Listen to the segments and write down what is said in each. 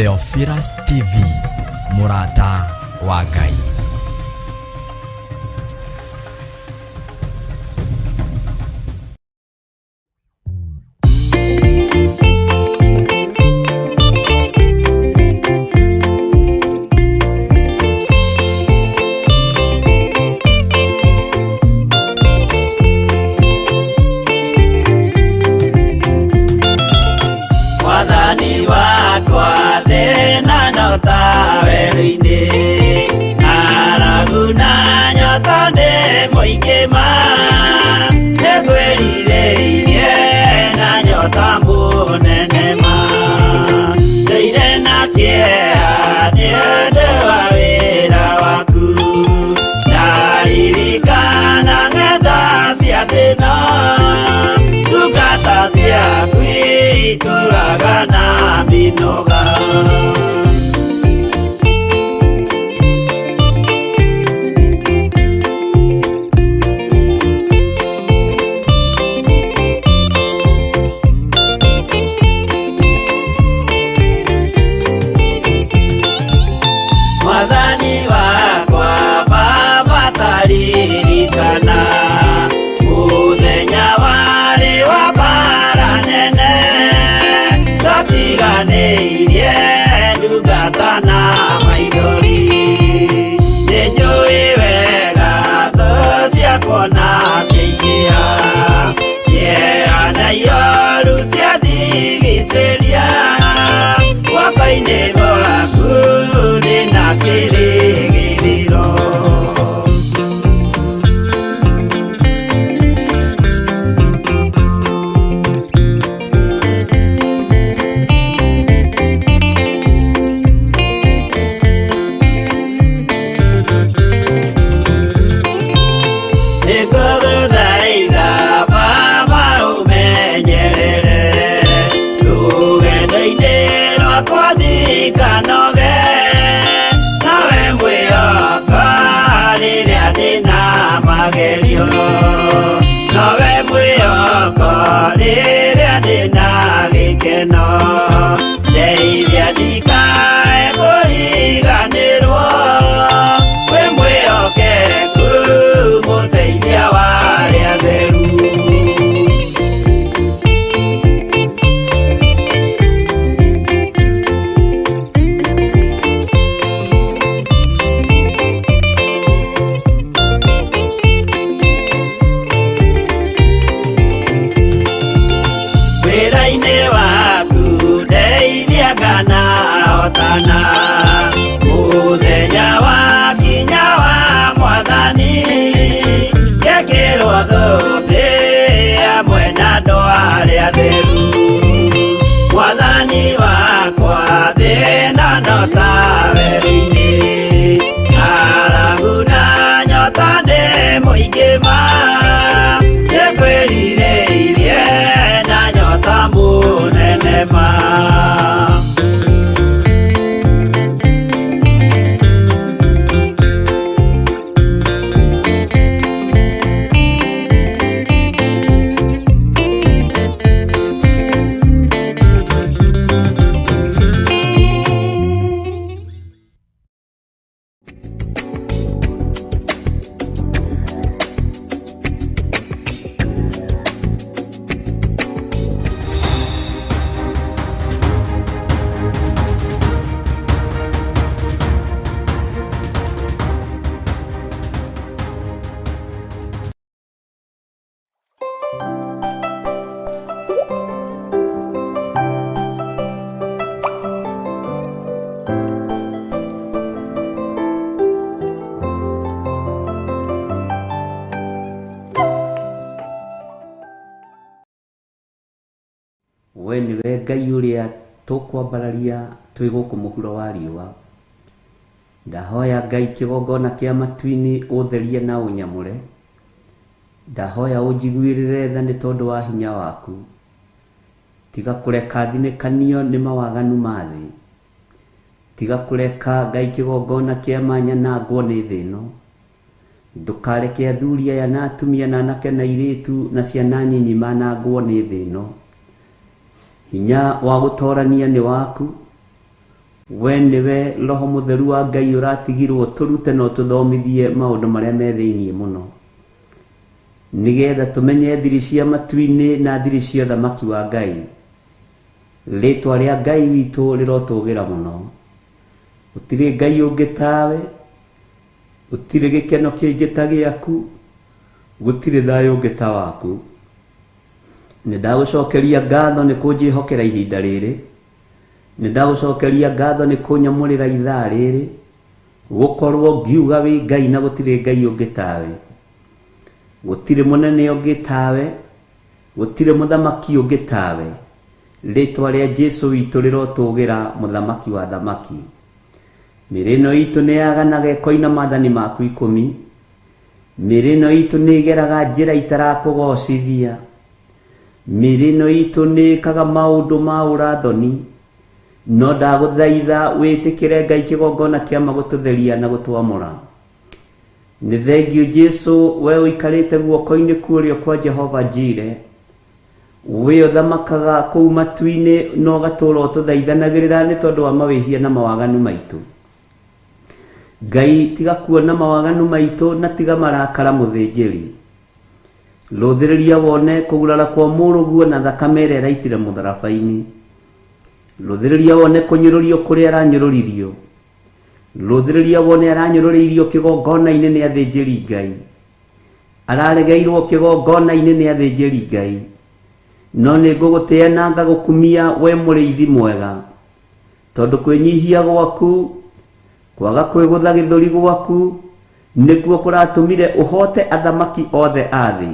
Theophilus TV, mũrata wa Ngai. Mwathani wakwa thĩna no ta werũ-inĩ, ng'aragu na nyota nĩ mũingĩ ma, nĩngwĩrirĩirie na nyota mũnene ma, ndũire na kĩeha nĩ ũndũ wa wĩra waku, ndaririkana ng'enda cia thĩna, ndungata ciaku itũraga na mĩnoga. Mwathani wakwa Baba taririkana mũthenya warĩ wa mbara nene, twatiganĩirie ndungata na maithori, nĩnjũĩ wega thũ ciakwa na ciaingĩha, kĩeha na ioru ciandigicĩria, guoko-inĩ gwaku ndĩna kĩrĩgĩrĩro. Nĩngũgũthaitha Baba ũmenyerere rũgendo-inĩ rwakwa ndikanoge, nawe mwĩhoka rĩrĩa ndĩna magerio, nowe mwĩhoko rĩrĩa ndĩna gĩkeno, ndeithia ndikae kũriganĩrwo, wĩ mwĩhokeku mũteithia wa arĩa atheru. Wĩra-inĩ waku ndeithia kana hotana, mũthenya wa kinya wa Mwathani, ngekĩrwo thũmbĩ hamwe na andũ arĩa atheru. Mwathani wakwa thĩna no ta werũ-inĩ, ng'aragu na nyota nĩ mũingĩ ma, nĩngwĩrirĩirie na nyota mũnene ma. We nĩwe Ngai ũrĩa tũkwambararia twĩ gũkũ mũhuro wa riũa. Ndahoya Ngai kĩgongona kĩa matu-inĩ ũtherie na ũnyamũre. Ndahoya ũnjiguĩrĩre tha nĩ tondũ wa hinya waku. Tiga kũreka thinĩkanio nĩ mawaganu ma thĩ. Tiga kũreka Ngai kĩgongona kĩa manyanangwo nĩ thĩ ĩno. Ndũkareke athuri aya na atumia na anake na airĩtu na ciana nyinyi manangwo nĩ thĩ ĩno. Hinya wa gũtorania nĩ waku, We nĩwe Roho Mũtheru wa Ngai ũratigirwo tũrute na ũtũthomithie maũndũ marĩa me thĩinĩ mũno, nĩgetha tũmenye thiri cia matu-inĩ na thiri cia ũthamaki wa Ngai. Rĩtwa rĩa Ngai witũ rĩrotũgĩra mũno. Gũtirĩ Ngai ũngĩ tawe, gũtirĩ gĩkeno kĩngĩ ta gĩaku, gũtirĩ thayũ ũngĩ ta waku. Nĩ ndagũcokeria ngatho nĩ kũnjĩhokera ihinda rĩrĩ, nĩ ndagũcokeria ngatho nĩ kũnyamũrĩra ithaa rĩrĩ, gũkorwo ngiuga wĩ Ngai na gũtirĩ Ngai ũngĩ tawe. Gũtirĩ mũnene ũngĩ tawe, gũtirĩ mũthamaki ũngĩ tawe. Rĩtwa rĩa Jesu witũ rĩrotũgĩra, mũthamaki wa thamaki. Mĩĩrĩ ĩno itũ nĩ yaganaga ĩkoina maathani maku 10. Mĩĩrĩ ĩno itũ nĩ ĩgeraga njĩra itarakũgocithia. Mĩĩrĩ ĩno itũ nĩ ĩkaga maũndũ ma ũrathoni. No ndagũthaitha wĩtĩkĩre Ngai kĩgongona kĩama gũtũtheria na gũtwamũra. Nĩ thengiũ Jesu, we ũikarĩte guoko-inĩ kuũrĩo kwa Jehova Jire. We ũthamakaga kũu matu-inĩ na ũgatũũra ũtũthaithanagĩrĩra nĩ tondũ wa mawĩhia na mawaganu maitũ. Ngai, tiga kuona mawaganu maitũ na tiga marakara mũthĩnjĩri. Rũthĩrĩria wone kũgurara kwa mũrũguo na thakame ĩrĩa ĩraitire mũtharaba-inĩ. Rũthĩrĩria wone kũnyũrũrio kũrĩa aranyũrũririo. Rũthĩrĩria wone aranyũrũrĩirio kĩgongona-inĩ nĩ athĩnjĩri Ngai. Araregeirwo kĩgongona-inĩ nĩ athĩnjĩri Ngai. No nĩ ngũgũtĩĩa na ngagũkumia we mũrĩithi mwega, tondũ kwĩnyihia gwaku, kwaga kwĩgũtha gĩthũri gwaku, nĩkuo kũratũmire ũhote athamaki othe a thĩ.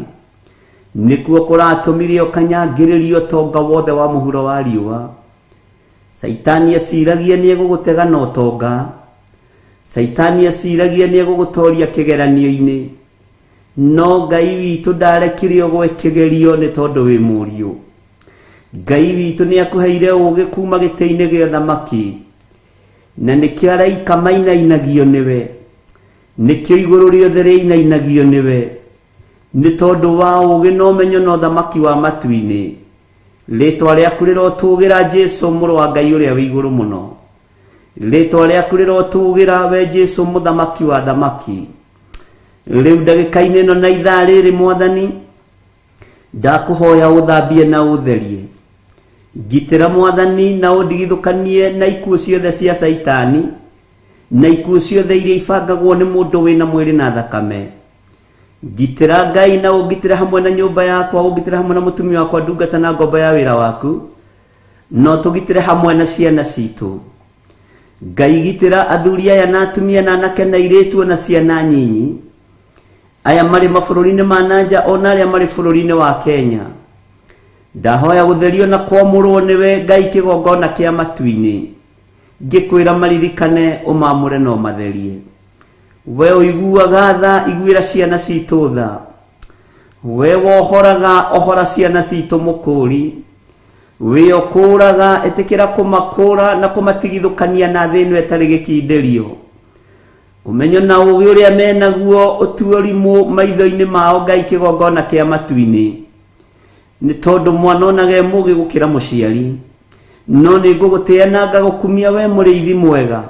Nĩkuo kũratũmire ũkanyangĩrĩrio ũtonga wothe wa mũhuro wa riũa. Caitani eciragia nĩ egũgũtega na ũtonga. Caitani eciragia nĩ egũgũtoria kĩgeranio-inĩ. No Ngai witũ ndarekire ũgwe kĩgerio nĩ tondũ wĩ mũriũ. Ngai witũ nĩ akũheire ũũgĩ kuma gĩtĩ-inĩ gĩa ũthamaki, na nĩkĩo araika mainainagio nĩwe, nĩkĩo igũrũ rĩothe rĩinainagio nĩwe, nĩ tondũ wa ũũgĩ na ũmenyo na ũthamaki wa matu-inĩ. Rĩtwa rĩaku rĩrotũgĩra Jesu, mũrũ wa Ngai ũrĩa wĩ igũrũ mũno. Rĩtwa rĩaku rĩrotũgĩra we Jesu, mũthamaki wa thamaki. Rĩu ndagĩka-inĩ ĩno na ithaa rĩrĩ, Mwathani, ndakũhoya ũthambie na ũtherie. Ngitĩra Mwathani na ũndigithũkanie na ikuũ ciothe cia Caitani, na ikuũ ciothe iria ibangagwo nĩ mũndũ wĩna mwĩrĩ na thakame. Ngitĩra Ngai na ũngitĩre hamwe na nyũmba yakwa, ũngitĩre hamwe na mũtumia wakwa, ndungata na ngombo ya wĩra waku, no tũgitĩre hamwe na ciana citũ. Ngai, gitĩra athuri aya na atumia na anake na airĩtu na ciana nyinyi, aya marĩ mabũrũri-inĩ ma nanja ona arĩa marĩ bũrũri-inĩ wa Kenya. Ndahoya gũtherio na kwamũrwo nĩwe Ngai kĩgongona kĩa matu-inĩ. Ngĩkwĩra maririkane, ũmamũre na ũmatherie. We ũiguaga tha, iguĩra ciana citũ tha. We wohoraga, ohora ciana citũ mũkũri. We ũkũũraga, ĩtĩkĩra kũmakũũra na kũmatigithũkania na thĩ ĩno ĩtarĩ gĩkindĩrio. Ũmenyo na ũũgĩ ũrĩa menaguo ũtuo rimũ maitho-inĩ mao Ngai kĩgongona kĩa matu-inĩ. Nĩ tondũ mwana onaga e mũũgĩ gũkĩra mũciari. No nĩ ngũgũtĩĩa na ngagũkumia we mũrĩithi mwega,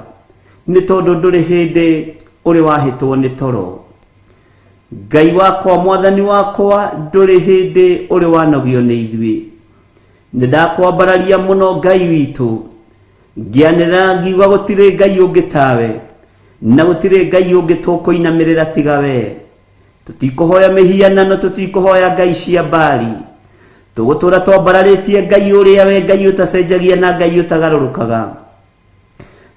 nĩ tondũ ndũrĩ hĩndĩ ũrĩ wahĩtwo nĩ toro. Ngai wakwa, Mwathani wakwa, ndũrĩ hĩndĩ ũrĩ wanogio nĩ ithuĩ. Nĩ ndakwambararia mũno Ngai witũ, ngĩanĩrĩra ngiuga gũtirĩ Ngai ũngĩ tawe, na gũtirĩ Ngai ũngĩ tũkũinamĩrĩra tiga we. Tũtikũhoya mĩhianano, tũtikũhoya ngai cia Baali. Tũgũtũũra twambararĩtie Ngai ũrĩa we Ngai ũtacenjagia na Ngai ũtagarũrũkaga.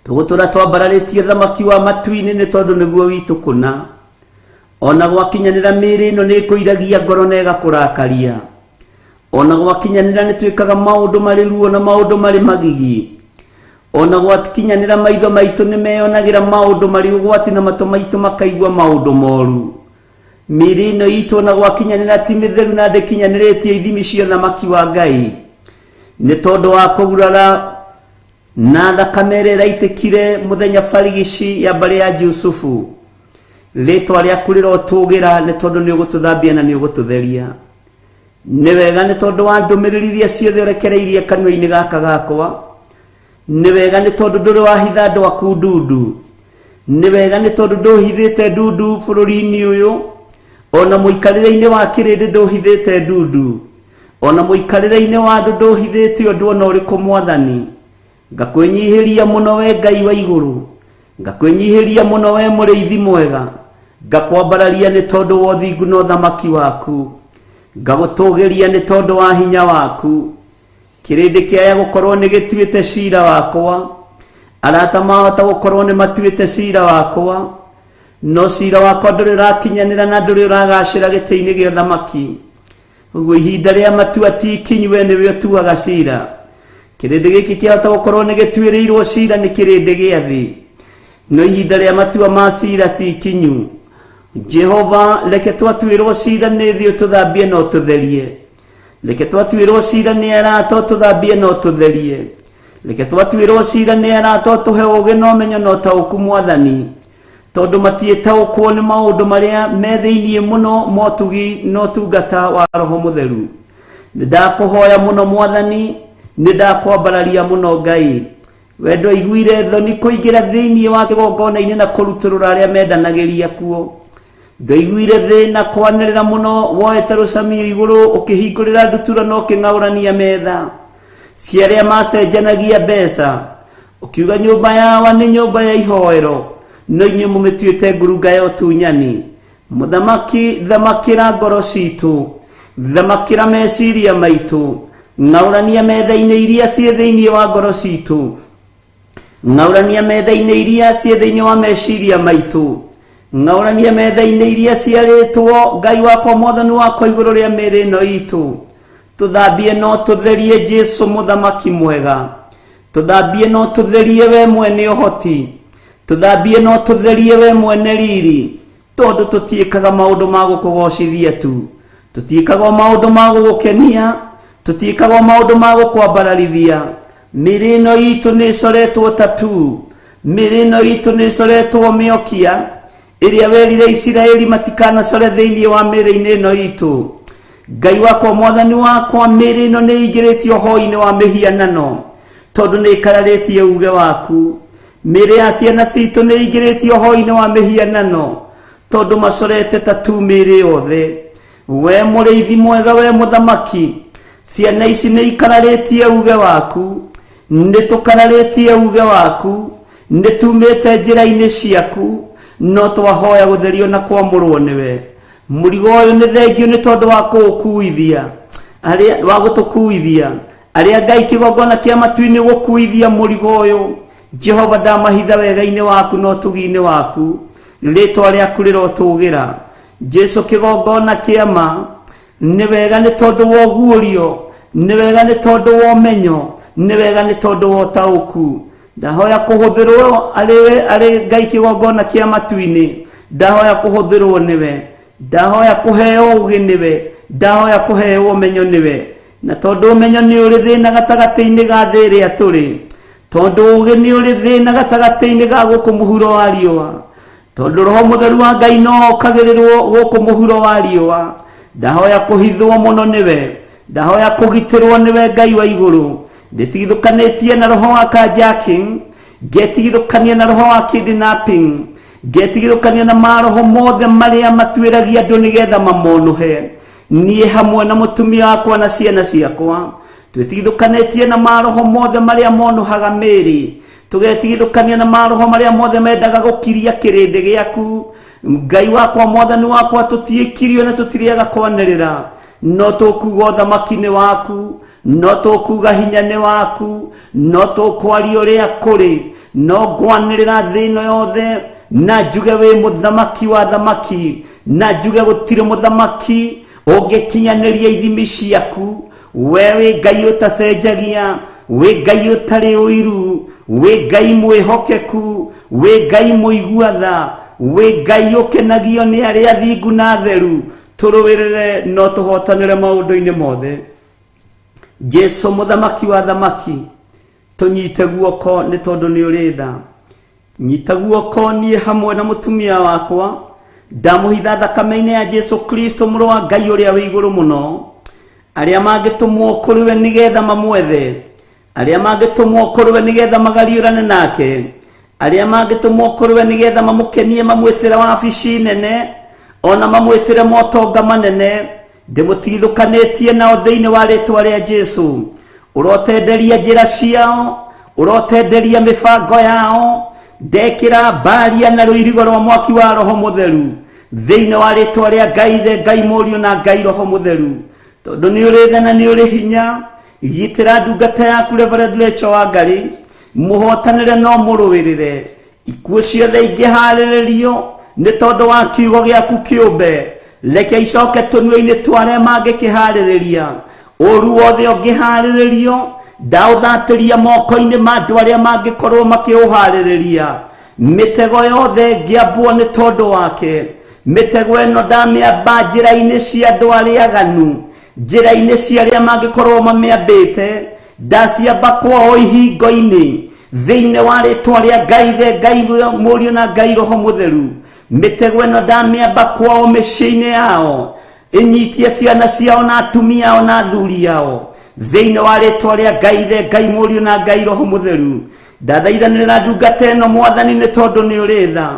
Tũgũtũũra twambararĩtie thamaki wa matu-inĩ nĩ tondũ nĩguo witũ kũna. Ona gwakinyanĩra mĩĩrĩ ĩno nĩ ĩkũiragia ngoro na ĩgakũrakaria. Ona gwakinyanĩra nĩ twĩkaga maũndũ marĩ ruo na maũndũ marĩ magigi. Ona gwakinyanĩra maitho maitũ nĩ meyonagĩra maũndũ marĩ ũgwati na matũ maitũ makaigua maũndũ moru. Mĩĩrĩ ĩno itũ ona gwakinyanĩra ti mĩtheru na ndĩkinyanĩrĩtie ithimi cia ũthamaki wa Ngai. Nĩ tondũ wa kũgurara na thakame ĩrĩa ĩraitĩkire mũthenya barigici ya mbarĩ ya Jusufu. Rĩtwa rĩaku rĩrotũgĩra nĩ tondũ nĩ ũgũtũthambia na nĩ ũgũtũtheria. Nĩ wega nĩ tondũ wa ndũmĩrĩri iria ciothe ũrekereirie kanua-inĩ gaka gakwa. Nĩ wega nĩ tondũ ndũrĩ wahitha andũ aku ndundu. Nĩ wega nĩ tondũ ndũhithĩte ndundu bũrũri-inĩ ũyũ, ona mũikarĩre-inĩ wa kĩrĩndĩ ndũhithĩte ndundu, ona mũikarĩre-inĩ wa andũ ndũhithĩte ũndũ ona ũrĩkũ Mwathani. Ngakwĩnyihĩria mũno we Ngai wa igũrũ, ngakwĩnyihĩria mũno we mũrĩithi mwega, ngakwambararia nĩ tondũ wa ũthingu na ũthamaki waku, ngagũtũgĩria nĩ tondũ wa hinya waku. Kĩrĩndĩ kĩaya gũkorwo nĩ gĩtuĩte cira wakwa, arata mahota gũkorwo nĩ matuĩte cira wakwa, no cira wakwa ndũrĩ ũrakinyanĩra na ndũrĩ ũragacĩra gĩtĩ-inĩ gĩa ũthamaki. Ũguo ihinda rĩa matua ti ikinyu, we nĩwe ũtuaga cira. Kĩrĩndĩ gĩkĩ kĩahota gũkorwo nĩ gĩtuĩrĩirwo cira nĩ kĩrĩndĩ gĩa thĩ, no ihinda rĩa matua ma cira ti ikinyu. Jehova, reke twatuĩrwo cira nĩ thĩ ũtũthambie na ũtũtherie. Reke twatuĩrwo cira nĩ arata ũtũthambie na ũtũtherie. Reke twatuĩrwo cira nĩ arata ũtũhe ũũgĩ na ũmenyo na ũtaũku Mwathani, tondũ matiĩtaũkwo nĩ maũndũ marĩa me thĩinĩ mũno motugi na ũtungata wa Roho Mũtheru. Nĩ ndakũhoya mũno Mwathani, nĩ ndakwambararia mũno Ngai. We ndwaiguire thoni kũingĩra thĩinĩ wa kĩgongona-inĩ na kũrutũrũra arĩa mendanagĩria kuo. Ndwaiguire thĩna kwanĩrĩra mũno woete rũcamio igũrũ ũkĩhingũrĩra ndutura na ũkĩng'aũrania metha cia arĩa macenjanagia mbeca, ũkiuga nyũmba yawa nĩ nyũmba ya ihoero, no inyuĩ mũmĩtuĩte ngurunga ya ũtunyani. Mũthamaki, thamakĩra ngoro citũ, thamakĩra meciria maitũ, ng'aũrania metha-inĩ iria ciĩ thĩinĩ wa ngoro citũ, ng'aũrania metha-inĩ iria ciĩ thĩinĩ wa meciria maitũ, ng'aũrania metha-inĩ iria ciarĩtwo Ngai wakwa Mwathani wakwa igũrũ rĩa mĩĩrĩ ĩno itũ. Tũthambie no tũtherie Jesu mũthamaki mwega, tũthambie no tũtherie we mwene ũhoti, tũthambie no tũtherie we mwene riri, tondũ tũtiĩkaga maũndũ ma gũkũgocithia tu, tũtiĩkaga o maũndũ ma gũgũkenia, tũtiĩkaga o maũndũ ma gũkwambararithia. Mĩĩrĩ ĩno itũ nĩ ĩcoretwo tatu, mĩĩrĩ ĩno itũ nĩ ĩcoretwo mĩokia ĩrĩa werire Isiraeli matikanacore thĩinĩ wa mĩĩrĩ-inĩ ĩno itũ. Ngai wakwa Mwathani wakwa, mĩĩrĩ ĩno nĩ ĩingĩrĩtio hoi-inĩ wa mĩhianano tondũ nĩ ĩkararĩtie uge waku. Mĩĩrĩ ya ciana citũ nĩ ĩingĩrĩtio hoi-inĩ wa mĩhianano tondũ macorete tatu mĩĩrĩ yothe. We mũrĩithi mwega, we mũthamaki, ciana ici nĩ ikararĩtie uge waku, nĩ tũkararĩtie uge waku, nĩ tumĩte njĩra-inĩ ciaku, no twahoya gũtherio na kwamũrwo nĩwe. Mũrigo ũyũ nĩ thengio nĩ tondũ wa kũũkuithia, arĩa wa gũtũkuithia, arĩa Ngai kĩgongona kĩa matu-inĩ gũkuithia mũrigo ũyũ. Jehova, ndamahitha wega-inĩ waku na ũtugi-inĩ waku, rĩtwa rĩaku rĩrotũgĩra. Jesu kĩgongona kĩa ma, nĩ wega nĩ tondũ wa ũguũrio, nĩ wega nĩ tondũ wa ũmenyo, nĩ wega nĩ tondũ wa ũtaũku. Ndahoya kũhũthĩrwo arĩ arĩ Ngai kĩgongona kĩa matu-inĩ, ndahoya kũhũthĩrwo nĩwe, ndahoya kũheo ũũgĩ nĩwe, ndahoya kũheo ũmenyo nĩwe. Na tondũ ũmenyo nĩ ũrĩ thĩna gatagatĩ-inĩ ga thĩ ĩrĩa tũrĩ, tondũ ũũgĩ nĩ ũrĩ thĩna gatagatĩ-inĩ ga gũkũ mũhuro wa riũa, tondũ Roho Mũtheru wa Ngai no okagĩrĩrwo gũkũ mũhuro wa riũa, ndahoya kũhithwo mũno nĩwe, ndahoya kũgitĩrwo nĩwe Ngai wa igũrũ. Ndĩtigithũkanĩtie na roho wa carjacking, ngetigithũkania na roho wa kidnapping, ngetigithũkania na maroho mothe marĩa matuĩragia andũ nĩgetha mamonũhe. Niĩ hamwe na mũtumia wakwa na ciana ciakwa twĩtigithũkanĩtie na maroho mothe marĩa monũhaga mĩĩrĩ, tũgetigithũkania na maroho marĩa mothe mendaga gũkiria kĩrĩndĩ gĩaku. Ngai wakwa Mwathani wakwa, tũtiĩkirio na tũtirĩaga kwanĩrĩra, no tũkuga ũthamaki nĩ waku, no tũkuga hinya nĩ waku, no tũkwaria ũrĩa kũrĩ, no ngwanĩrĩra thĩ ĩno yothe na njuge wĩ mũthamaki wa thamaki, na njuge gũtirĩ mũthamaki ũngĩkinyanĩria ithimi ciaku. We wĩ Ngai ũtacenjagia, wĩ Ngai ũtarĩ ũiru, wĩ Ngai mwĩhokeku, wĩ Ngai mũigua tha, wĩ Ngai ũkenagio nĩ arĩa athingu na atheru. Tũrũĩrĩre no tũhotanĩre maũndũ-inĩ mothe. Jesu mũthamaki wa thamaki, tũnyite guoko nĩ tondũ nĩ ũrĩ tha. Nyita guoko niĩ hamwe na mũtumia wakwa, ndamũhitha thakame-inĩ ya Jesu Kristo mũrũ wa Ngai ũrĩa wĩ igũrũ mũno. Arĩa mangĩtũmwo kũrĩ we nĩgetha mamwethe, Arĩa mangĩtũmwo kũrĩ we nĩgetha magariũrane nake, arĩa mangĩtũmwo kũrĩ we nĩgetha mamũkenie, mamwĩtĩre wabici nene, ona mamwĩtĩre motonga manene, ndĩmũtigithũkanĩtie nao thĩinĩ wa rĩtwa rĩa Jesu. Ũrotenderia njĩra ciao, ũrotenderia mĩbango yao, ndekĩra mbaria na rũirigo rwa mwaki wa Roho Mũtheru thĩinĩ wa rĩtwa rĩa Ngai Ithe, Ngai Mũriũ na Ngai Roho Mũtheru. Tondũ nĩ ũrĩ tha na nĩ ũrĩ hinya, gitĩra ndungata yaku Reverend Rachel Wangari, mũhotanĩre no mũrũĩrĩre. Ikuũ ciothe ingĩharĩrĩrio nĩ tondũ wa kiugo gĩaku kĩũmbe, reke icoke tũnua-inĩ twa arĩa mangĩkĩharĩrĩria. Ũru wothe ũngĩharĩrĩrio, ndaũthatĩria moko-inĩ ma andũ arĩa mangĩkorwo makĩũharĩrĩria. Mĩtego yothe ĩngĩambwo nĩ tondũ wake, mĩtego ĩno ndamĩamba njĩra-inĩ cia andũ arĩa aganu, njĩra-inĩ cia arĩa mangĩkorwo mamĩambĩte, ndaciamba kwao ihingo-inĩ thĩinĩ wa rĩtwa rĩa Ngai Ithe, Ngai Mũriũ na Ngai Roho Mũtheru. Mĩtego ĩno ndamĩamba kwao mĩciĩ-inĩ yao, ĩnyitie ciana ciao na atumia ao na athuri ao thĩinĩ wa rĩtwa rĩa Ngai Ithe, Ngai Mũriũ na Ngai Roho Mũtheru. Ndathaithanĩrĩra ndungata ĩno Mwathani nĩ tondũ nĩ ũrĩ tha.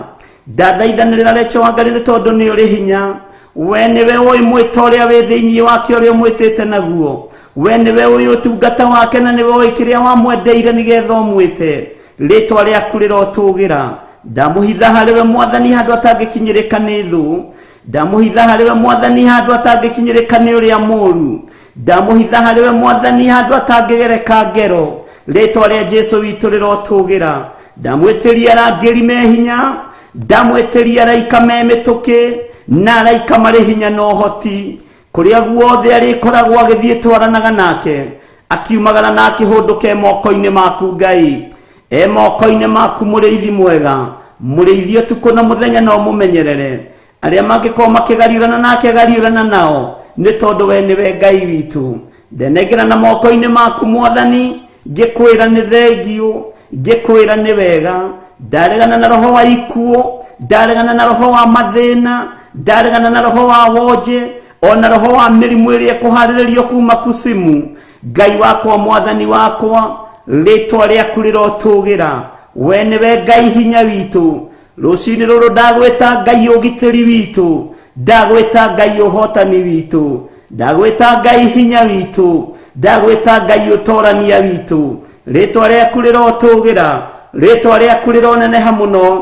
Ndathaithanĩrĩra Rachel Wangari nĩ tondũ nĩ ũrĩ hinya. We nĩwe ũĩ mwĩto ũrĩa wĩ thĩinĩ wake ũrĩa ũmwĩtĩte naguo. We nĩwe ũĩ ũtungata wake na nĩwe ũĩ kĩrĩa wamwendeire nĩgetha ũmwĩte. Rĩtwa rĩaku rĩrotũgĩra. Ndamũhitha harĩ we Mwathani handũ atangĩkinyĩrĩka nĩ thũ. Ndamũhitha harĩ we Mwathani handũ atangĩkinyĩrĩka nĩ ũrĩa mũũru. Ndamũhitha harĩ we Mwathani handũ atangĩgereka ngero. Rĩtwa rĩa Jesu witũ rĩrotũgĩra. Ndamwĩtĩria arangĩri me hinya, ndamwĩtĩria araika me mĩtũkĩ, na araika marĩ hinya na ũhoti. Kũrĩa guothe arĩkoragwo agĩthiĩ twaranaga nake, akiumagara na akĩhũndũka e moko-inĩ maku Ngai. E moko-inĩ maku mũrĩithi mwega, mũrĩithi ũtukũ na mũthenya na ũmũmenyerere. Arĩa mangĩkorwo makĩgariũrana nake gariũrana nao, nĩ tondũ we nĩwe Ngai witũ. Ndenengera na moko-inĩ maku Mwathani, ngĩkwĩra nĩ thengiũ, ngĩkwĩra nĩ wega. Ndaregana na roho wa ikuũ, ndaregana na roho wa mathĩna, ndaregana na roho wa wonje, ona roho wa mĩrimũ ĩrĩa ĩkũharĩrĩrio kuma kusimu. Ngai wakwa, Mwathani wakwa, rĩtwa rĩaku rĩrotũgĩra. We nĩwe Ngai hinya witũ. Rũcinĩ rũrũ ndagwĩta Ngai ũgitĩri witũ, ndagwĩta Ngai ũhotani witũ, ndagwĩta Ngai hinya witũ, ndagwĩta Ngai ũtorania witũ. Rĩtwa rĩaku rĩrotũgĩra, rĩtwa rĩaku rĩroneneha mũno,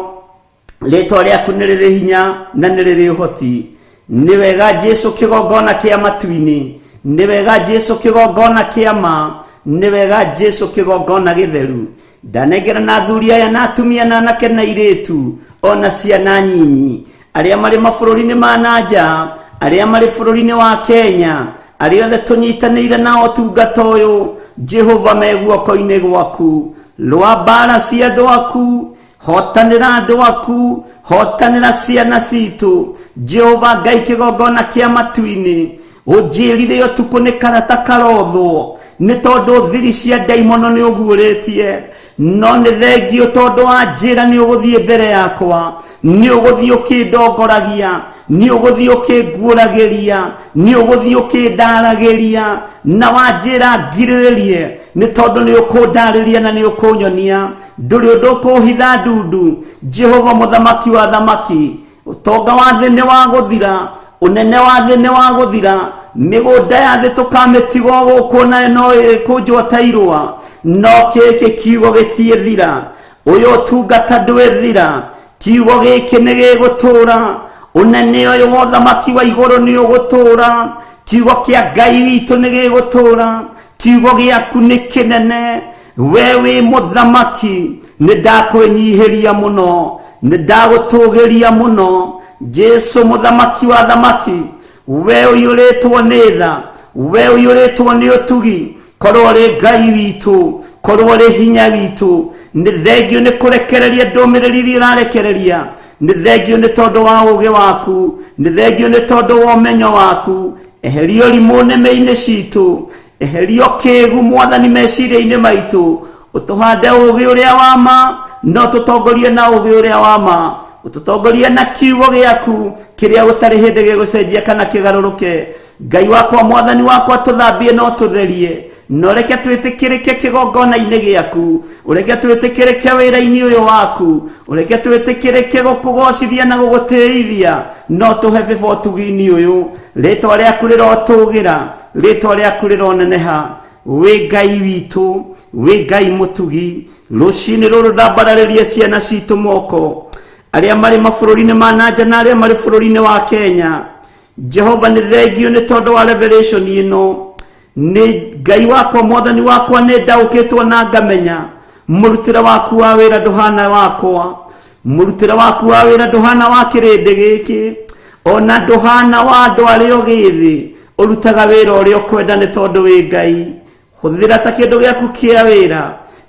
rĩtwa rĩaku nĩ rĩrĩ hinya na nĩ rĩrĩ ũhoti. Nĩ wega Jesu kĩgongona kĩa matu-inĩ, nĩ wega Jesu kĩgongona kĩa ma, nĩ wega Jesu kĩgongona gĩtheru. Ndanengera na athuri aya na atumia na anake na airĩtu ona ciana nyinyi, arĩa marĩ mabũrũri-inĩ ma na nja, arĩa marĩ bũrũri-inĩ wa Kenya, arĩa othe tũnyitanĩire nao ũtungata ũyũ, Jehova me guoko-inĩ gwaku. Rũa mbara cia andũ aku, hotanĩra andũ aku, hotanĩra ciana citũ. Jehova Ngai kĩgongona kĩa matu-inĩ, ũnjĩrire ũtukũ nĩ karata karothwo, nĩ tondũ thiri cia ndaimono nĩ ũguũrĩtie. No nĩ thengiũ tondũ wa njĩra nĩ ũgũthiĩ mbere yakwa, nĩ ũgũthiĩ ũkĩndongoragia, nĩ ũgũthiĩ ũkĩnguũragĩria, nĩ ũgũthiĩ ũkĩndaragĩria, na wanjĩra ngirĩrĩrie, nĩ tondũ nĩ ũkũndarĩria na nĩ ũkũnyonia. Ndũrĩ ũndũ ũkũhitha ndundu. Jehova mũthamaki wa thamaki, ũtonga wa thĩ nĩ wa gũthira, ũnene wa thĩ nĩ wa gũthira, mĩgũnda ya thĩ tũkamĩtiga gũkũ nayo no ĩkũnjwo ta irũa, no gĩkĩ kiugo gĩtiĩthira. Ũyũ ũtungata ndwĩthira, kiugo gĩkĩ nĩ gĩgũtũra. Ũnene ũyũ wa ũthamaki wa igũrũ nĩ ũgũtũra. Kiugo kĩa Ngai witũ nĩ gĩgũtũra. Kiugo gĩaku nĩ kĩnene. We wĩ mũthamaki, nĩ ndakwĩnyihĩria mũno, nĩ ndagũtũgĩria mũno. Jesu mũthamaki wa thamaki, we ũiyũrĩtwo nĩ tha, we ũiyũrĩtwo nĩ ũtugi, korwo ũrĩ Ngai witũ, korwo ũrĩ hinya witũ. Nĩ thengiũ nĩ kũrekereria ndũmĩrĩri iria ũrarekereria, nĩ thengiũ nĩ tondũ wa ũũgĩ waku, nĩ thengiũ nĩ tondũ wa ũmenyo waku. Eheria ũrimũ nĩmĩ-inĩ citũ, eheria ũkĩgu Mwathani meciria-inĩ maitũ, ũtũhande ũũgĩ ũrĩa wa ma, no tũtongorie na ũũgĩ ũrĩa wa ma. Ũtũtongorie na kiugo gĩaku kĩrĩa gũtarĩ hĩndĩ gĩgũcenjia kana kĩgarũrũke. Ngai wakwa, mwathani wakwa, tũthambie no tũtherie, na ũreke twĩtĩkĩrĩke kĩgongona-inĩ gĩaku, ũreke twĩtĩkĩrĩke wĩra-inĩ ũyũ waku, ũreke twĩtĩkĩrĩke gũkũgocithia na gũgũtĩithia, no tũhe bĩba ũtugi-inĩ ũyũ. Rĩtwa rĩaku rĩrotũgĩra, rĩtwa rĩaku rĩroneneha. Wĩ Ngai witũ, wĩ Ngai mũtugi. Rũcinĩ rũrũ ndambararĩrie ciana citũ moko, arĩa marĩ mabũrũri-inĩ ma nanja na arĩa marĩ bũrũri-inĩ wa Kenya. Jehova, nĩ thengio nĩ tondũ wa revelation ĩno. Nĩ Ngai wakwa, mwathani wakwa, nĩ ndaũkĩtwo na ngamenya mũrutĩre waku wa wĩra ndũhana wakwa, mũrutĩre waku wa wĩra ndũhana wa kĩrĩndĩ gĩkĩ, ona ndũhana wa andũ arĩa ũgĩthĩ. Ũrutaga wĩra ũrĩa ũkwenda nĩ tondũ wĩ Ngai. Hũthĩra ta kĩndũ gĩaku kĩa wĩra,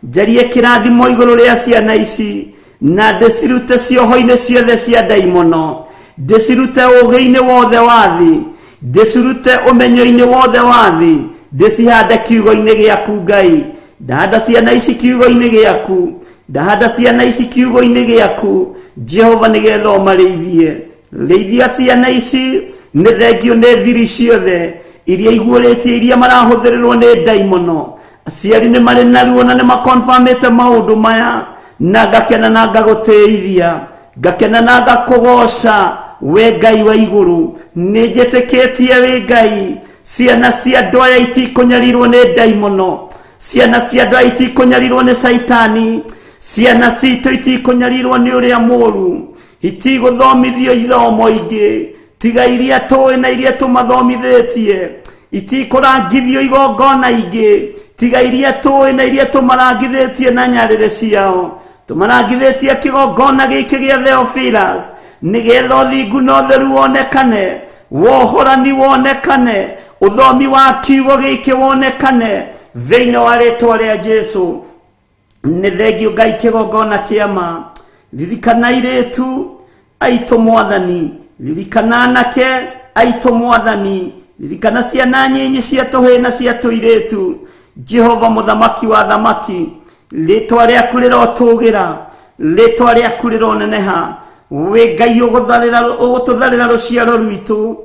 njarie kĩrathimo igũrũ rĩa ciana ici, na ndĩcirute cioho-inĩ ciothe cia ndaimono, ndĩcirute ũũgĩ-inĩ wothe wa thĩ, ndĩcirute ũmenyo-inĩ wothe wa thĩ, ndĩcihande kiugo-inĩ gĩaku. Ngai, ndahanda ciana ici kiugo-inĩ gĩaku, ndahanda ciana ici kiugo-inĩ gĩaku, Jehova, nĩgetha ũmarĩithie. Rĩithia ciana ici. Nĩ thengio nĩ thiri ciothe iria iguũrĩtie, iria marahũthĩrĩrwo nĩ ndaimono. Aciari nĩ marĩ na ruo na nĩ makonfamĩte maũndũ maya, na ngakena na ngagũtĩithia, ngakena na ngakũgoca, we Ngai wa igũrũ. Nĩ njĩtĩkĩtie wĩ Ngai. Ciana cia andũ aya itikũnyarirwo nĩ ndaimono, ciana cia andũ aya itikũnyarirwo nĩ Caitani, ciana citũ itikũnyarirwo nĩ ũrĩa mũũru, itigũthomithio ithomo ingĩ tiga iria tũĩ na iria tũmathomithĩtie, itikũrangithio igongona ingĩ tiga iria tũĩ na iria tũmarangithĩtie na nyarĩrĩ ciao. Tũmarangithĩtie kĩgongona gĩkĩ gĩa Theophilus nĩgetha ũthingu na ũtheru wonekane, wohorani wonekane, ũthomi wa kiugo gĩkĩ wonekane thĩinĩ wa rĩtwa rĩa Jesu. Nĩ thengio Ngai kĩgongona kĩama. Ririkana airĩtu aitũ, mwathani, ririkana anake aitũ, mwathani, ririkana ciana nyinyi cia tũhĩĩ na cia tũirĩtu. Jehova mũthamaki wa thamaki, rĩtwa rĩaku rĩrotũgĩra, rĩtwa rĩaku rĩroneneha. Wĩ Ngai ũgũtũtharĩra rũciaro rwitũ.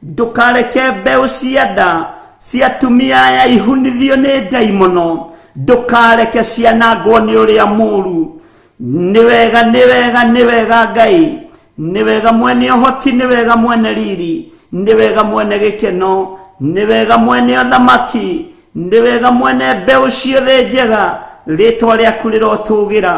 Ndũkareke mbeũ cia nda cia atumia aya ihunithio nĩ ndaimono, ndũkareke cianangwo nĩ ũrĩa mũũru. Nĩ wega, nĩ wega, nĩ wega Ngai, nĩ wega mwene ũhoti, nĩ wega mwene riri, nĩ wega mwene gĩkeno, nĩ wega mwene ũthamaki, nĩ wega mwene mbeũ ciothe njega. Rĩtwa rĩaku rĩrotũgĩra,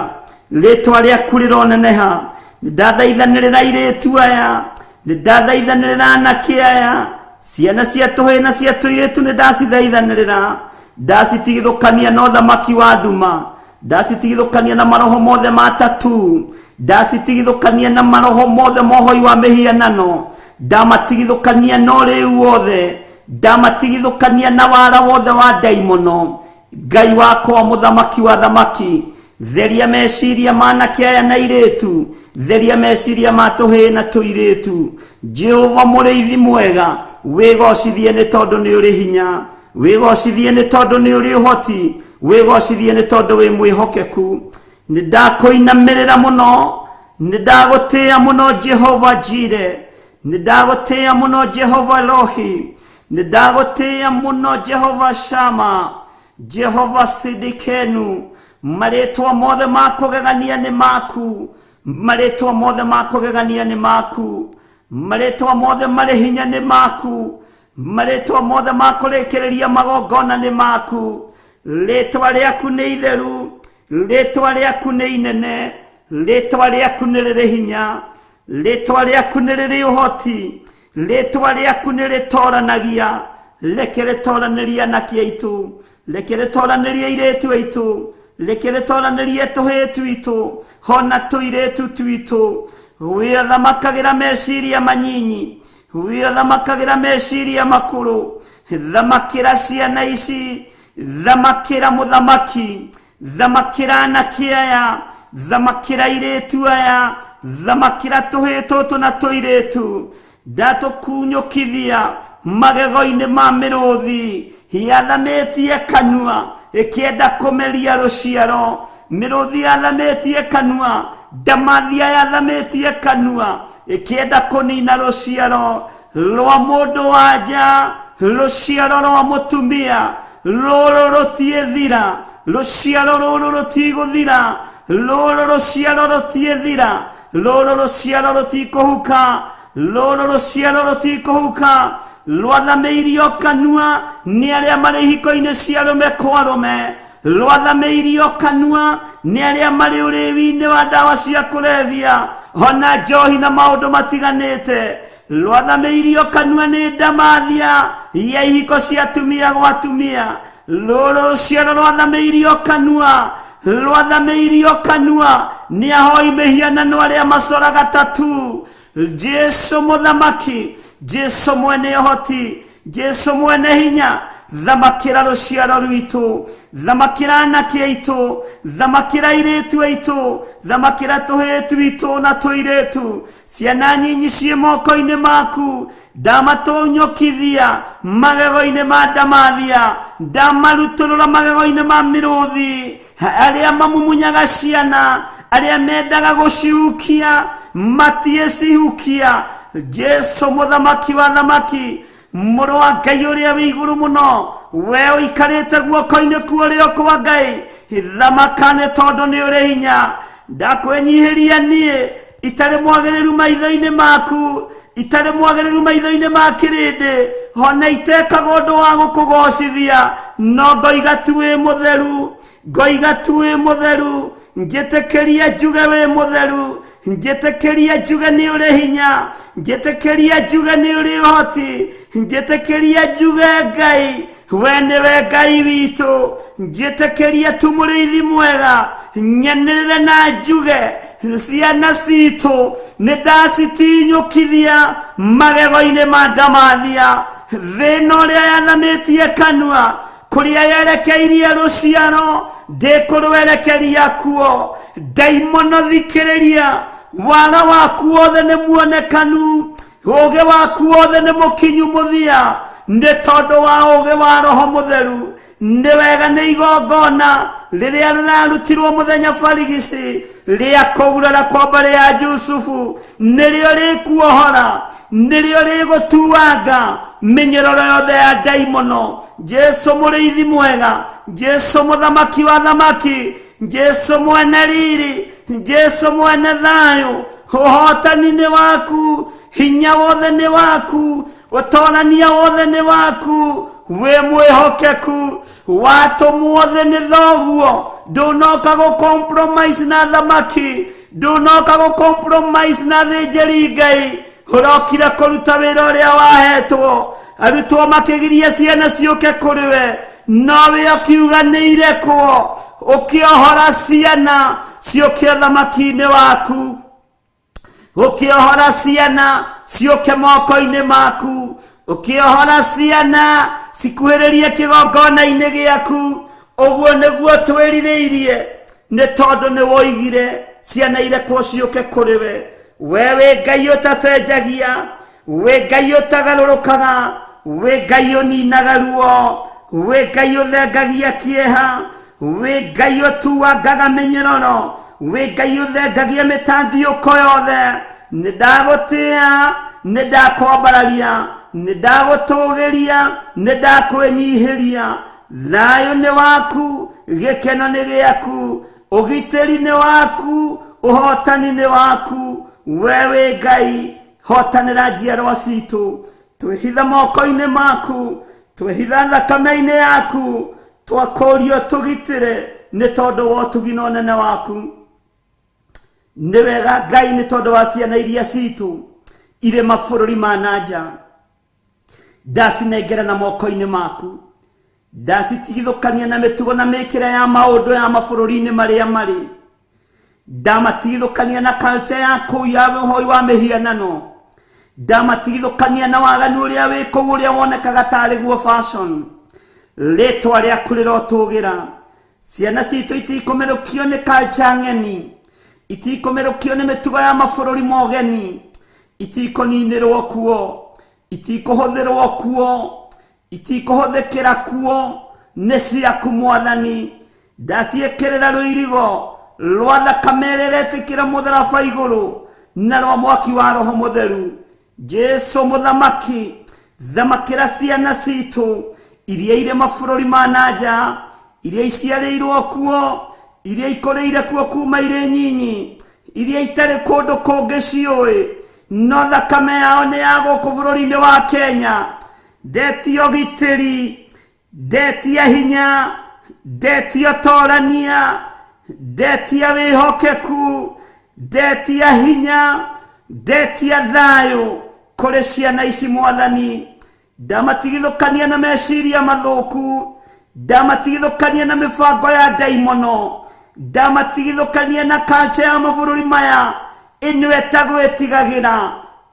rĩtwa rĩaku rĩroneneha. Nĩ ndathaithanĩrĩra airĩtu aya, nĩ ndathaithanĩrĩra anake aya, ciana cia tũhĩĩ na cia tũirĩtu, nĩ ndacithaithanĩrĩra, ndacitigithũkania na ũthamaki wa nduma, ndacitigithũkania na maroho mothe ma tatu, ndacitigithũkania na maroho mothe mohoi wa mĩhianano, ndamatigithũkania na ũrĩu wothe, ndamatigithũkania na wara wothe wa ndaimono. Ngai wakwa, mũthamaki wa thamaki, theria meciria ma anake aya na airĩtu, theria meciria ma tũhĩĩ na tũirĩtu. Jehova mũrĩithi mwega, wĩgocithie nĩ tondũ nĩ ũrĩ hinya, wĩgocithie nĩ tondũ nĩ ũrĩ ũhoti, wĩgocithie nĩ tondũ wĩ mwĩhokeku. Nĩ ndakũinamĩrĩra mũno, nĩ ndagũtĩĩa mũno, Jehova Jire, nĩ ndagũtĩĩa mũno, Jehova Rohi, nĩ ndagũtĩĩa mũno, Jehova Shama, Jehova Sidikenu. Marĩtwa mothe ma kũgegania nĩ maku, marĩtwa mothe ma kũgegania nĩ maku, marĩtwa mothe marĩ hinya nĩ maku, marĩtwa mothe ma kũrĩkĩrĩria magongona nĩ maku. Rĩtwa rĩaku nĩ itheru, rĩtwa rĩaku nĩ inene, rĩtwa rĩaku nĩ rĩrĩ hinya, rĩtwa rĩaku nĩ rĩrĩ ũhoti, rĩtwa rĩaku nĩ rĩtoranagia. Reke rĩtoranĩrie anake aitũ, reke rĩtoranĩrie airĩtu aitũ, reke rĩtoranĩrie tũhĩĩ twitũ hona tũirĩtu twitũ. Wĩothamakagĩra meciria manyinyi, wĩothamakagĩra meciria makũrũ. Thamakĩra ciana ici, thamakĩra mũthamaki, thamakĩra anake aya, thamakĩra airĩtu aya, thamakĩra tũhĩĩ tũtũ na tũirĩtu. Ndatũkunyũkithia magego-inĩ ma mĩrũthi. Yathamĩtie kanua ĩkĩenda kũmeria rũciaro. Mĩrũthi yathamĩtie kanua, ndamathia yathamĩtie kanua ĩkĩenda kũnina rũciaro rwa mũndũ wa nja, rũciaro rwa mũtumia. Rũrũ rũtiĩthira, rũciaro rũrũ rũtigũthira, rũrũ rũciaro rũtiĩthira, rũrũ rũciaro rũtikũhuka, rũrũ rũciaro rũtikũhuka. Rwathamĩirio kanua nĩ arĩa marĩ ihiko-inĩ cia arũme kwa arũme, rwathamĩirio kanua nĩ arĩa marĩ ũrĩwi-inĩ wa ndawa cia kũrebia ona njohi na maũndũ matiganĩte. Rwathamĩirio kanua nĩ ndamathia ya ihiko cia atumia gwa atumia. Rũrũ rũciaro rwathamĩirio kanua, rwathamĩirio kanua nĩ ahoi mĩhianano arĩa macoraga tatu. Jesu mũthamaki, Jesu mwene ũhoti, Jesu mwene hinya, thamakĩra rũciaro rwitũ, thamakĩra anake aitũ, thamakĩra airĩtu aitũ, thamakĩra tũhĩĩ twitũ na tũirĩtu. Ciana nyinyi ciĩ moko-inĩ maku, ndamatũnyũkithia magego-inĩ ma ndamathia, ndamarutũrũra magego-inĩ ma mĩrũthi. Arĩa mamumunyaga ciana, arĩa mendaga gũcihukia, matiĩcihukia. Jesu mũthamaki wa thamaki, mũrũ wa Ngai ũrĩa wĩ igũrũ mũno, we ũikarĩte guoko-inĩ kwa ũrĩo kwa Ngai, thamaka nĩ tondũ nĩ ũrĩ hinya. Ndakwĩnyihĩria niĩ itarĩ mwagĩrĩru maitho-inĩ maku, itarĩ mwagĩrĩru maitho-inĩ ma kĩrĩndĩ, ona itekaga ũndũ wa gũkũgocithia, no ngoiga tu wĩ mũtheru, ngoiga tu wĩ mũtheru. Njĩtĩkĩria njuge wĩ mũtheru, njĩtĩkĩria njuge nĩ ũrĩ hinya, njĩtĩkĩria njuge nĩ ũrĩ ũhoti, njĩtĩkĩria njuge Ngai we nĩwe Ngai witũ. Njĩtĩkĩria tu mũrĩithi mwega, nyanĩrĩre na njuge ciana citũ nĩ ndacitinyũkithia magego-inĩ ma ndamathia. Thĩna ũrĩa yathamĩtie kanua kũrĩa yerekeirie rũciaro ndĩkũrwerekeria kuo. Ndaimono thikĩrĩria, wara waku wothe nĩ muonekanu, ũũgĩ waku wothe nĩ mũkinyu mũthia, nĩ tondũ wa ũũgĩ wa Roho Mũtheru. Nĩ wega nĩ igongona rĩrĩa rĩrarutirwo mũthenya barigici rĩa kũgurara kwa mbarĩ ya Jusufu, nĩrĩo rĩkuohora, nĩrĩo rĩgũtuanga mĩnyororo yothe ya ndaimono. Jesu mũrĩithi mwega, Jesu mũthamaki wa thamaki, Jesu mwene riri, Jesu mwene thayũ, ũhotani nĩ waku, hinya wothe nĩ waku, ũtorania wothe nĩ waku, wĩ mwĩhokeku, watũmwo thĩ nĩ thoguo. Ndũnoka gũ compromise na thamaki, ndũnoka gũ compromise na thĩnjĩri Ngai, ũrokire kũruta wĩra ũrĩa wahetwo. Arutwo makĩgiria ciana ciũke kũrĩ we, nowe ũkiuga nĩ irekwo, ũkĩohora ciana ciũke ũthamaki-inĩ waku, ũkĩohora ciana ciũke moko-inĩ maku, ũkĩohora ciana cikuhĩrĩrie kĩgongona-inĩ gĩaku. Ũguo nĩguo twĩrirĩirie, nĩ tondũ nĩ woigire ciana irekwo ciũke kũrĩ we. We wĩ Ngai ũtacenjagia, wĩ Ngai ũtagarũrũkaga, wĩ Ngai ũninaga ruo, wĩ Ngai ũthengagia kĩeha, wĩ Ngai ũtuangaga mĩnyororo, wĩ Ngai ũthengagia mĩtandiũko yothe. Nĩ ndagũtĩa, nĩ ndakwambararia, nĩ ndagũtũgĩria, nĩ ndakwĩnyihĩria. Thayũ nĩ waku, gĩkeno nĩ gĩaku, ũgitĩri nĩ waku, ũhotani nĩ waku. We wĩ Ngai, hotanĩra njiarwa citũ. Twĩhitha moko-inĩ maku, twĩhitha thakame-inĩ yaku, twakũrio tũgitĩre nĩ tondũ wa ũtugi na ũnene waku. Nĩ wega Ngai, nĩ tondũ wa ciana iria citũ irĩ mabũrũri ma na nja, ndacinengera na moko-inĩ maku, ndacitigithũkania na mĩtugo na mĩkĩre ya maũndũ ya mabũrũri-inĩ marĩa marĩ, ndamatigithũkania na culture ya kũu ya ũhoi wa mĩhianano, ndamatigithũkania na waganu ũrĩa wĩ kũu ũrĩa wonekaga tarĩ guo fashion. Rĩtwa rĩaku rĩrotũgĩra. Ciana citũ itikũmerũkio nĩ culture ng'eni, itikũmerũkio nĩ mĩtugo ya mabũrũri mogeni, itikũninĩrwo kuo, itikũhũthĩrwo kuo. Itikũhũthĩkĩra kuo, nĩ ciaku Mwathani. Ndaciĩkĩrĩra rũirigo rwa thakame ĩrĩa ĩretĩkĩra mũtharaba igũrũ na rwa mwaki wa Roho Mũtheru. Jesu mũthamaki, thamakĩra ciana citũ iria irĩ mabũrũri ma na nja, iria iciarĩirwo kuo, iria ikũrĩire kuo kuma irĩ nyinyi, iria itarĩ kũndũ kũngĩ ciũĩ, no thakame yao nĩ ya gũkũ bũrũri-inĩ wa Kenya. Ndetia ũgitĩri, ndetia hinya, ndetia ũtorania, ndetia wĩhokeku, ndetia hinya, ndetia thayũ kũrĩ ciana ici Mwathani. Ndamatigithũkania na meciria mathũku, ndamatigithũkania na mĩbango ya ndaimono, ndamatigithũkania na culture ya mabũrũri maya ĩno ĩtagwĩtigagĩra,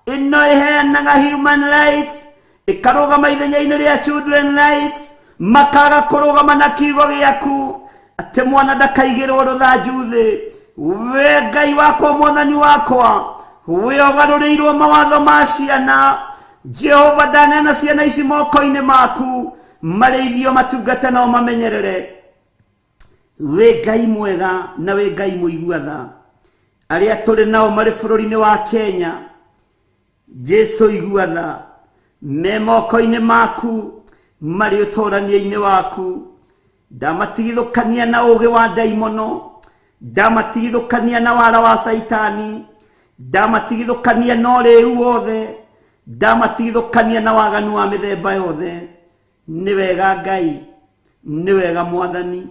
ĩno ĩheanaga human rights ĩkarũgama ithenya-inĩ rĩa children rights, makaga kũrũgama na kiugo gĩaku atĩ mwana ndakaigĩrwo rũthanju thĩ. We Ngai wakwa, Mwathani wakwa, we ũgarũrĩirwo mawatho ma ciana. Jehova, ndaneana ciana ici moko-inĩ maku, marĩithio, matungate na ũmamenyerere. Wĩ Ngai mwega na wĩ Ngai mũigua tha. Arĩa tũrĩ nao marĩ bũrũri-inĩ wa Kenya, Jesu igua tha, me moko-inĩ maku, marĩ ũtũrania-inĩ waku. Ndamatigithũkania na ũũgĩ wa ndaimono, ndamatigithũkania na wara wa Caitani, ndamatigithũkania na ũrĩu wothe, ndamatigithũkania na waganu wa mĩthemba yothe. Nĩ wega Ngai, nĩ wega Mwathani,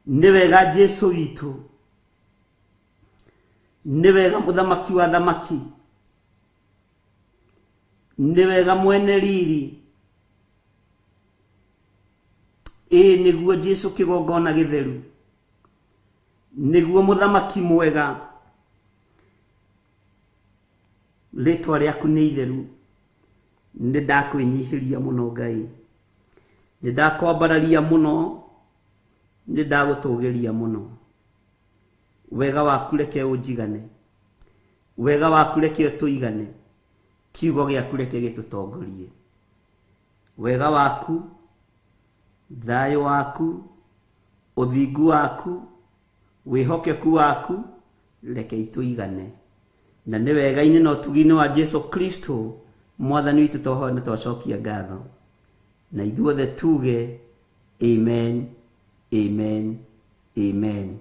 nĩ wega Jesu witũ, nĩ wega mũthamaki wa thamaki, nĩ wega mwene riri. Ĩĩ nĩguo Jesu kĩgongona gĩtheru, nĩguo mũthamaki mwega. Rĩtwa rĩaku nĩ itheru. Nĩ ndakwĩnyihĩria mũno Ngai, nĩ ndakwambararia mũno, nĩ ndagũtũgĩria mũno. Wega waku reke ũnjigane, wega waku reke ũtũigane, kiugo gĩaku reke gĩtũtongorie. Wega waku, thayũ waku, ũthingu waku, wĩhokeku waku reke itũigane. Na nĩ wega-inĩ na ũtugi-inĩ wa Jesu Kristo Mwathani witũ twahoya na twacokia ngatho, na ithuothe tuge amen, amen, amen.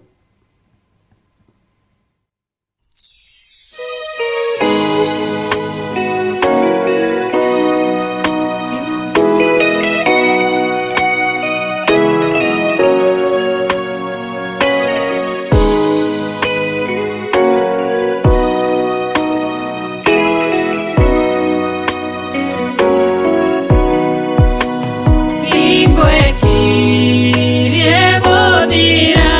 Hingo ĩkirie gũthira.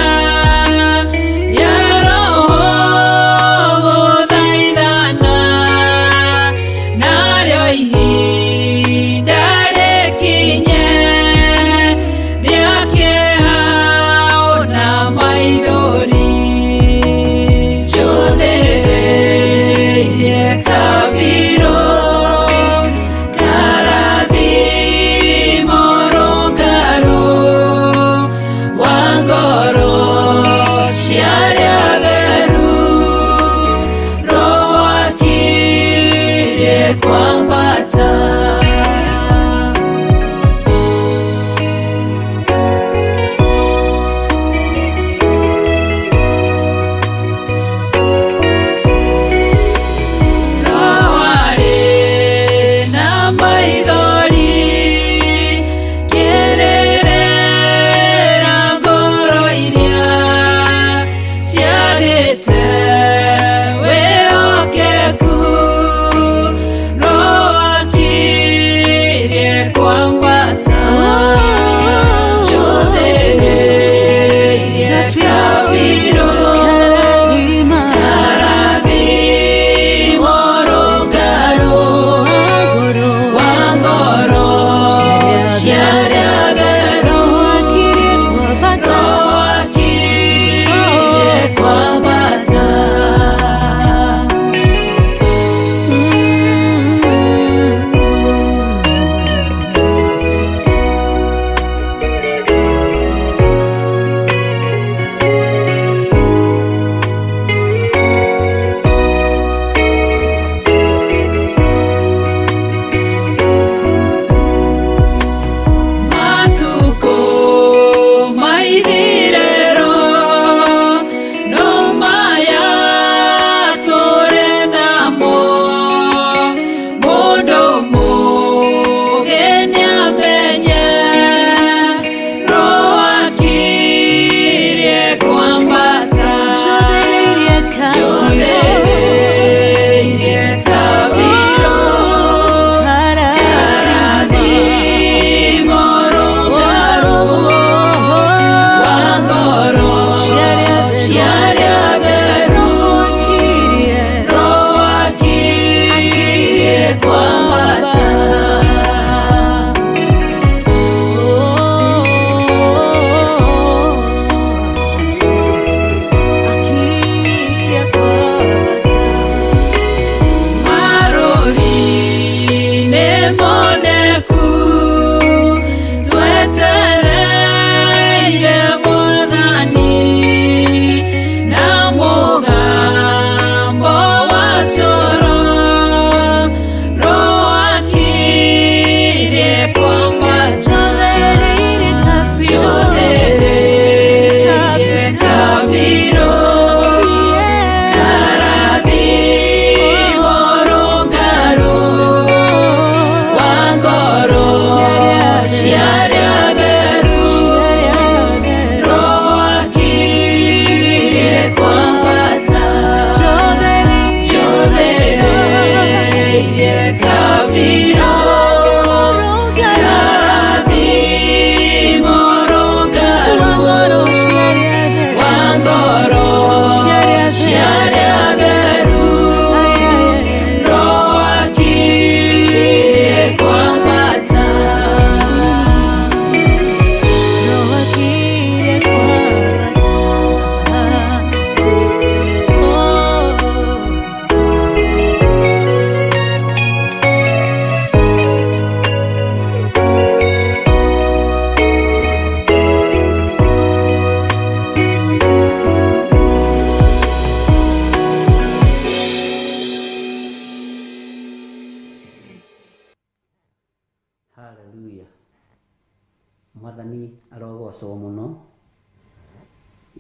Mwathani arogocwo mũno.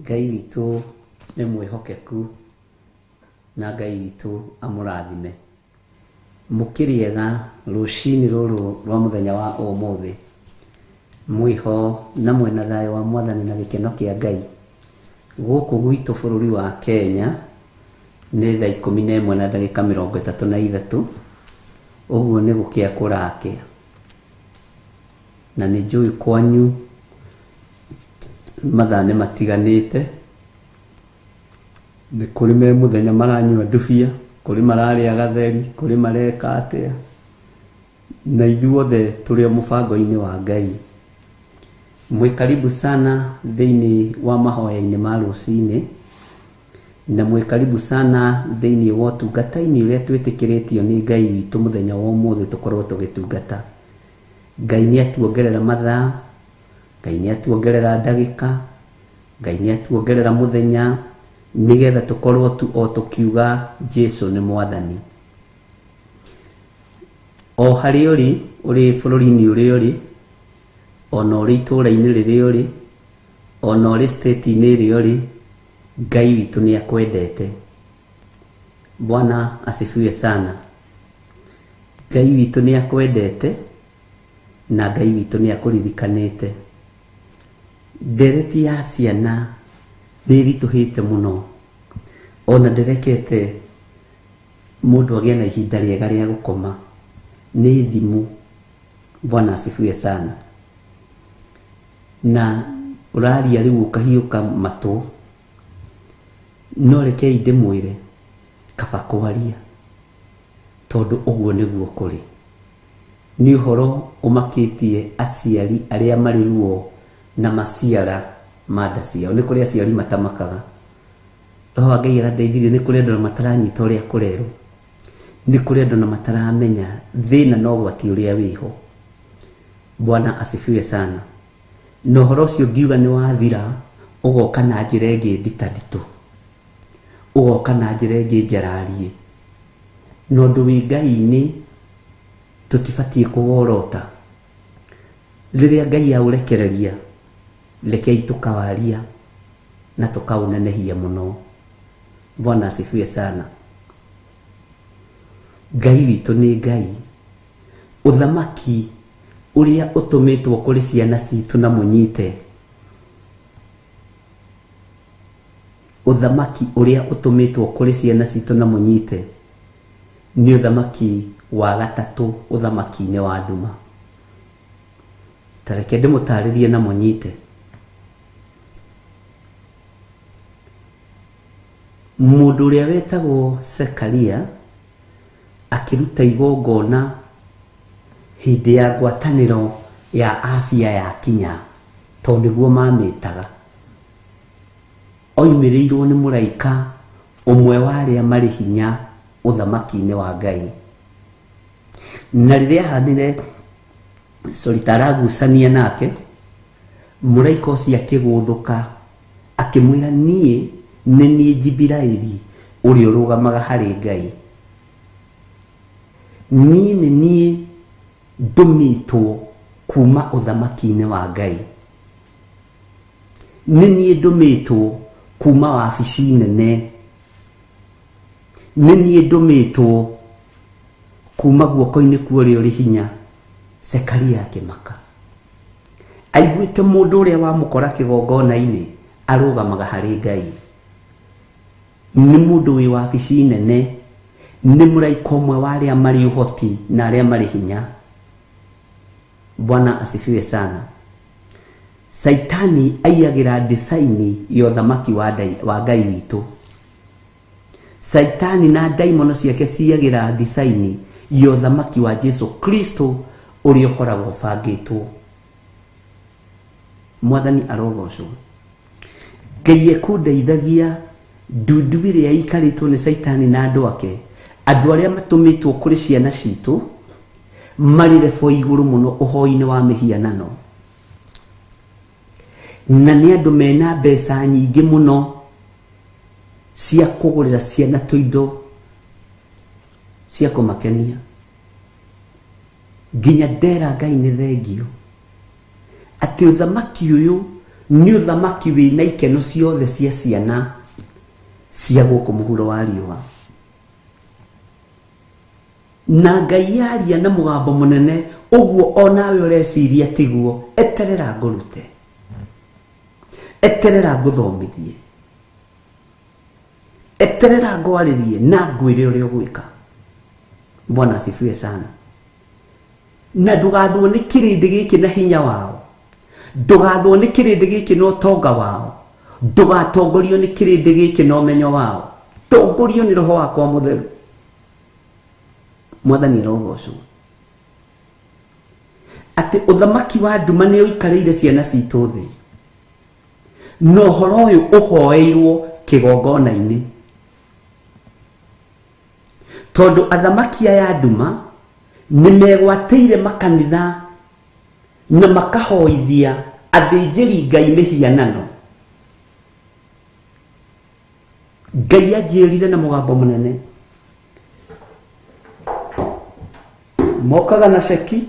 Ngai witũ nĩ mwĩhokeku na Ngai witũ amũrathime. Mũkĩrĩega rũcinĩ rũrũ rwa mũthenya wa ũmũthĩ. Mwĩho na mwĩna thayũ wa Mwathani na gĩkeno kĩa Ngai. Gũkũ gwitũ bũrũri wa Kenya nĩ thaa 11 na ndagĩka 33, ũguo nĩ gũkĩa kũrakĩa. Na nĩ njũĩ kwanyu mathaa nĩ matiganĩte, nĩ kũrĩ me mũthenya maranyua ndubia, kũrĩ mararĩa gatheri, kũrĩ mareka atĩa, na ithuothe tũrĩ o mũbango-inĩ wa Ngai. Mwĩ karibu sana thĩinĩ wa mahoya-inĩ ma rũcinĩ, na mwĩ karibu sana thĩinĩ wa ũtungata-inĩ ũrĩa twĩtĩkĩrĩtio nĩ Ngai witũ mũthenya wa ũmũthĩ tũkorwo tũgĩtungata. Ngai nĩ atuongerera mathaa, Ngai nĩ atuongerera ndagĩka, Ngai nĩ atuongerera mũthenya, nĩgetha tũkorwo tu o tũkiuga Jesu nĩ Mwathani. O harĩa ũrĩ, ũrĩ bũrũri-inĩ ũrĩa ũrĩ, ona ũrĩ itũũra-inĩ rĩrĩa ũrĩ, ona ũrĩ state-inĩ ĩrĩa ũrĩ, Ngai witũ nĩ akwendete. Bwana asifiwe sana. Ngai witũ nĩ akwendete na Ngai witũ nĩ akũririkanĩte. Ndereti ya ciana nĩ ĩritũhĩte mũno, ona ndĩrekete mũndũ agĩe na ihinda rĩega rĩa gũkoma. Nĩ thimũ. Bwana asifiwe sana. Na ũraria rĩu ũkahiũka matũ, no rekei ndĩmwĩre kaba kwaria, tondũ ũguo nĩguo kũrĩ. Nĩ ũhoro ũmakĩtie aciari arĩa marĩ ruo na maciara ma nda ciao. Nĩ kũrĩ aciari matamakaga. Roho wa Ngai arandeithirie, nĩ kũrĩ andũ na mataranyita ũrĩa kũrerwo, nĩ kũrĩ andũ na mataramenya thĩna na ũgwati ũrĩa wĩho. Bwana asifiwe sana. Na ũhoro ũcio ngiuga nĩ wathira, ũgoka na njĩra ĩngĩ nditanditũ, ũgoka na njĩra ĩngĩ njararie. Na ũndũ wĩ Ngai-inĩ tũtibatiĩ kũworota. Rĩrĩa Ngai aũrekereria, rekei tũkawaria na tũkaũnenehia mũno. Bwana asifiwe sana. Ngai witũ nĩ Ngai. Ũthamaki ũrĩa ũtũmĩtwo kũrĩ ciana citũ na mũnyite, ũthamaki ũrĩa ũtũmĩtwo kũrĩ ciana citũ na mũnyite nĩ ũthamaki wa gatatũ ũthamaki-inĩ wa nduma. Ta reke ndĩmũtarĩrie na mũnyite. Mũndũ ũrĩa wetagwo Zekaria akĩruta igongona hĩndĩ ya ngwatanĩro ya afya ya kinya, tondũ nĩguo mamĩtaga. Oimĩrĩirwo nĩ mũraika ũmwe wa arĩa marĩ hinya ũthamaki-inĩ wa Ngai. Na rĩrĩa ahanire, sorry, ta aragucania nake, mũraika ũcio akĩgũthũka akĩmwĩra, niĩ nĩ niĩ Jibiraeli ũrĩa ũrũgamaga harĩ Ngai. Niĩ nĩ niĩ ndũmĩtwo kuma ũthamaki-inĩ wa Ngai. Nĩ niĩ ndũmĩtwo kuma wabici nene. Nĩ niĩ ndũmĩtwo kuma guoko-inĩ kwa ũrĩa ũrĩ hinya. Zekaria akĩmaka. Aiguĩte mũndũ ũrĩa wamũkora kĩgongona-inĩ arũgamaga harĩ Ngai. Nĩ mũndũ wĩ wabici nene, nĩ mũraika ũmwe wa arĩa marĩ ũhoti na arĩa marĩ hinya. Bwana asifiwe sana. Saitani aiyagĩra design ya ũthamaki wa Ngai witũ. Saitani na ndaimono ciake ciyagĩra design ya ũthamaki wa Jesu Kristo ũrĩa ũkoragwo ũbangĩtwo. Mwathani arogocwo. Ngai ekũndeithagia ndundu ĩrĩa ĩikarĩtwo nĩ Saitani na andũ ake, andũ arĩa matũmĩtwo kũrĩ ciana citũ marĩ rebo igũrũ mũno ũhoi-inĩ wa mĩhianano, na nĩ andũ mena mbeca nyingĩ mũno cia kũgũrĩra ciana tũindo cia kũmakenia. Nginya ndera Ngai nĩ thengio. Atĩ ũthamaki ũyũ nĩ ũthamaki wĩna ikeno ciothe cia ciana cia gũkũ mũhuro wa riũa. Na Ngai yaria na mũgambo mũnene ũguo onawe ũreciria tiguo, eterera ngũrute, eterera ngũthomithie, eterera ngwarĩrie na ngwĩre ũrĩa ũgwĩka. Bwana asifiwe sana. Na ndũgathwo nĩ kĩrĩndĩ gĩkĩ na hinya wao, ndũgathwo nĩ kĩrĩndĩ gĩkĩ na ũtonga wao, ndũgatongorio nĩ kĩrĩndĩ gĩkĩ na ũmenyo wao, tongorio nĩ roho wakwa mũtheru. Mwathani arogocwo. Atĩ ũthamaki wa nduma nĩ ũikarĩire ciana citũ thĩ, na ũhoro ũyũ ũhoeirwo kĩgongona-inĩ, tondũ athamaki aya a nduma nĩ megwatĩire makanitha na makahoithia athĩnjĩri Ngai mĩhianano. Ngai anjĩrire na mũgambo mũnene, mokaga na ceki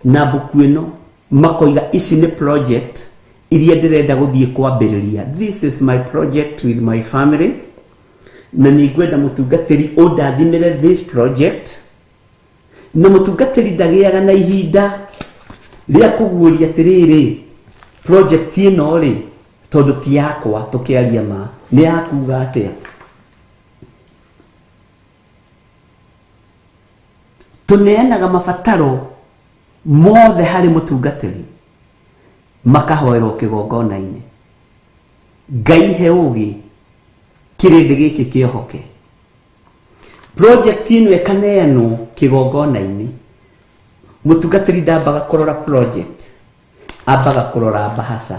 na mbuku ĩno, makoiga ici nĩ project iria ndĩrenda gũthiĩ kwambĩrĩria, this is my project with my family, na nĩ ngwenda mũtungatĩri ũndathimĩre this project. Na mũtungatĩri ndagĩaga na ihinda rĩa kũguũria atĩrĩrĩ, project ĩno rĩ, tondũ ti yakwa, tũkĩaria ma nĩ yakuga atĩa. Tũneanaga mabataro mothe harĩ mũtungatĩri, makahoerwo kĩgongona-inĩ. Ngai he ũgĩ kĩrĩndĩ gĩkĩ kĩohoke. Project ĩno ĩkaneanwo kĩgongona-inĩ. Mũtungatĩri ndambaga kũrora project, ambaga kũrora mbahaca.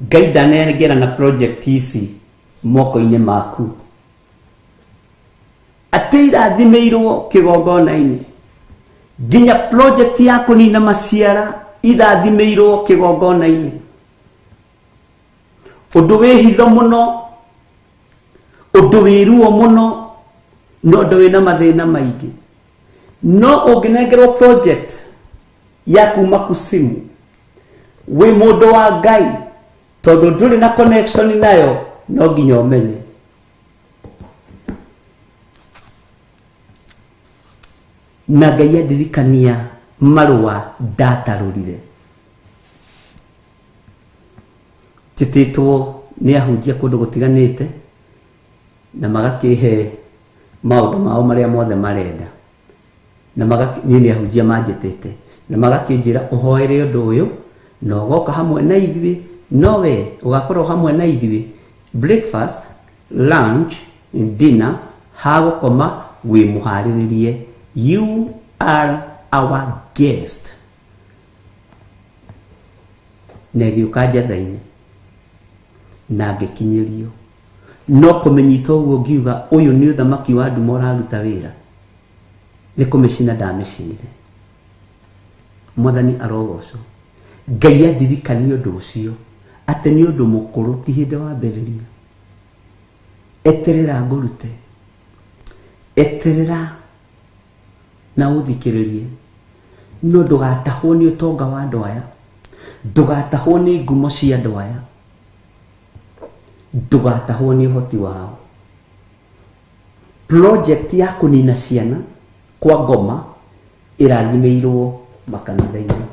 Ngai ndanengera na project ici moko-inĩ maku, atĩ irathimĩirwo kĩgongona-inĩ, nginya project ya kũnina maciara irathimĩirwo kĩgongona-inĩ. Ũndũ wĩ hitho mũno, ũndũ wĩ ruo mũno, na ũndũ wĩna mathĩna maingĩ. No ũngĩnengerwo project ya kuma kusimu, wĩ mũndũ wa Ngai, tondũ ndũrĩ na connection nayo, no nginya ũmenye. Na Ngai andirikania marũa ndatarũrire, njĩtĩtwo nĩ ahunjia kũndũ gũtiganĩte, na magakĩhe maũndũ mao marĩa mothe marenda, na niĩ nĩ ahunjia manjĩtĩte na magakĩnjĩra ũhoere ũndũ ũyũ na ũgoka hamwe na ithuĩ, no we ũgakorwo hamwe na ithuĩ breakfast, lunch, dinner, ha gũkoma wĩ mũharĩrĩrie, you are our guest. Na ĩgĩũka njatha-inĩ na ngĩkinyĩrio, no kũmĩnyita ũguo ngiuga ũyũ nĩ ũthamaki wa nduma ũraruta wĩra, nĩ kũmĩcina ndamĩcinire. Mwathani arogocwo. Ngai andirikanie ũndũ ũcio atĩ nĩ ũndũ mũkũrũ, ti hĩndĩ wambĩrĩria. Eterera ngũrute, eterera na ũthikĩrĩrie, no ndũgatahwo nĩ ũtonga wa andũ aya, ndũgatahwo nĩ ngumo cia andũ aya, ndũgatahwo nĩ ũhoti wao. Project ya kũnina ciana kwa ngoma ĩrathimĩirwo makanitha-inĩ.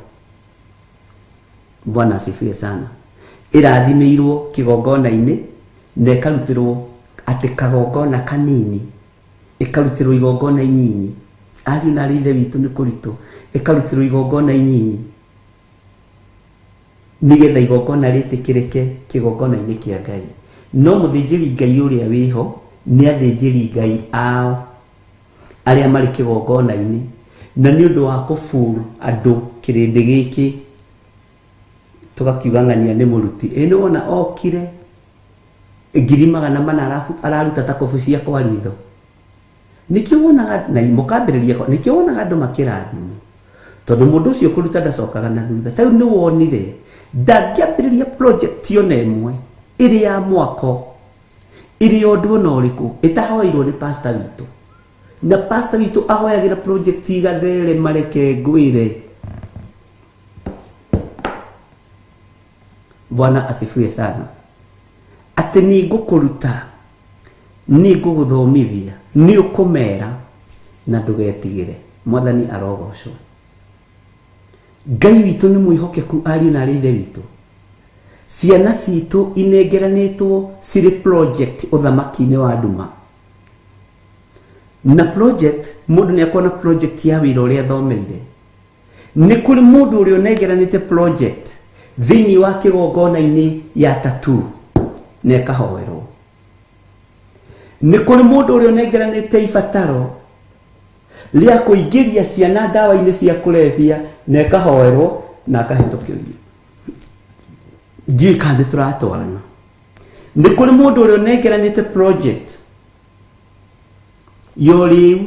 Bwana asifiwe sana. Ĩrathimĩirwo kĩgongona-inĩ na ĩkarutĩrwo atĩ kagongona kanini, ĩkarutĩrwo igongona inyinyi. Ariũ na arĩ ithe witũ, nĩ kũritũ. Ĩkarutĩrwo igongona inyinyi nĩgetha igongona rĩtĩkĩrĩke kĩgongona-inĩ kĩa Ngai. No mũthĩnjĩri Ngai ũrĩa wĩho nĩ athĩnjĩri Ngai ao arĩa marĩ kĩgongona-inĩ, na nĩ ũndũ wa kũburu andũ kĩrĩndĩ gĩkĩ, tũgakiuga ng'ania nĩ mũruti. Ĩ nĩ wona okire 400,000 araruta ta kobu cia kwa ritho. Nĩkĩo wonaga na mũkambĩrĩria, nĩkĩo wonaga andũ makĩrathimwo, tondũ mũndũ ũcio kũruta ndacokaga na thutha. Ta rĩu nĩ wonire ndangĩambĩrĩria project ona ĩmwe ĩrĩ ya mwako, ĩrĩ ya ũndũ ona ũrĩkũ, ĩtahoeirwo nĩ pastor witũ. Na pastor witũ ahoyagĩra project igatherema, reke ngwĩre. Bwana asifiwe sana. Atĩ nĩ ngũkũruta, nĩ ngũgũthomithia, nĩ ũkũmera na ndũgetigĩre. Mwathani arogocwo. Ngai witũ nĩ mwĩhokeku, ariũ na arĩ ithe witũ. Ciana citũ inengeranĩtwo cirĩ project ũthamaki-inĩ wa nduma. Na project, mũndũ nĩ akorwo na project ya wĩra ũrĩa athomeire. Nĩ kũrĩ mũndũ ũrĩa ũnengeranĩte project thĩinĩ wa kĩgongona-inĩ ya tattoo na ĩkahoerwo. Nĩ kũrĩ mũndũ ũrĩa ũnengeranĩte ibataro rĩa kũingĩria ciana ndawa-inĩ cia kũrebia na ĩkahoerwo na akahĩtũkĩrio. Ndiũĩ kana nĩ tũratwarana. Nĩ kũrĩ mũndũ ũrĩa ũnengeranĩte project ya ũrĩu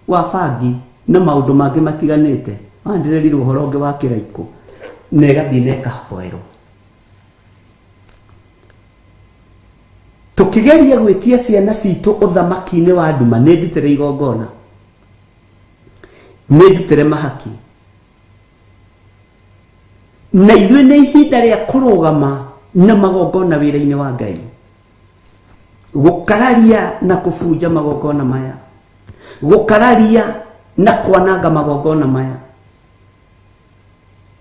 wa bangi na maũndũ mangĩ matiganĩte. Ndĩrerirwo ũhoro ũngĩ wa kĩraikũ na ĩgathiĩ na ĩkahoerwo. Tũkĩgeria gwĩtia ciana citũ ũthamaki-inĩ wa nduma, nĩ ndutĩre igongona, nĩ ndutĩre mahaki, na ithuĩ nĩ ihinda rĩa kũrũgama na magongona wĩra-inĩ wa Ngai, gũkararia na kũbunja magongona maya, gũkararia na kwananga magongona maya.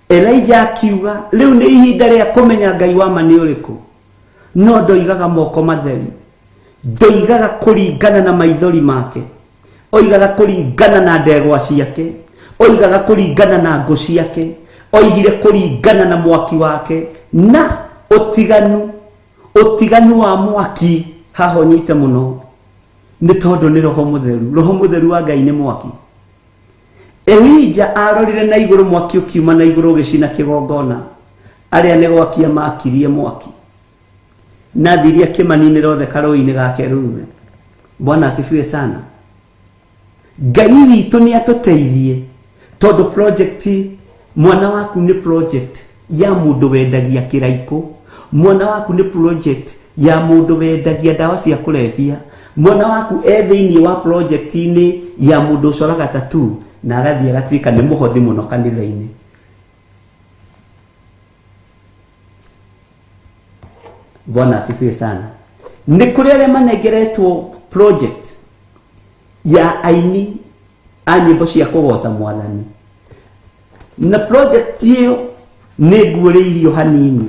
Elijah akiuga rĩu nĩ ihinda rĩa kũmenya Ngai wa ma nĩ ũrĩkũ, no ndoigaga moko matheri, ndoigaga kũringana na maithori make, oigaga kũringana na ndegwa ciake, oigaga kũringana na ngũ ciake, oigire kũringana na mwaki wake. Na ũtiganu, ũtiganu wa mwaki haha ũnyite mũno, nĩ tondũ nĩ Roho Mũtheru. Roho Mũtheru wa Ngai nĩ mwaki. Elijah arorire na igũrũ, mwaki ũkiuma na igũrũ ũgĩcina kĩgongona. Arĩa nĩ gwakia makirie mwaki na thiria kĩmaninĩra othe karũĩ-inĩ ga Keruthe. Bwana asifiwe sana. Ngai witũ nĩ atũteithie, tondũ project mwana waku nĩ project ya mũndũ wendagia kĩraikũ, mwana waku nĩ project ya mũndũ wendagia ndawa cia kũrebia, mwana waku e thĩinĩ wa project-inĩ ya mũndũ ũcoraga tattoo na agathiĩ agatuĩka nĩ mũhothi mũno kanitha-inĩ. Bwana asifiwe sana. Nĩ kũrĩ arĩa manengeretwo project ya aini a nyĩmbo cia kũgoca Mwathani, na project ĩyo nĩ nguũrĩirio hanini.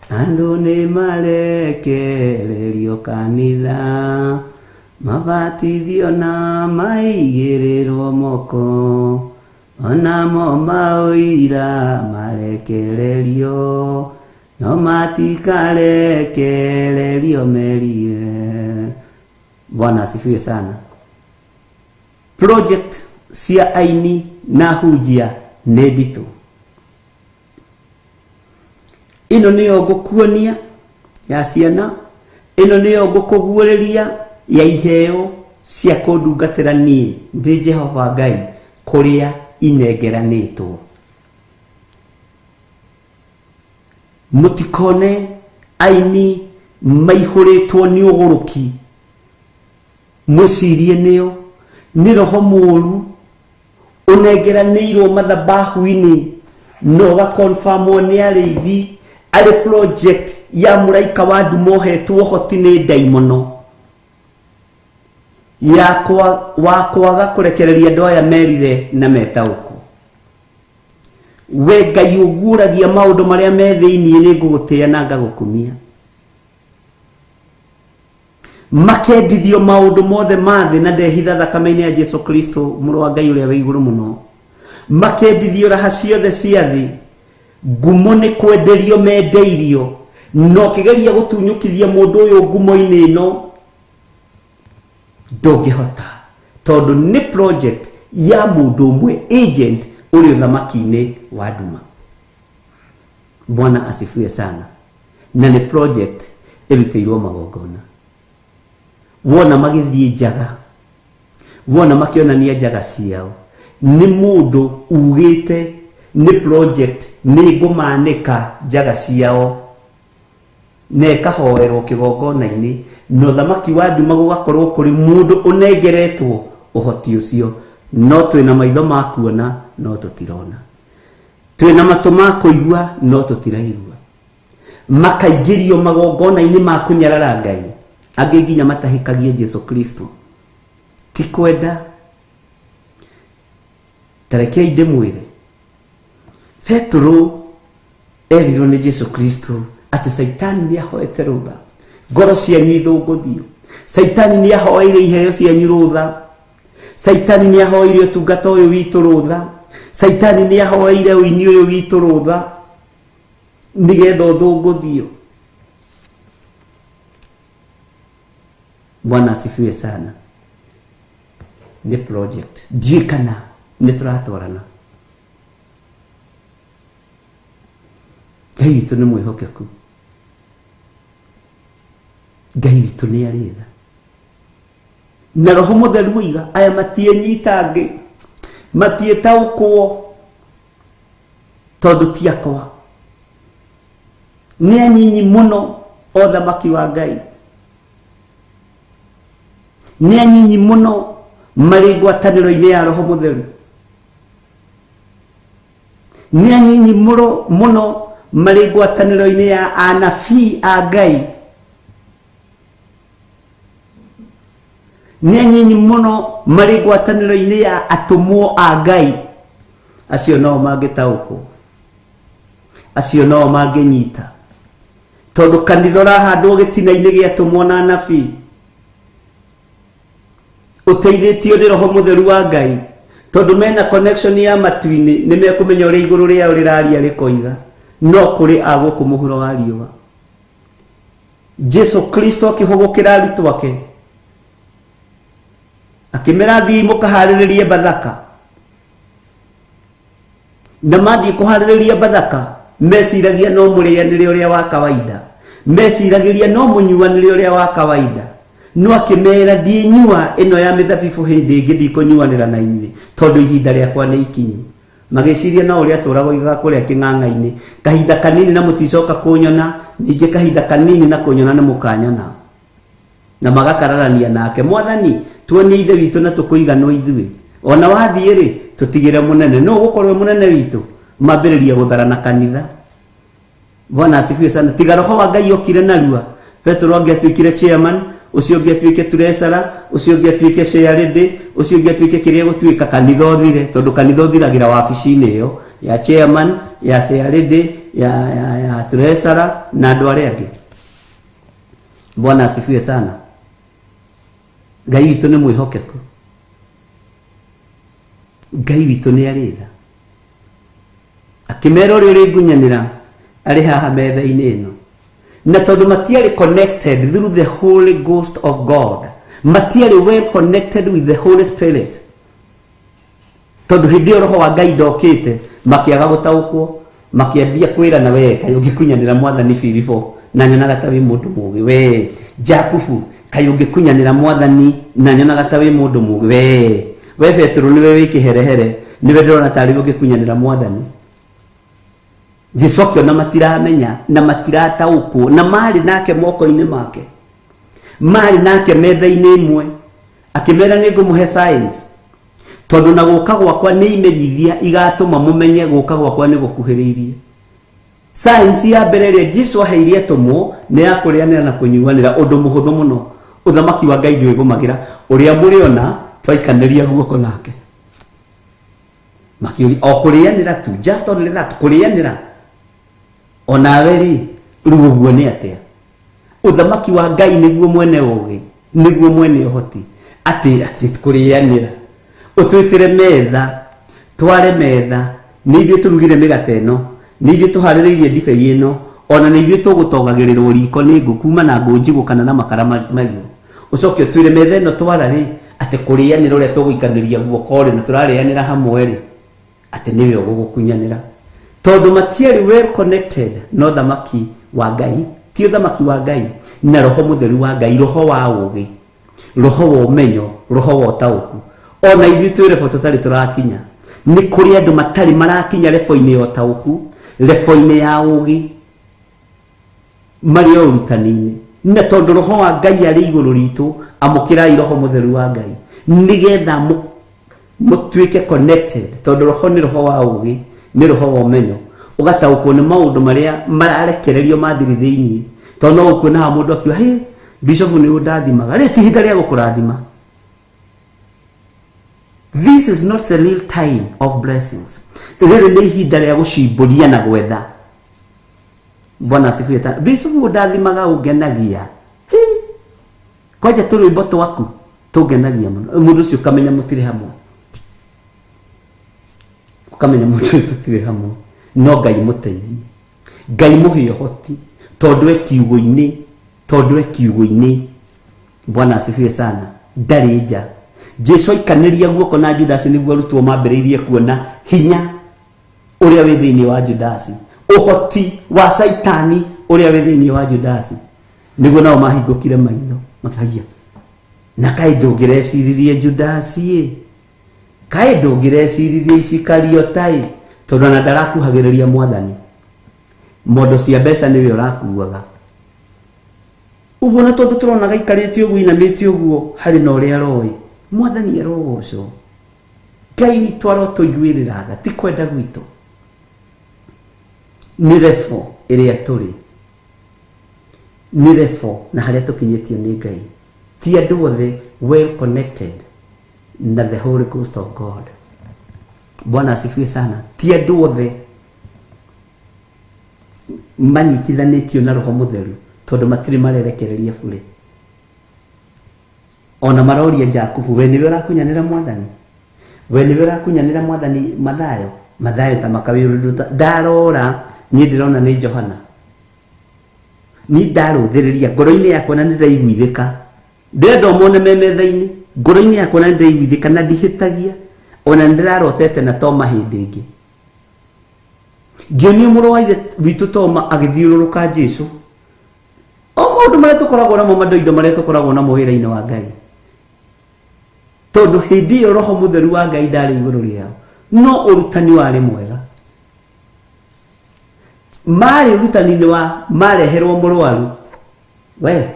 Andũ nĩ marekererio kanitha, mabatithio na maigĩrĩrwo moko, onamo maũira marekererio, no matikarekererio merire. Bwana asifiwe sana. Project cia aini na hunjia nĩ nditũ. Ĩno nĩyo ngũkuonia ya ciana, ĩno nĩyo ngũkũguũrĩria ya iheo cia kũndungatĩra niĩ ndĩ Jehova Ngai kũrĩa inengeranĩtwo. Mũtikone aini maihũrĩtwo nĩ ũgũrũki, mwĩcirie nĩo nĩ roho mũũru ũnengeranĩirwo mathabahu-inĩ na ũgakonfamwo nĩ arĩithi arĩ project ya mũraika wa nduma ũhetwo ũhoti nĩ ndaimono ya kwa, wa kwaga kũrekereria andũ aya merire na metaũkwo. We Ngai ũguũragia maũndũ marĩa me thĩinĩ, nĩ ngũgũtĩĩa na ngagũkumia. Makendithio maũndũ mothe ma thĩ na ndehitha thakame-inĩ ya Jesu Kristo mũrũ wa Ngai ũrĩa wĩ igũrũ mũno. Makendithio raha ciothe cia thĩ, ngumo nĩ kwenderio mendeirio, na ũkĩgeria gũtunyũkithia mũndũ ũyũ ngumo-inĩ ĩno ndũngĩhota, tondũ nĩ project ya mũndũ ũmwe agent ũrĩ ũthamaki-inĩ wa nduma. Bwana asifiwe sana. Na nĩ project ĩrutĩirwo magongona. Wona magĩthiĩ njaga, wona makĩonania njaga ciao, nĩ mũndũ ugĩte nĩ project nĩ ngũmanĩka njaga ciao. Na ĩkahoerwo kĩgongona-inĩ, na ũthamaki wa nduma gũgakorwo kũrĩ mũndũ ũnengeretwo ũhoti ũcio. No twĩna maitho ma kuona no tũtirona, twĩna matũ ma kũigua no tũtiraigua. Makaingĩrio magongona-inĩ ma kũnyarara Ngai, angĩ nginya matahĩkagie Jesu Kristo. Ti kwenda. Ta rekei ndĩmwĩre, Petero erirwo nĩ Jesu Kristo atĩ Caitani nĩ ahoete rũtha ngoro cianyu ithũngũthio. Caitani nĩ ahoeire iheo cianyu rũtha. Caitani nĩ ahoeire ũtungata ũyũ witũ rũtha. Caitani nĩ ahoeire ũini ũyũ witũ rũtha nĩgetha ũthũngũthio. Bwana asifiwe sana. Nĩ project ndiũĩ kana nĩ tũratwarana. Ngai witũ nĩ mwĩhokeku, Ngai witũ nĩ arĩ tha, na Roho Mũtheru oiga aya matiĩnyitangĩ, matiĩtaũkwo tondũ ti akwa, nĩ anyinyi mũno o thamaki wa Ngai, nĩ anyinyi mũno marĩ ngwatanĩro-inĩ ya Roho Mũtheru, nĩ anyinyi mũno mũno marĩ ngwatanĩro-inĩ ya anabii a Ngai, nĩ anyinyi mũno marĩ ngwatanĩro-inĩ ya atũmwo a Ngai. Acio nao mangĩtaũkwo, acio nao mangĩnyita, tondũ kanitha ũrahandwo gĩtina-inĩ gĩa atũmwo na anabii ũteithĩtio nĩ Roho Mũtheru wa Ngai, tondũ mena connection ya matu-inĩ, nĩ mekũmenya ũrĩa igũrũ rĩao rĩraria rĩkoiga. No kũrĩ a gũkũ mũhuro wa riũa, Jesu Kristo akĩhũgũkĩra arutwo ake akĩmera, thiĩi mũkaharĩrĩrie Bathaka. Na mathiĩ kũharĩrĩria Bathaka, meciragia no mũrĩanĩre ũrĩa wa kawaida, meciragĩria no mũnyuanĩre ũrĩa wa kawaida. No akĩmera, ndinyua ĩno ya mĩthabibũ hĩndĩ ĩngĩ, ndikũnyuanĩra na inyuĩ tondũ ihinda rĩakwa nĩ ikinyu. Magĩciria no ũrĩa atũraga oigaga kũrĩa kĩng'ang'a-inĩ, kahinda kanini na mũticoka kũnyona, ningĩ kahinda kanini na kũnyona nĩ mũkanyona. Na magakararania nake, Mwathani, tuonie Ithe witũ na tũkũiganwo ithuĩ. Ona wathiĩ rĩ, tũtigĩre mũnene. Nũ ũgũkorwo mũnene witũ? Mambĩrĩria gũtharana kanitha. Bwana asifiwe sana. Tiga Roho wa Ngai okire narua, Petero angĩatuĩkire chairman, ũcio ũngĩ atuĩke treasurer, ũcio ũngĩ atuĩke chairlady, ũcio ũngĩ atuĩke kĩrĩa gũtuĩka, kanitha ũthire, tondũ kanitha ũthiragĩra wabici-inĩ ĩyo ya chairman, ya chairlady, ya treasurer na andũ arĩa angĩ. Bwana asifiwe sana. Ngai witũ nĩ mwĩhokeku, Ngai witũ nĩ arĩ tha. Akĩmera ũrĩa ũrĩngunyanĩra arĩ haha metha-inĩ ĩno. Na tondũ matiarĩ connected through the Holy Ghost of God, matiarĩ well connected with the Holy Spirit, tondũ hĩndĩ ĩyo Roho wa Ngai ndokĩte, makĩaga gũtaũkwo, makĩambia kwĩrana, we kaĩ ũngĩkunyanĩra Mwathani? Filipo, na nyonaga ta wĩ mũndũ mũũgĩ. We Jakubu, kaĩ ũngĩkunyanĩra Mwathani? Na nyonaga ta wĩ mũndũ mũũgĩ. We Petero, nĩwe wĩ kĩherehere, nĩwe ndĩrona tarĩ ũngĩkunyanĩra Mwathani. Jesu akĩona matiramenya na matirataũkwo, na marĩ nake moko-inĩ make, marĩ nake metha-inĩ ĩmwe. Akĩmera, nĩ ngũmũhe science, tondũ na gũka gwakwa nĩ imenyithia igatũma mũmenye gũka gwakwa nĩ gũkuhĩrĩirie. Science ya mbere ĩrĩa Jesu aheire atũmwo nĩ ya kũrĩanĩra na kũnyuanĩra, ũndũ mũhũthũ mũno. Ũthamaki wa Ngai ndwĩgũmagĩra ũrĩa mũrĩona twaikanĩria guoko nake. Makĩũria, o kũrĩanĩra tu, just only that, kũrĩanĩra? Onawe rĩ, rĩu ũguo nĩ atĩa? Ũthamaki wa Ngai nĩguo mwene ũgĩ, nĩguo mwene ũhoti, atĩ kũrĩanĩra. Ũtwĩtĩre metha, tware metha, nĩ ithuĩ tũrugire mĩgate ĩno, nĩ ithuĩ tũharĩrĩirie ndibei ĩno, ona nĩ ithuĩ tũgũtogagĩrĩrwo riko nĩ ngũ kuma na ngũ njigũ kana na makara mahiũ. Ũcoke ũtwĩre metha ĩno twara rĩ, atĩ kũrĩanĩra ũrĩa tũgũikanĩria guoko rĩ, na tũrarĩanĩra hamwe rĩ, atĩ nĩwe ũgũgũkunyanĩra. Tondũ matiarĩ well connected na ũthamaki wa Ngai, ti ũthamaki wa Ngai na Roho Mũtheru wa Ngai, roho wa ũgĩ, roho wa ũmenyo, roho wa ũtaũku. Ona ithuĩ twĩ rebo tũtarĩ tũrakinya. Nĩ kũrĩ andũ matarĩ marakinya rebo-inĩ ya ũtaũku, rebo-inĩ ya ũgĩ. Marĩ o ũrutani-inĩ. Na tondũ roho wa Ngai arĩ igũrũ ritũ, amũkĩrai roho mũtheru wa Ngai nĩgetha mũtuĩke connected, tondũ roho nĩ roho wa ũũgĩ, nĩ roho wa ũmenyo, ũgataũkwo nĩ maũndũ marĩa mararekererio mathiri thĩinĩ. Tondũ no ũkuona haha mũndũ akiuga, hĩ, bishop nĩ ũndathimaga, rĩ ti ihinda rĩa gũkũrathima. This is not the real time of blessings. Rĩrĩ nĩ ihinda rĩa gũcimbũria na gwetha. Bwana asifiwe. Bishop ũndathimaga ũngenagia. Hĩ, kwanja tũrwĩmbo twaku tũngenagia mũno. Mũndũ ũcio ũkamenya mũtirĩ hamwe. Ũkamenya mũndũ ũyũ tũtirĩ hamwe. No Ngai mũteithie. Ngai mũhe ũhoti tondũ e kiugo-inĩ, tondũ e kiugo-inĩ. Bwana asifiwe sana. Ndarĩ nja. Jesu aikanĩria guoko na Judasi nĩguo arutwo mambĩrĩirie kuona hinya ũrĩa wĩ thĩinĩ wa Judasi, ũhoti wa Caitani ũrĩa wĩ thĩinĩ wa Judasi, nĩguo nao mahingũkire maitho makaiya, na kaĩ ndũngĩreciririe Judasi ĩ, kaĩ ndũngĩreciririe Isikariota ĩ, tondũ ona ndarakuhagĩrĩria mwathani, mondo cia mbeca nĩwe ũrakuaga ũguo, na tondũ tũrona gaikarĩte ũguo inamĩte ũguo harĩ na ũrĩa aroĩ. Mwathani arogocwo. Ngai witũ arotũiguĩrĩra tha, ti kwenda gwitũ, nĩ level ĩrĩa tũrĩ, nĩ level na harĩa tũkinyĩtio nĩ Ngai. Ti andũ othe well connected na the Holy Ghost of God. Bwana asifiwe sana. Ti andũ othe manyitithanĩtio na roho mũtheru, tondũ matirĩ marerekereria bure. Ona maroria Jakubu, we nĩwe ũrakunyanĩra mwathani, we nĩwe ũrakunyanĩra mwathani. Mathayo, Mathayo ta makawĩrũrũ ndarora, niĩ ndĩrona nĩ Johana. Niĩ ndarũthĩrĩria ngoro-inĩ yakwa na nĩndĩraiguithĩka, ndĩrenda ũmone me metha-inĩ. Ngoro-inĩ yakwa na nĩndĩraiguithĩka na ndihĩtagia. Ona nĩndĩrarotete na Toma hĩndĩ ĩngĩ, ngĩonio mũrũ wa ithe witũ Toma agĩthiũrũrũka Jesu. O maũndũ marĩa tũkoragwo namo, mandoindo marĩa tũkoragwo namo wĩra-inĩ wa Ngai, tondũ hĩndĩ ĩyo roho mũtheru wa Ngai ndarĩ igũrũ rĩao, no ũrutani warĩ mwega. Marĩ ũrutani-inĩ wa mareherwo mũrwaru, we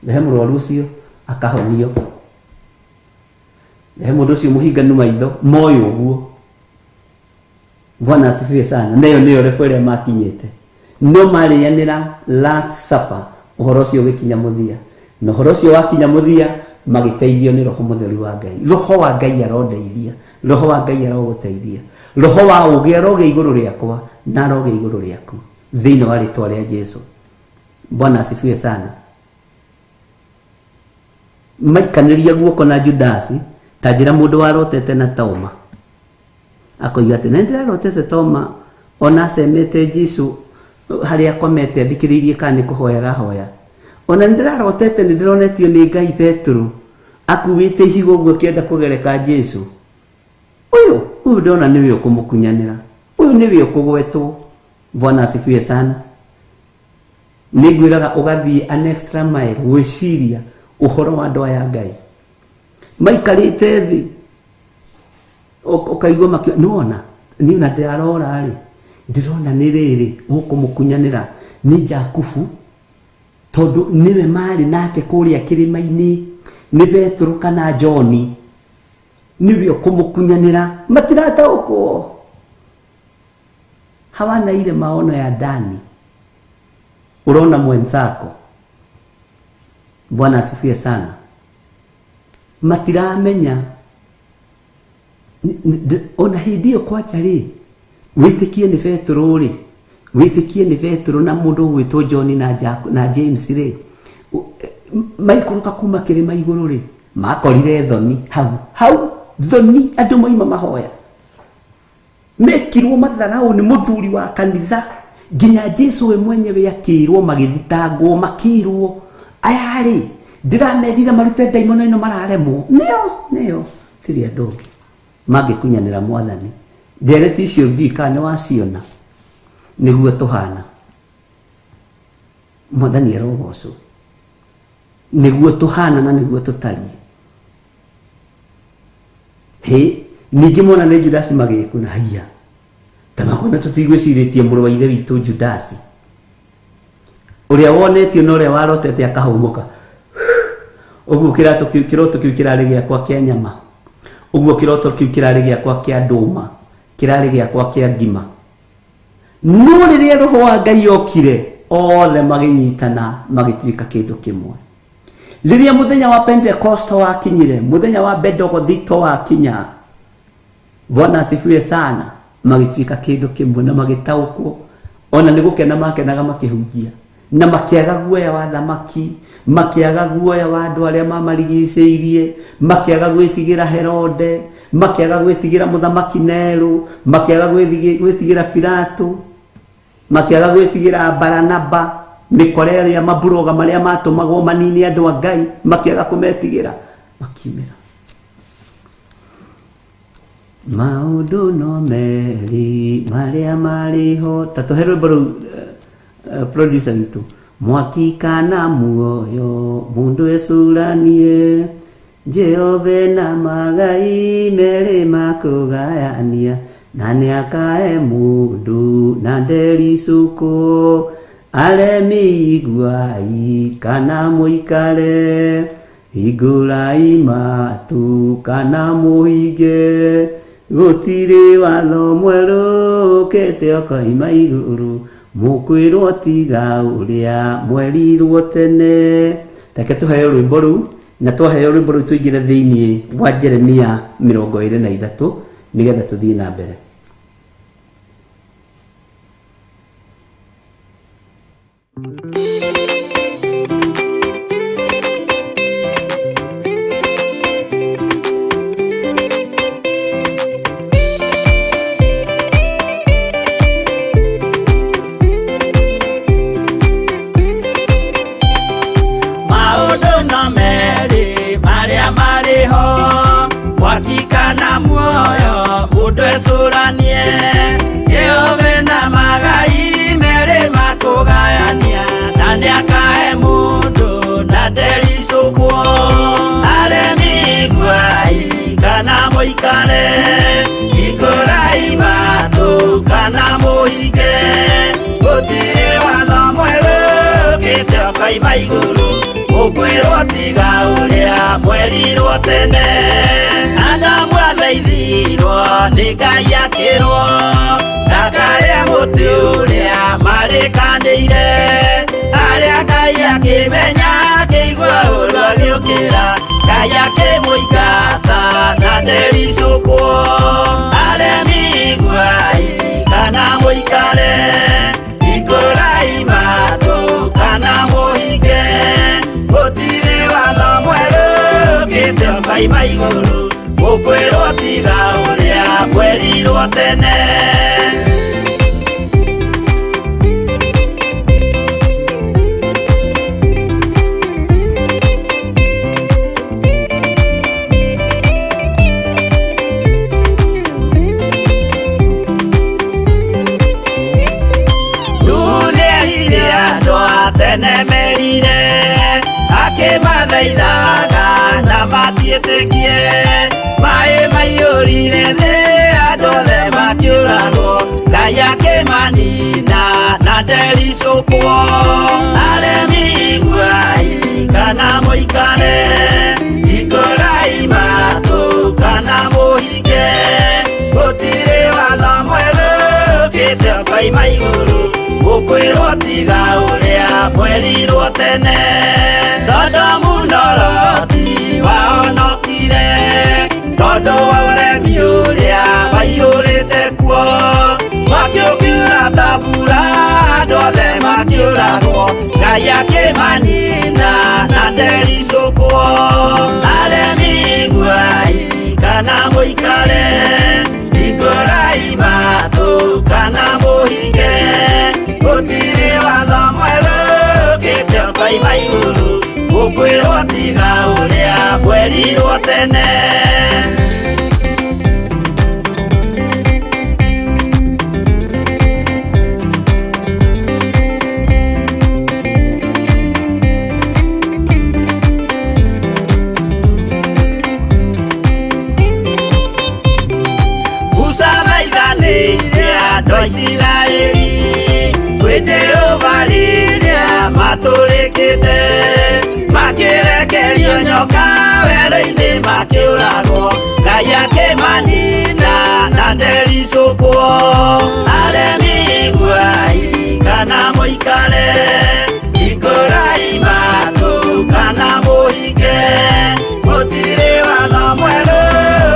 rehe mũrwaru ũcio akahonio, rehe mũndũ ũcio mũhinganu maitho moĩ ũguo. Bwana asifiwe sana. Nayo nĩyo level ĩrĩa makinyĩte, no marĩanĩra last supper, ũhoro ũcio ũgĩkinya mũthia. Na ũhoro ũcio wakinya mũthia, magĩteithio nĩ roho mũtheru wa Ngai. Roho wa Ngai arondeithia, roho wa Ngai arogũteithia, roho wa ũũgĩ arogĩa igũrũ rĩakwa na arogĩa igũrũ rĩaku thĩinĩ wa rĩtwa rĩa Jesu. Bwana asifiwe sana. Maikanĩria guoko na Judasi, ta njĩra mũndũ warotete na Toma akoiga atĩ na nĩndĩrarotete Toma ona acemete Jesu harĩa akomete athikĩrĩirie kana nĩ kũhoya arahoya. Ona nĩndĩrarotete, nĩndĩronetio nĩ Ngai Petero akuĩte ihiga ũguo akĩenda kũgereka Jesu. Ũyũ ũyũ ndona nĩwe ũkũmũkunyanĩra, ũyũ nĩwe ũkũgwetwo. Bwana asifiwe sana. Nĩngwĩraga ũgathiĩ an extra mile gwĩciria ũhoro wa andũ aya Ngai maikarĩte thĩ, ũkaigua makio nĩwona niĩ ona ndĩrarora rĩ, ndĩrona nĩ rĩrĩ ũkũmũkunyanĩra nĩ Jakubu, tondũ nĩwe marĩ nake kũrĩa kĩrĩma-inĩ, nĩ Petero kana John nĩwe ũkũmũkunyanĩra. Matirataũkwo, hawana ile maono ya ndani, urona mwenzako. Bwana asifiwe sana. Matiramenya ona hĩndĩ ĩyo kwanja rĩ, wĩtĩkie nĩ Petero rĩ, wĩtĩkie nĩ Petero na mũndũ ũgwĩtwo John na, na James rĩ, maikũrũka kuma kĩrĩma igũrũ rĩ, makorire thoni hau hau, thoni andũ moima mahoya, mekirwo matharau nĩ mũthuri wa kanitha, nginya Jesu we mwenyewe akĩrwo, magĩthitangwo, makĩrwo aya rĩ, ndĩramerire marute ndaimono ĩno, mararemwo. Nĩo nĩo tirĩ andũ ũngĩ mangĩkunyanĩra mwathani. Ndereti icio ndiũĩ kana nĩ waciona. Nĩguo tũhana. Mwathani arogocwo. Nĩguo tũhana na nĩguo tũtariĩ. Hĩ, ningĩ mona nĩ Judasi magĩkuna haiya, ta makona tũtigwĩcirĩtie mũrũ wa ithe witũ Judasi. Ũrĩa wonetio na ũrĩa warotete akahũmũka. Ũguo kĩroto kĩu kĩroto kĩu kĩrarĩ gĩakwa kĩa nyama. Ũguo kĩroto kĩu kĩrarĩ gĩakwa kĩa ndũma. Kĩrarĩ gĩakwa kĩa ngima. No rĩrĩa roho wa Ngai okire, othe magĩnyitana magĩtuĩka kĩndũ kĩmwe. Rĩrĩa mũthenya wa Pentekosto wakinyire, mũthenya wa Bendegothito wakinya, Bwana asifiwe sana, magĩtuĩka kĩndũ kĩmwe na magĩtaũkwo. Ona nĩ gũkena makenaga makĩhunjia na makĩaga guoya wa thamaki, makĩaga guoya wa andũ arĩa mamarigicĩirie, makĩaga gwĩtigĩra Herode, makĩaga gwĩtigĩra mũthamaki Nero, makĩaga gwĩtigĩra Pilato, makĩaga gwĩtigĩra Baranaba, mĩkora ĩrĩa maburoga marĩa matũmagwo manini andũ a Ngai, makĩaga kũmetigĩra, makiumĩra. Maũndũ no merĩ marĩa marĩ ho. Ta tũhe rwĩmbo rũu producer witũ. Mwaki kana muoyo mũndũ ecũranie, Jehova na magai merĩ makũgayania, na nĩakae mũndũ na ndericũkwo. Aremi iguai kana mũikare, hingũrai matũ kana mũhinge, gũtirĩ watho mwerũ ũkĩte ũkoima igũrũ, mũkwĩrwo tiga ũrĩa mwerirwo tene. Reke tũheo rwĩmbo rũu, na twaheo rwĩmbo rũu tũingĩre thĩinĩ wa Jeremia 23 nĩgetha tũthiĩ na mbere. Maũndũ no merĩ marĩa marĩ ho, mwaki kana muoyo mũndũ ecũranie, Jehova na magai merĩ makũgayania, na nĩakae mũndũ na ndericũkwo. Aremi iguai kana mũikare, hingũrai matũ kana mũhinge, gũtirĩ watho mwerũ ũkĩte ũkoima igũrũ, mũkwĩrwo tiga ũrĩa mwerirwo tene. Adamu athaithirwo nĩ Ngai akĩrwo, ndakarĩe mũtĩ ũrĩa marĩkanĩire, arĩa Ngai akĩmenya akĩigua ũũru agĩũkĩra, Ngai akĩmũingata na ndericũkwo. Aremi iguai kana mũikare, hingũrai matũ kana mũhinge, gũtirĩ watho mwerũ ũkĩte ũkoima igũrũ, mũkwĩrwo tiga ũrĩa mwerirwo tene. Nĩerire andũ a tene merire, akĩmathaithaga na matiĩtĩkie, maĩ maiyũrire thĩ andũ othe makĩũragwo, Ngai akĩmanina na ndericũkwo. Aremi iguai kana mũikare, hingũrai matũ kana mũhinge, gũtirĩ watho mwerũ ũkĩte ũkoima igũrũ, mũkwĩrwo tiga ũrĩa mwerirwo tene. Sodomu na Loti wahonokire, tondũ wa ũremi ũrĩa waiyũrĩte kuo, mwaki ũkiura ta mbura andũ othe makĩũragwo, Ngai akĩmanina na ndericũkwo. Aremi iguai kana mũikare, hingũrai matũ kana mũhinge, gũtirĩ watho mwerũ ũkĩte ũkoima igũrũ, mũkwĩrwo tiga ũrĩa mwerirwo tene. Musa thaithanĩire andũ a Isiraeli kwĩ Jehova rĩrĩa Matũrĩkĩte makĩrekerio nyoka werũ-inĩ makĩũragwo Ngai akĩmanina na ndericũkwo aremi iguai kana mũikare ikũrai matũ kana mũhinge gũtirĩ watho mwerũ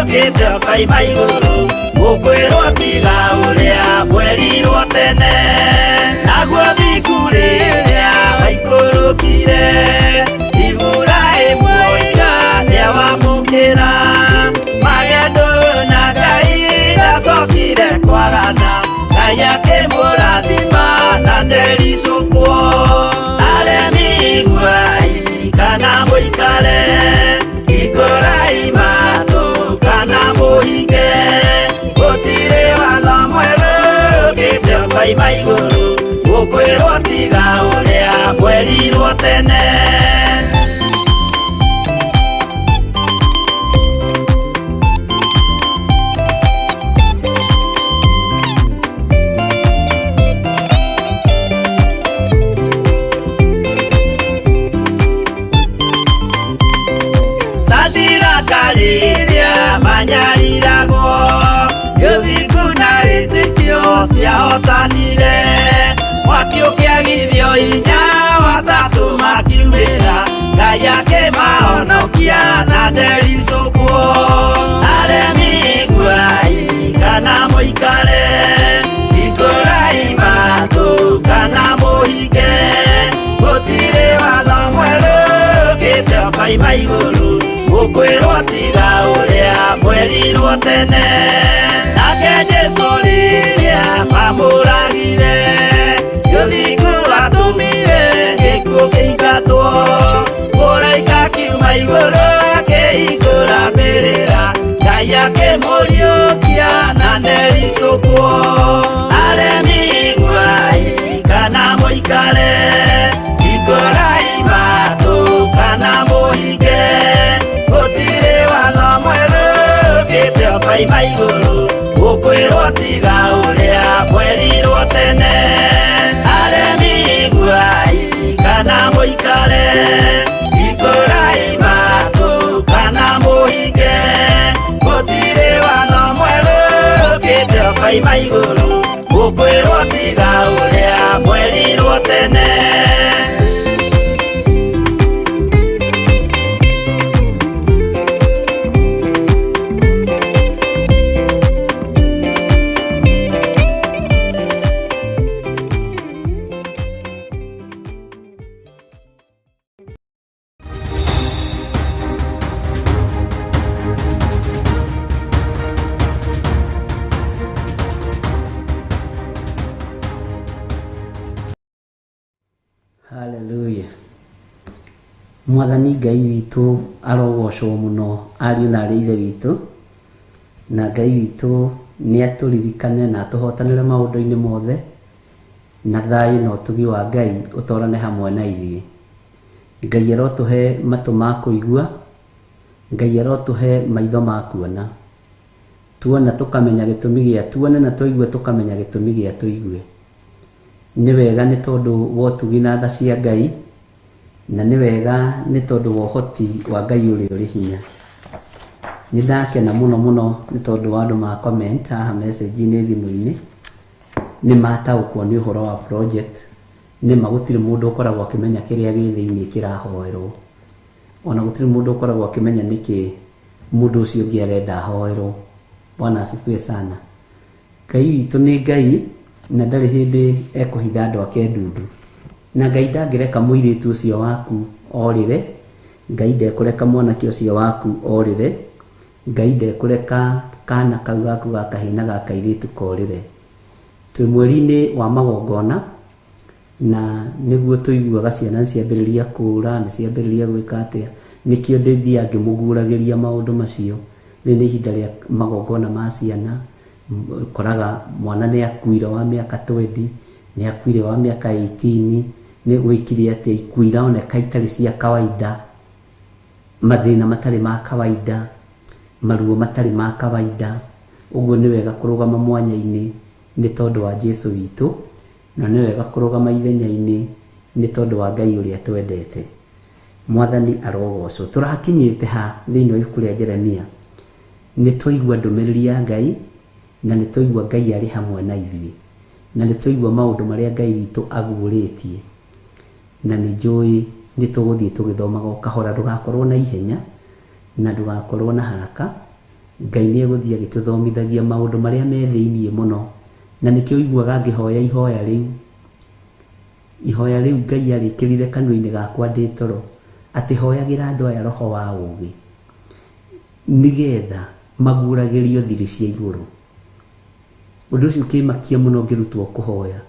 ũkĩte ũkoima igũrũ mũkwĩrwo tiga ũrĩa mwerirwo tene naguo thingu rĩrĩa waikũrũkire Iburahĩmu oiga nĩawamũkĩra magendo na Ngai ndacokire kwagana Ngai akĩmũrathima na ndericũkwo aremi iguai kana mũikare ikũrai matũ kana mũhinge gũtirĩ watho mwerũ ũkĩte ũkoima igũrũ mũkwĩrwo tiga ũrĩa mwerirwo tene. Rĩrĩa manyariragwo gĩthingu na wĩtĩkio ciahotanire mwaki ũkĩagithio hinya watatũ makiumĩra Ngai akĩmahonokia na ndericũkwo aremi iguai kana mũikare ikũrai matũ kana mũhinge gũtirĩ watho mwerũ ũkĩte ũkoima igũrũ mũkwĩrwo tiga ũrĩa mwerirwo tene nake Jesũ rĩrĩa mamũragire gĩthingu atũmire gĩkuũ kĩingatwo mũraika akiuma igũrũ akĩhingũra mbĩrĩra Ngai akĩmũriũkia na ndericũkwo aremi iguai kana mũikare ikũrai matũ kana mũhinge gũtirĩ watho mwerũ ũkĩte ũkoima igũrũ mũkwĩrwo tiga ũrĩa mwerirwo tene aremi iguai kana mũikare ikũrai matũ kana mũhinge gũtirĩ watho mwerũ ũkĩte ũkoima igũrũ mũkwĩrwo tiga ũrĩa mwerirwo tene. Hallelujah. Mwathani Ngai witũ arogocwo mũno ariũ na arĩ ithe witũ na Ngai witũ nĩ atũririkane na atũhotanĩre maũndũ-inĩ mothe na thayũ na ũtugi wa Ngai ũtwarane hamwe na ithuĩ. Ngai arotũhe matũ ma kũigua, Ngai arotũhe maitho ma kuona, tuona tũkamenya gĩtũmi gĩa tuone na twaigua tũkamenya gĩtũmi gĩa tũigue. Nĩ wega nĩ tondũ wa ũtugi na tha cia Ngai na nĩ wega nĩ tondũ wa ũhoti wa Ngai ũrĩa ũrĩ hinya. Nĩ ndakena mũno mũno nĩ tondũ wa andũ ma comment haha message-inĩ thimũ-inĩ nĩ mataũkwo nĩ ũhoro wa project nĩ ma gũtirĩ mũndũ ũkoragwo akĩmenya kĩrĩa gĩ thĩinĩ kĩrahoerwo ona gũtirĩ mũndũ ũkoragwo akĩmenya nĩkĩ mũndũ ũcio ũngĩ arenda ahoerwo. Bwana asifiwe sana. Ngai witũ nĩ Ngai na ndarĩ hĩndĩ ekũhitha andũ ake ndundu na Ngai ndangĩreka mũirĩtu ũcio waku orĩre, Ngai ndekũreka mwanake ũcio waku orĩre, Ngai ndekũreka kana kau gaku ga kahĩĩ na ga kairĩtu korĩre. Twĩ mweri-inĩ wa magongona na nĩguo tũiguaga ciana nĩ ciambĩrĩria kũũra nĩ ciambĩrĩria gwĩka atĩa nĩkĩo ndĩthiaga ngĩmũguũragĩria maũndũ macio. Rĩrĩ nĩ ihinda rĩa magongona ma ciana, ũkoraga mwana nĩ akuire wa mĩaka 20, nĩ akuire wa mĩaka 18, nĩ gwĩkire atĩa ikuũ ironeka itarĩ cia kawaida, mathĩna matarĩ ma kawaida, maruo matarĩ ma kawaida. Ũguo nĩ wega kũrũgama mwanya-inĩ nĩ tondũ wa Jesũ witũ na nĩ wega kũrũgama ithenya-inĩ Nĩ tondũ wa Ngai ũrĩa twendete. Mwathani arogocwo. Tũrakinyĩte ha thĩinĩ wa ibuku rĩa Jeremia? Nĩ twaigua ndũmĩrĩri ya Ngai, na nĩ twaigua Ngai arĩ hamwe na ithuĩ, na nĩ twaigua maũndũ marĩa Ngai witũ aguũrĩtie. Na nĩ njũĩ nĩ tũgũthiĩ tũgĩthomaga o kahora, ndũgakorwo na ihenya na ndũgakorwo na haraka. Ngai nĩ egũthiĩ agĩtũthomithagia maũndũ marĩa me thĩiniĩ mũno, na nĩkĩo ũiguaga ngĩhoya ihoya rĩu. Ihoya rĩu Ngai arĩkĩrire kanua-inĩ gakwa ndĩ toro, atĩ hoyagĩra andũ aya roho wa ũũgĩ, nĩgetha maguũragĩrio thiri cia igũrũ. Ũndũ ũcio ũkĩmakia mũno ngĩrutwo kũhoya,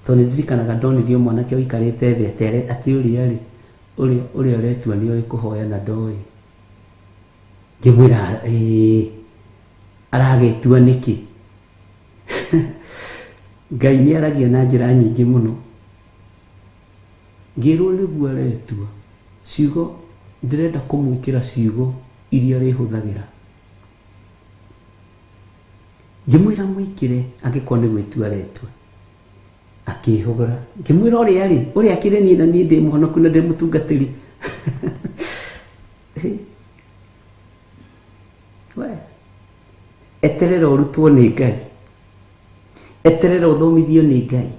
tondũ nĩ ndirikanaga ndonirio mwanake ũikarĩte thĩ atere atĩ ũrĩa rĩ, ũrĩa ũrĩa ũretua nĩ oĩ kũhoya na ndoĩ. Ngĩmwĩra ĩĩ, aragĩtua nĩkĩ? Ngai nĩ aragia na njĩra nyingĩ mũno. Ngĩrwo nĩguo aretua ciugo, ndĩrenda kũmwĩkĩra ciugo iria arĩhũthagĩra. Ngĩmwĩra mwĩkĩre angĩkorwo nĩ gwĩtua aretua. Akĩhũgũra. Ngĩmwĩra ũrĩa rĩ, ũrĩa akĩrĩ niĩ na niĩ ndĩ mũhonoku na ndĩ mũtungatĩri. We. Eterera ũrutwo nĩ Ngai. Eterera ũthomithio nĩ Ngai.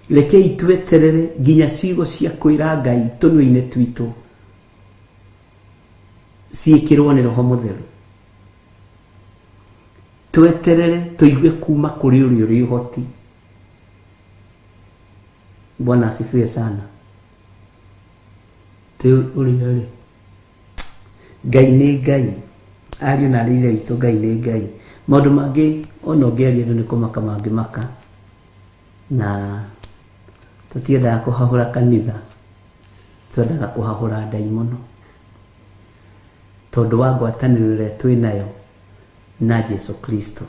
Rekei tweterere nginya ciugo cia kwĩra Ngai tũnua-inĩ twitũ ciĩkĩrwo nĩ Roho Mũtheru. Tweterere tũigue kuma kũrĩ ũrĩa ũrĩ ũhoti. Bwana asifiwe sana. Tĩ ũrĩa rĩ. Ngai nĩ Ngai. Ariũ na aarĩ a Ithe witũ, Ngai nĩ Ngai. Maũndũ mangĩ ona ũngĩaria andũ nĩ kũmaka mangĩmaka. Na tũtiendaga kũhahũra kanitha, twendaga kũhahũra ndaimono. Tondũ wa ngwatanĩro ĩrĩa twĩ nayo na Jesu Kristo.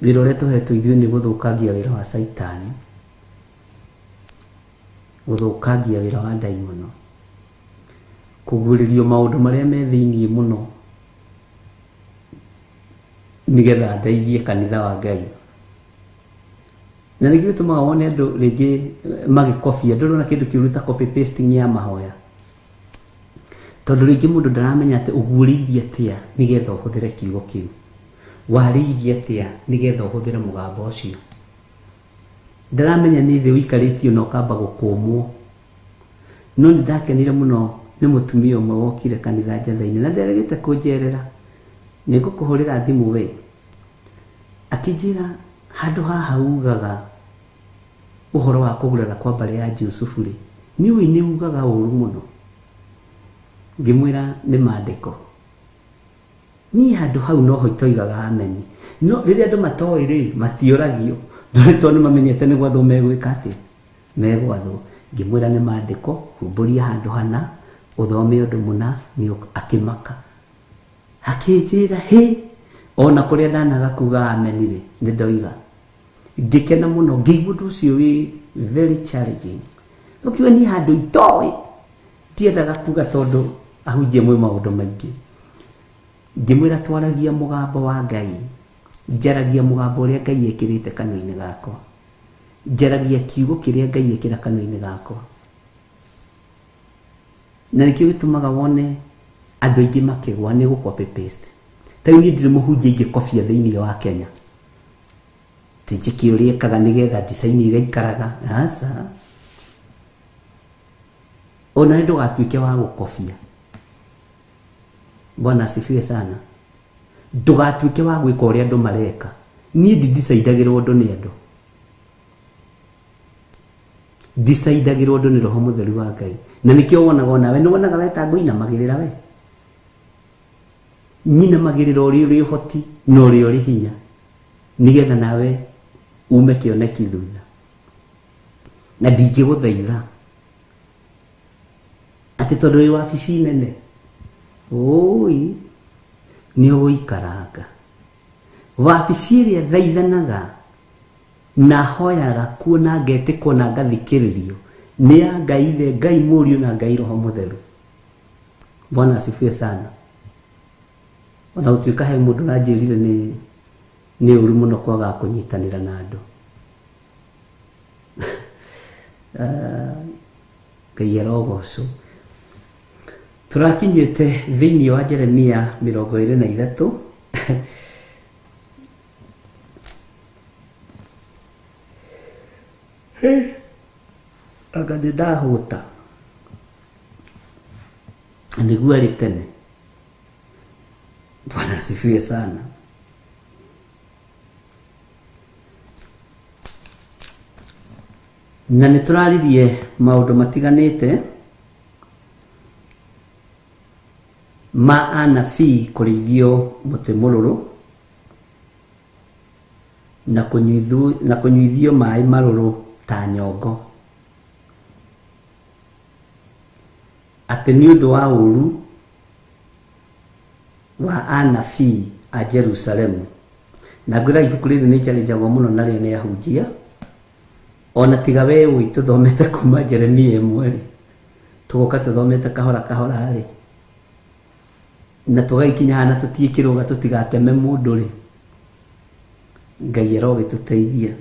Wĩra ũrĩa tũhetwo ithuĩ nĩ gũthũkangia wĩra wa Caitani. Gũthũkangia wĩra wa ndaimono, kũguũrĩrio maũndũ marĩa me thĩiniĩ mũno nĩgetha ndeithie kanitha wa Ngai. Na nĩkĩo gĩtũmaga wone andũ rĩngĩ magĩkobia, ndũrĩ wona kĩndũ kĩũru ta copy pasting ya mahoya, tondũ rĩngĩ mũndũ ndaramenya atĩ ũguũrĩirie atĩa nĩgetha ũhũthĩre kiugo kĩu, warĩirie atĩa nĩgetha ũhũthĩre mũgambo ũcio. Ndaramenya nĩ thĩ ũikarĩtio na ũkamba gũkũmwo. No nĩ ndakenire mũno nĩ mũtumia ũmwe wokire kanitha njatha-inĩ na nderegete kũnjerera. Nĩ ngũkũhũrĩra thimũ we. Akĩnjĩra handũ haha ugaga ũhoro wa kũgurara kwa mbarĩ ya Jusufu rĩ, nĩ ũĩ nĩ ugaga ũru mũno. Ngĩmwĩra nĩ mandĩko. Niĩ handũ hau noho itoigaga ameni. No rĩrĩa andũ matoĩ rĩ, matiũragio. No rĩu tondũ nĩ mamenyete nĩ gwathwo megwĩka atĩa? Megwathwo. Ngĩmwĩra nĩ maandĩko, humbũria handũ hana, ũthome ũndũ mũna, nĩ akĩmaka. Akĩnjĩra hĩ, ona kũrĩa ndanaga kuga ameni rĩ, nĩ ndoiga. Ngĩkena mũno, ngĩigua ũndũ ũcio wĩ very challenging. Ũkiuga niĩ handũ itoĩ, ndiendaga kuga tondũ ahunjia mwĩ maũndũ maingĩ. Ngĩmwĩra twaragia mũgambo wa Ngai, njaragia mũgambo ũrĩa Ngai ekĩrĩte kanua-inĩ gakwa. Njaragia kiugo kĩrĩa Ngai ekĩra kanua-inĩ gakwa. Na nĩkĩo gĩtũmaga wone andũ aingĩ makĩgwa nĩ gũ copy paste. Ta rĩu niĩ ndirĩ mũhunjia ingĩkobia thĩinĩ wa Kenya. Ti njĩke ũrĩa ekaga nĩgetha design ĩgaikaraga. Aca. Ona ndũgatuĩke wa gũkobia. Bwana asifiwe sana. Ndũgatuĩke wa gwĩka ũrĩa andũ mareka. Niĩ ndidicaidagĩrwo ũndũ nĩ andũ. Ndicaidagĩrwo ũndũ nĩ Roho Mũtheru wa Ngai. Na nĩkĩo wonaga onawe, nĩ wonaga we ta ngũinamagĩrĩra we. Nyinamagĩrĩra ũrĩa ũrĩ ũhoti na ũrĩa ũrĩ hinya, nĩgetha nawe ume kĩoneki thutha. Na ndingĩgũthaitha atĩ tondũ wĩ wabici nene, ũi, nĩ ũgũikaranga. Wabici ĩrĩa thaithanaga na hoyaga kuo na ngetĩkwo na ngathikĩrĩrio nĩ ya Ngai Ithe, Ngai Mũriũ na Ngai Roho Mũtheru. Bwana asifiwe sana. Ona gũtuĩka he mũndũ ũranjĩrire nĩ nĩ ũru mũno kwaga kũnyitanĩra na andũ. Ngai arogocwo. Tũrakinyĩte thĩinĩ wa Jeremia 23. Anga nĩ ndahũta nĩguo arĩ tene. Bwana asifiwe sana. Na nĩ tũraririe maũndũ matiganĩte ma anabii kũrĩithio mũtĩ mũrũrũ na kũnyuithio maĩ marũrũ ta nyongo, atĩ nĩ ũndũ wa ũũru wa anabii a Jerusalemu. Na ngwĩra ibuku rĩrĩ nĩ njarĩnjagwo mũno narĩo nĩ ahunjia, ona tiga we ũĩ tũthomete kuma Jeremia 1 rĩ, tũgoka tũthomete kahora kahora rĩ, na tũgagĩkinya haha na tũtiĩkĩrũga tũtigateme mũndũ rĩ. Ngai arogĩtũteithia.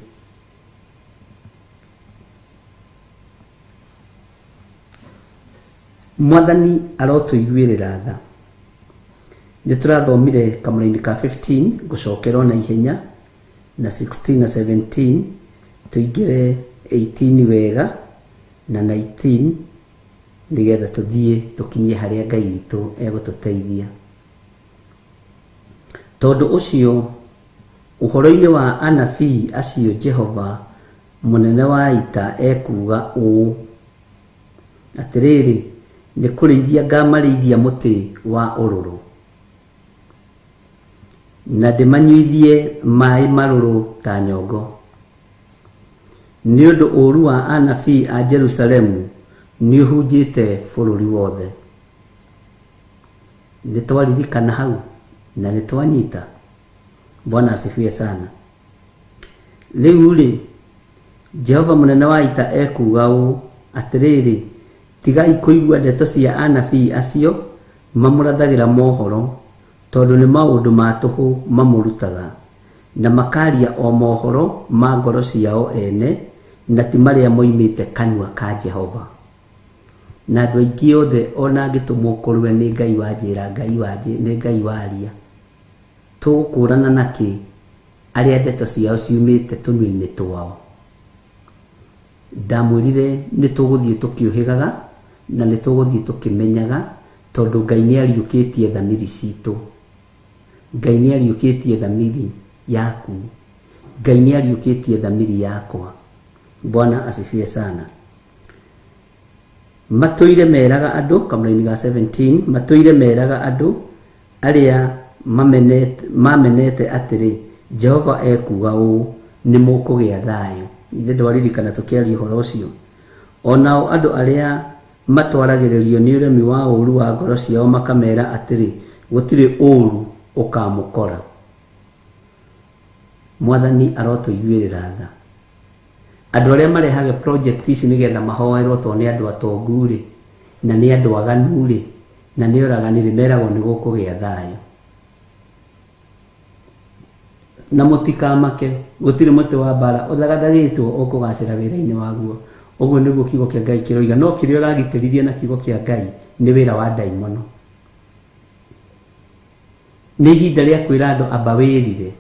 Mwathani arotũiguĩrĩra tha. Nĩ tũrathomire kamũraini ka 15 gũcokera na ihenya, na 16 na 17 tũingĩre 18 wega na 19 nĩgetha tũthiĩ tũkinyie harĩa Ngai witũ egũtũteithia. Tondũ ũcio ũhoro-inĩ wa anabii acio Jehova mũnene wa ita ekuuga ũũ, atĩrĩrĩ, nĩ kũrĩithia ngamarĩithia mũtĩ wa ũrũrũ, na ndĩmanyuithie maĩ marũrũ ta nyongo, nĩ ũndũ ũũru wa anabii a Jerusalemu nĩ ũhunjĩte bũrũri wothe. Nĩ twaririkana hau na nĩ twanyita. Bwana asifiwe sana. Rĩu rĩ, Jehova mũnene wa ita ekuuga ũũ, atĩrĩrĩ, tigai kũigua ndeto cia anabii acio mamũrathagĩra mohoro, tondũ nĩ maũndũ ma tũhũ mamũrutaga, na makaria o mohoro ma ngoro ciao ene, na ti marĩa moimĩte kanua ka Jehova. Na andũ aingĩ othe ona angĩtũmwo kũrĩ we nĩ Ngai wanjĩra, Ngai wanjĩ, nĩ Ngai waria, tũgũkũrana nakĩ arĩa ndeto ciao ciumĩte tũnua-inĩ twao. Ndamwĩrire nĩ tũgũthiĩ tũkĩũhĩgaga na nĩ tũgũthiĩ tũkĩmenyaga, tondũ Ngai nĩ ariũkĩtie thamiri citũ. Ngai nĩ ariũkĩtie thamiri yaku. Ngai nĩ ariũkĩtie thamiri yakwa. Bwana asifiwe sana. Matũire meraga andũ, kamũraini ga 17, matũire meraga andũ arĩa mamenete atĩrĩ, Jehova ekuuga ũũ, nĩ mũkũgĩa thayũ. Ithe ndwaririkana tũkĩaria ũhoro ũcio. Onao andũ arĩa matwaragĩrĩrio nĩ ũremi wa ũũru wa ngoro ciao makamera atĩrĩ, gũtirĩ ũũru ũkamũkora. Mwathani arotũiguĩrĩra tha. Andũ arĩa marehaga project ici nĩgetha mahoerwo tondũ nĩ andũ atongu rĩ, na nĩ andũ aganu rĩ, na nĩ oragani rĩ, meragwo nĩ gũkũgĩa thayũ. Na mũtikamake, gũtirĩ mũtĩ wa mbara ũthagathagĩtwo ũkũgacĩra wĩra-inĩ waguo. Ũguo nĩguo kiugo kĩa Ngai kĩroiga. No kĩrĩa ũragitĩrithia na kiugo kĩa Ngai nĩ wĩra wa ndaimono. Nĩ ihinda rĩa kwĩra andũ amba wĩrire,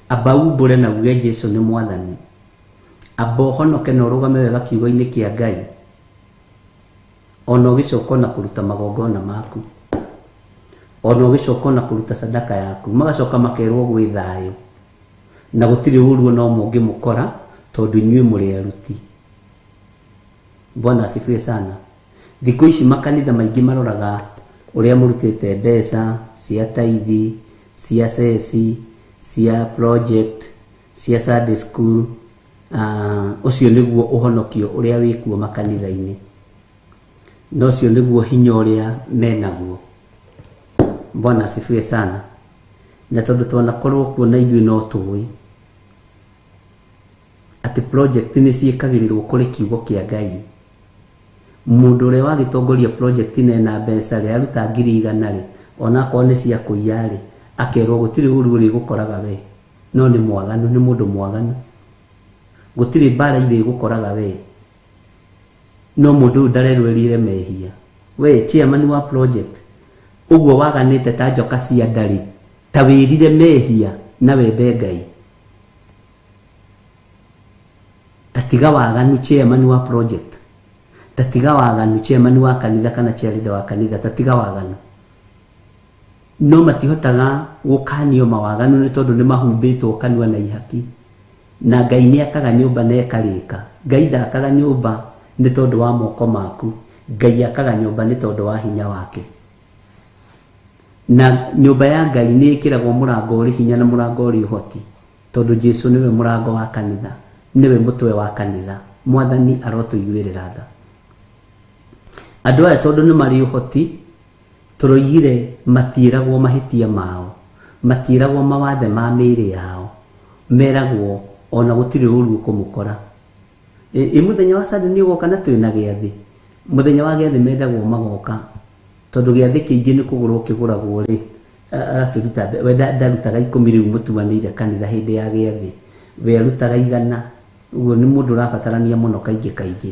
amba umbũre na uge Jesu nĩ Mwathani, amba ũhonoke na ũrũgame wega kiugo-inĩ kĩa Ngai, ona ũgĩcoka ona kũruta magongona maku, ona ũgĩcoka ona kũruta sadaka yaku, magacoka makerwo gwĩ thayũ na gũtirĩ ũũru ona ũmwe ũngĩmũkora, tondũ inyuĩ mũrĩ aruti. Bwana asifiwe sana. Thikũ ici makanitha maingĩ maroraga ũrĩa mũrutĩte mbeca cia taithi, cia ceci, cia project, cia Sunday school. Ũcio nĩguo ũhonokio ũrĩa wĩkuo makanitha-inĩ, na ũcio nĩguo hinya ũrĩa menaguo. Bwana asifiwe sana. Na tondũ twanakorwo kuo na ithuĩ no tũĩ atĩ project nĩ ciĩkagĩrĩrwo kũrĩ kiugo kĩa Ngai. Mũndũ ũrĩa wagĩtongoria project na ena mbeca rĩ, aruta 100,000 rĩ, onakorwo nĩ cia kũiya rĩ, akerwo gũtirĩ ũũru ũrĩgũkoraga we, no nĩ mwaganu, nĩ mũndũ mwaganu. Gũtirĩ mbara irĩgũkoraga we, No mũndũ ũyũ ndarerwo mehia. We chairman wa project ũguo waganĩte ta njoka cia ndarĩ, ta wĩrire mehia na wende Ngai. Tatiga waganu chairman wa project, tatiga waganu chairman wa kanitha kana chairleader wa kanitha, tatiga waganu. No matihotaga gũkanio mawaganu nĩ tondũ nĩ mahumbĩtwo kanua na ihaki. Na Ngai nĩ akaga nyũmba na ĩkarĩka. Ngai ndakaga nyũmba nĩ tondũ wa moko maku, Ngai akaga nyũmba nĩ tondũ wa hinya wake. Na nyũmba ya Ngai nĩ ĩkĩragwo mũrango ũrĩ hinya na mũrango ũrĩ ũhoti, tondũ Jesu nĩwe mũrango wa kanitha, nĩwe mũtwe wa kanitha. Mwathani arotũiguĩrĩra tha. Andũ aya tondũ nĩ marĩ ũhoti, tũroigire matiĩragwo mahĩtia mao, matiĩragwo mawathe ma mĩĩrĩ yao, meragwo ona gũtirĩ ũru ũkũmũkora. Ĩ mũthenya wa Sunday nĩ ũgoka na twĩna gĩathĩ. Mũthenya wa gĩathĩ mendagwo magoka, tondũ gĩathĩ kĩingĩ nĩ kũgũrwo kĩgũragwo rĩ, agakĩruta we ndarutaga 10 rĩu mũtuanĩire kanitha hĩndĩ ya gĩathĩ, we arutaga 100. Ũguo nĩ mũndũ ũrabatarania mũno kaingĩ kaingĩ,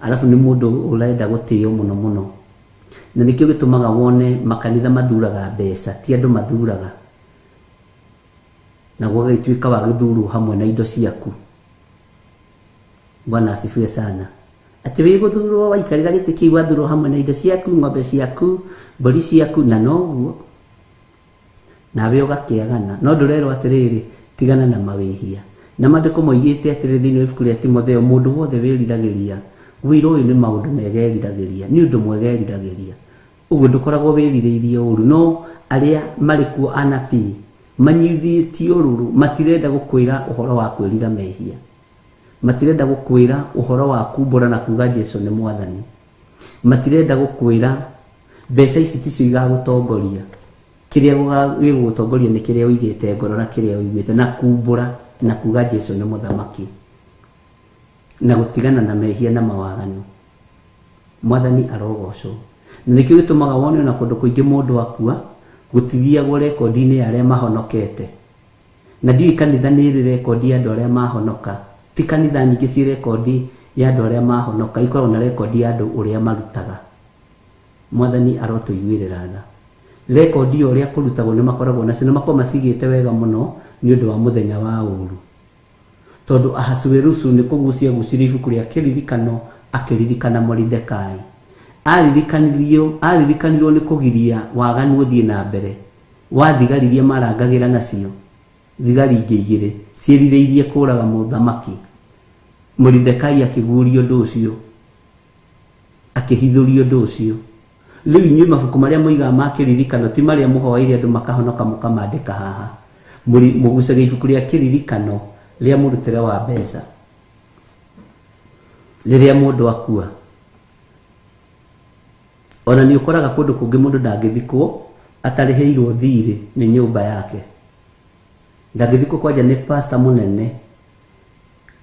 arabu nĩ mũndũ ũrenda gũtĩo mũno mũno. Na nĩkĩo gĩtũmaga wone makanitha mathuraga mbeca, ti andũ mathuraga, na gũgagĩtuĩka wa gĩthurwo hamwe na indo ciaku. Bwana asifiwe sana. Atĩ wĩ gũthurwo waikarĩra gĩtĩ kĩu wathurwo hamwe na indo ciaku, ng'ombe ciaku, mbũri ciaku, na noguo nawe ũgakĩagana. No ndũrerwo atĩrĩrĩ, tigana na mawĩhia. Na maandĩko moigĩte atĩrĩ thĩinĩ wa ibuku rĩa Timotheo, mũndũ wothe wĩriragĩria wĩra ũyũ nĩ maũndũ mega eriragĩria, nĩ ũndũ mwega eriragĩria. Ũguo ndũkoragwo wĩrirĩirie ũru. No arĩa marĩ kuo anabii manyuithĩtio ũrũrũ, matirenda gũkwĩra ũhoro wa kwĩrira mehia, matirenda gũkwĩra ũhoro wa kumbũra na kuga Jesu nĩ mwathani, matirenda gũkwĩra mbeca ici ticio igagũtongoria. Kĩrĩa gĩgũgũtongoria nĩ kĩrĩa ũigĩte ngoro na kĩrĩa ũiguĩte, na kumbũra na kuga Jesu nĩ mũthamaki, na gũtigana na mehia na mawaganu. Mwathani arogocwo. Na nĩkĩo gĩtũmaga wone ona kũndũ kũingĩ mũndũ akua gũtithiagwo rekondi-inĩ ya arĩa mahonokete. Na ndiũĩ kanitha nĩ ĩrĩ rekondi ya andũ arĩa mahonoka. Ti kanitha nyingĩ ciĩ rekondi ya andũ arĩa mahonoka, ikoragwo na rekondi ya andũ ũrĩa marutaga. Mwathani arotũiguĩrĩra tha. Rekondi ya ũrĩa kũrutagwo nĩ makoragwo nacio, nĩ makoragwo macigĩte wega mũno nĩ ũndũ wa mũthenya wa ũru. Tondũ Ahasuerusu nĩ kũgucia gucirie ibuku rĩa kĩririkano, akĩririkana Moridekai. Aririkanirwo nĩ kũgiria waganu ũthiĩ na mbere wa thigari iria marangagĩra nacio, thigari ingĩ igĩrĩ ciĩrirĩirie kũraga mũthamaki. Moridekai akĩguũria ũndũ ũcio, akĩhithũria ũndũ ũcio. Rĩu inyuĩ mabuku marĩa moigaga ma kĩririkano ti marĩa mũhoeire andũ makahonoka mũkamandĩka haha. Mũgucagia ibuku rĩa kĩririkano rĩa mũrutĩre wa mbeca rĩrĩa mũndũ akua. Ona nĩ ũkoraga kũndũ kũngĩ mũndũ ndangĩthikwo atarĩhĩirwo thirĩ nĩ nyũmba yake. Ndangĩthikwo kwanja nĩ pastor mũnene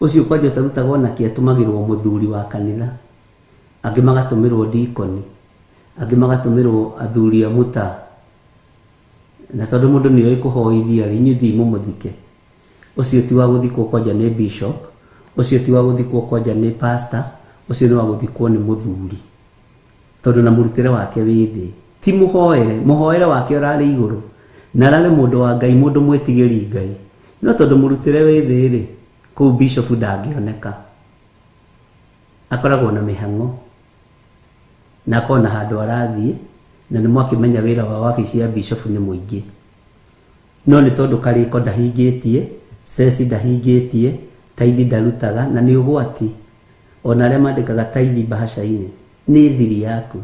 ũcio kwanja ũtarutagwo nake, atũmagĩrwo mũthuri wa kanitha, angĩ magatũmĩrwo dikoni, angĩ magatũmĩrwo athuri a mũtaa. Na tondũ mũndũ nĩoĩ kũhoithia rĩ, inyuĩ thiĩ mũmũthike. Ũcio ti wa gũthikwo kwanja nĩ bishop, ũcio ti wa gũthikwo kwanja nĩ pastor, ũcio nĩ wa gũthikwo nĩ mũthuri, tondũ na mũrutĩre wake wĩ thĩ. Ti mũhoere, mũhoere wake ũrarĩ igũrũ, na ararĩ mũndũ wa Ngai, mũndũ mwĩtigĩri Ngai. No tondũ mũrutĩre wĩ thĩ rĩ, kũu bishop ndangĩoneka, akoragwo na mĩhang'o na akoragwo na handũ arathiĩ, na nĩ mwakĩmenya wĩra wa wabici ya bishop nĩ mũingĩ. No nĩ tondũ karĩko ndahingĩtie, ceci ndahingĩtie, taithi ndarutaga, na nĩ ũgwati. Ona arĩa mandĩkaga taithi mbahaca-inĩ nĩ thiri yaku.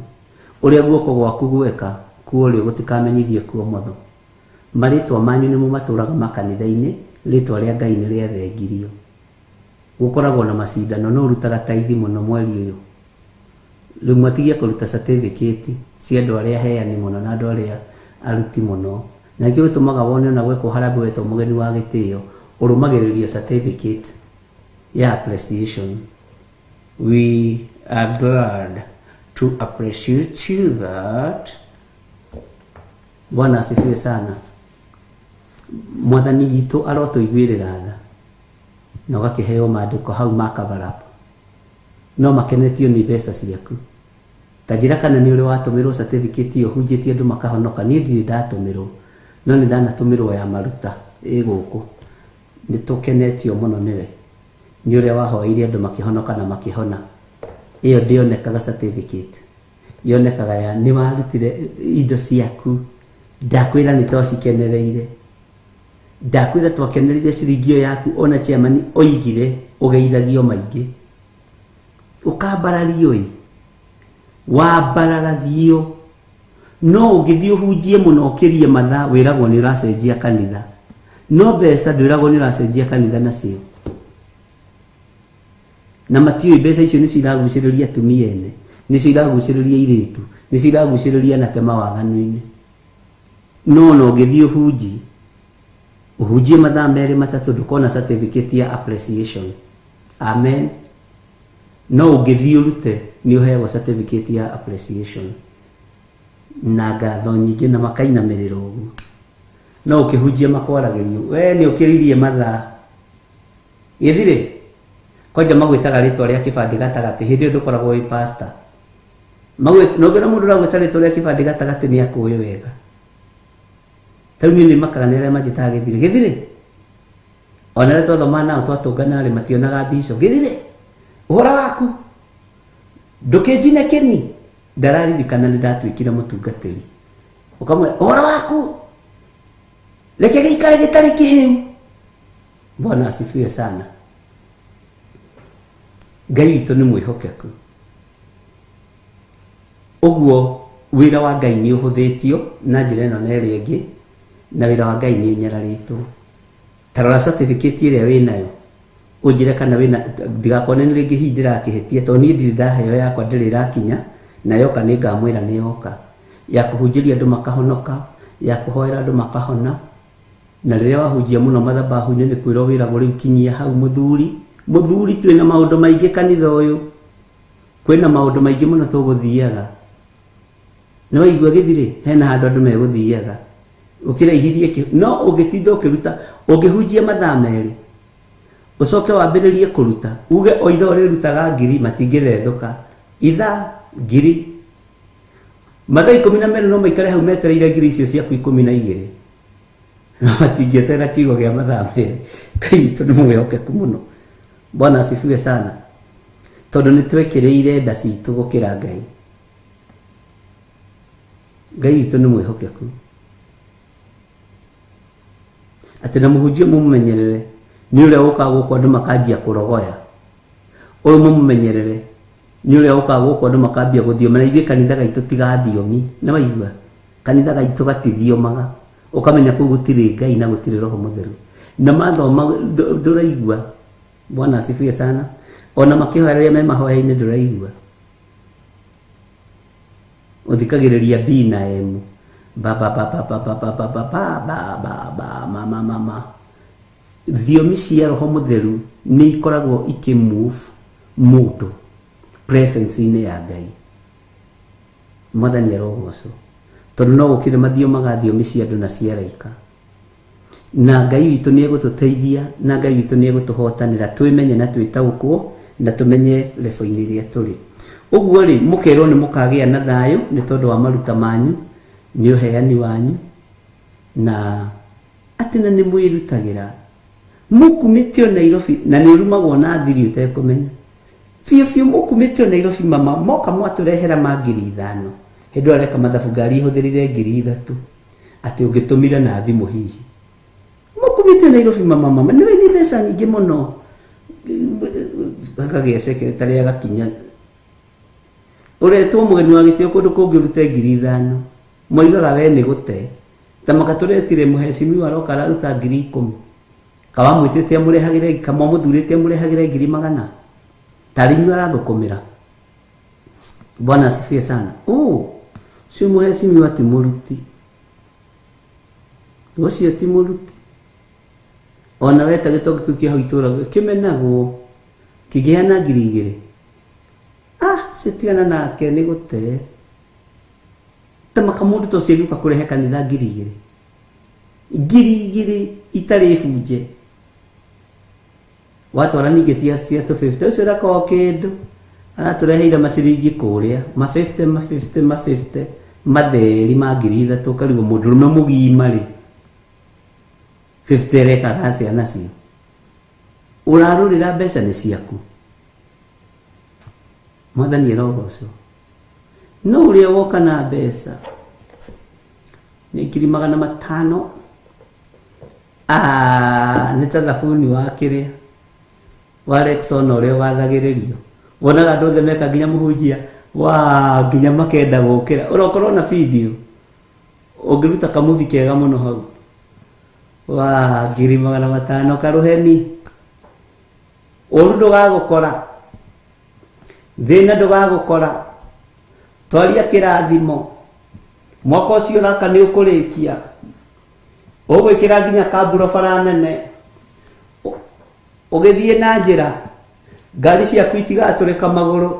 Ũrĩa guoko gwaku gweka kuo ũrĩo gũtikamenyithie kuo motho. Marĩtwa manyu nĩmo matũraga makanitha-inĩ, rĩtwa rĩa Ngai nĩ rĩathengirio. Gũkoragwo na macindano, no ũrutaga taithi mũno mweri ũyũ. Rĩu mwatigia kũruta certificate cia andũ arĩa heani mũno na andũ arĩa aruti mũno. Na nĩkĩo gĩtũmaga wone ona gwekwo harambee wetwo mũgeni wa gĩtĩo, ũrũmagĩrĩria certificate ya appreciation. We are glad to appreciate you that. Bwana asifiwe sana. Mwathani witũ arotũiguĩrĩra tha, na ũgakĩheo maandĩko hau ma cover up. No makenetio nĩ mbeca ciaku. Ta njĩra kana nĩ ũrĩ watũmĩrwo certificate ĩyo hunjĩtie andũ makahonoka. Niĩ ndirĩ ndatũmĩrwo, no nĩ ndanatũmĩrwo ya maruta ĩ gũkũ. Nĩ tũkenetio mũno nĩwe nĩ ũrĩa wahoeire andũ makĩhonoka na makĩhona. Ĩyo ndĩonekaga certificate, yonekaga ya nĩ warutire indo ciaku. Ndakwĩra nĩ twacikenereire, ndakwĩra twakenereire ciringi ĩyo yaku. Ona chairman oigire ũgeithagio maingĩ, ũkambarario ĩ wambararagio. No ũngĩthiĩ ũhunjie mũno ũkĩrie mathaa, wĩragwo nĩ ũracenjia kanitha, no mbeca ndwĩragwo nĩ ũracenjia kanitha nacio. Na matiũĩ mbeca icio nĩcio iragucĩrĩria atumia ene, nĩcio iragucĩrĩria airĩtu, nĩcio iragucĩrĩria anake mawaganu-inĩ. No ona ũngĩthiĩ ũhunjie ũhunjie mathaa merĩ matatũ, ndũkona certificate ya appreciation. Amen. No ũngĩthiĩ ũrute, nĩ ũheagwo certificate ya appreciation na ngatho nyingĩ na makainamĩrĩra ũguo. No ũkĩhunjia makwaragĩrio, we nĩ ũkĩririe mathaa gĩthirĩ kwanja magwĩtaga rĩtwa rĩa kĩbandĩ gatagatĩ. Hĩndĩ ĩyo ndũkoragwo wĩ pastor. No ũngĩona mũndũ ũragwĩta rĩtwa rĩa kĩbandĩ gatagatĩ, nĩ akũĩ wega. Ta rĩu niĩ nĩ makaga nĩ arĩa manjĩtaga gĩthirĩ. Gĩthirĩ, ona arĩa twathoma nao twatũngana rĩ, mationaga mbico. Gĩthirĩ, ũhoro waku ndũkĩnjine kĩni. Ndararirikana nĩ ndatuĩkire mũtungatĩri, ũkamwĩra ũhoro waku reke gĩikare gĩtarĩ kĩhĩu. Bwana asifiwe sana. Ngai witũ nĩ mwĩhokeku. Ũguo wĩra wa Ngai nĩ ũhũthĩtio na njĩra ĩno na ĩrĩa ĩngĩ, na wĩra wa Ngai nĩ ũnyararĩtwo. Ta rora certificate ĩrĩa wĩnayo, ũnjĩre kana wĩna, ndigakone nĩ rĩngĩ hihi ndĩrakĩhĩtia, tondũ niĩ ndirĩ ndaheo yakwa, ndĩrĩ ĩrakinya, na yoka nĩ ngamwĩra nĩ yoka, ya kũhunjĩria andũ makahonoka, ya kũhoera andũ makahona. Na rĩrĩa wahunjia mũno mathabahu-inĩ, nĩ kwĩrwo wĩragwo rĩu kinyia hau. Mũthuri, mũthuri, twĩna maũndũ maingĩ kanitha ũyũ, kwĩna maũndũ maingĩ mũno tũgũthiaga. Nĩ waigua gĩthirĩ, hena handũ andũ megũthiaga ũkĩraihithie kĩ. No ũngĩtinda ũkĩruta, ũngĩhunjia mathaa 2, ũcoke wambĩrĩrie kũruta, uge o ithaa ũrĩrutaga ngiri, matingĩthethũka. Ithaa ngiri, mathaa 12, no maikare hau metereire ngiri icio ciaku 12, no matingĩeterera kiugo gĩa mathaa 2. Ngai witũ nĩ mwĩhokeku mũno. Bwana asifiwe sana. Tondũ nĩ twekĩrĩire nda citũ gũkĩra Ngai. Ngai witũ nĩ mwĩhokeku. Atĩ na mũhunjia mũmũmenyerere nĩ ũrĩa ũkaga gũkũ andũ makanjia kũrogoya. Ũyũ mũmũmenyerere nĩ ũrĩa ũkaga gũkũ andũ makambia gũthioma, na ithuĩ kanitha gaitũ tigathiomi. Nĩ waigua, kanitha gaitũ gatithiomaga. Ũkamenya kũu gũtirĩ Ngai na gũtirĩ Roho Mũtheru. Na mathoma ndũraigua. Bwana asifiwe sana. Ona makĩhoya, rĩrĩa me mahoya-inĩ, ndũraigua, ũthikagĩrĩria B na M, ba ba ba ba ba ba ba ba ba ba ba ba ba ma ma ma ma. Thiomi cia Roho Mũtheru nĩ ikoragwo ikĩmove mũndũ presence-inĩ ya Ngai. Mwathani arogocwo, tondũ no gũkĩrĩ mathiomaga thiomi cia andũ na cia araika. Na Ngai witũ nĩ egũtũteithia, na Ngai witũ nĩ egũtũhotanĩra twĩmenye na twĩtaũkwo na tũmenye lebo-inĩ ĩrĩa tũrĩ. Ũguo rĩ, mũkerwo nĩ mũkagĩa na thayũ nĩ tondũ wa maruta manyu, nĩ ũheani wanyu, na atĩ na nĩ mwĩrutagĩra mũkumĩtio Nairobi, na nĩ ũrumagwo na thiri ũtekũmenya biũ biũ. Mũkumĩtio Nairobi, mama moka mwatũrehera ma 5,000. Hĩndĩ ĩyo areka mathabu, ngari ĩhũthĩrire 3,000, atĩ ũngĩtũmire na thimũ hihi. Mũkumĩtio Nairobi, mama, mama, nĩ nĩ mbeca nyingĩ mũno. Akagĩa secretary agakinya, ũretwo mũgeni wa gĩtĩo kũndũ kũngĩ ũrute 5,000, moigaga we nĩ gũte. Ta makatũretire mũhecimiwa aroka araruta 10,000, kawamwĩtĩte amũrehagĩre, kamwamũthurĩte amũrehagĩre ngiri magana, tarĩ inyuĩ arathũkũmĩra. Bwana asifiwe sana. Oh, ũcio mũhecimiwa ti mũruti, ũcio ti mũruti. Ona weta gĩtonga kĩu kĩa hau itũũra kĩmenagwo kĩngĩheana 2,000. Ah, ũcio tigana nake, nĩ gũte. Ta maka mũndũ ta ũcio agĩũka kũrehe kanitha 2,000, 2,000 itarĩ bunje, watwara ningĩ tia tia 250, ũcio ndakorwo kĩndũ. Aratũreheire maciringi kũrĩa ma 50 ma 50 ma 50 matheri ma 3,000 ũkarigwo mũndũrũme mũgima rĩ 50 arekaga atĩa nacio. Ũrarũrĩra mbeca nĩ ciaku. Mwathani arogocwo. No ũrĩa woka na mbeca nĩ 500,000 nĩ ta thabuni wa kĩrĩa wa Rexona ũrĩa ũgathagĩrĩrio. Wonaga andũ othe meka nginya mũhunjia wa nginya makenda gũkĩra. Ũrokorwo na video ũngĩruta kamuthi kega mũno hau wa 500,000 karũheni. Ũru ndũgagũkora, thĩna ndũgagũkora, twaria kĩrathimo. Mwaka ũcio ũraka nĩ ũkũrĩkia, ũgwĩkĩra nginya kamburo bara nene, ũgĩthiĩ na njĩra ngari ciaku itigatũrĩka magũrũ.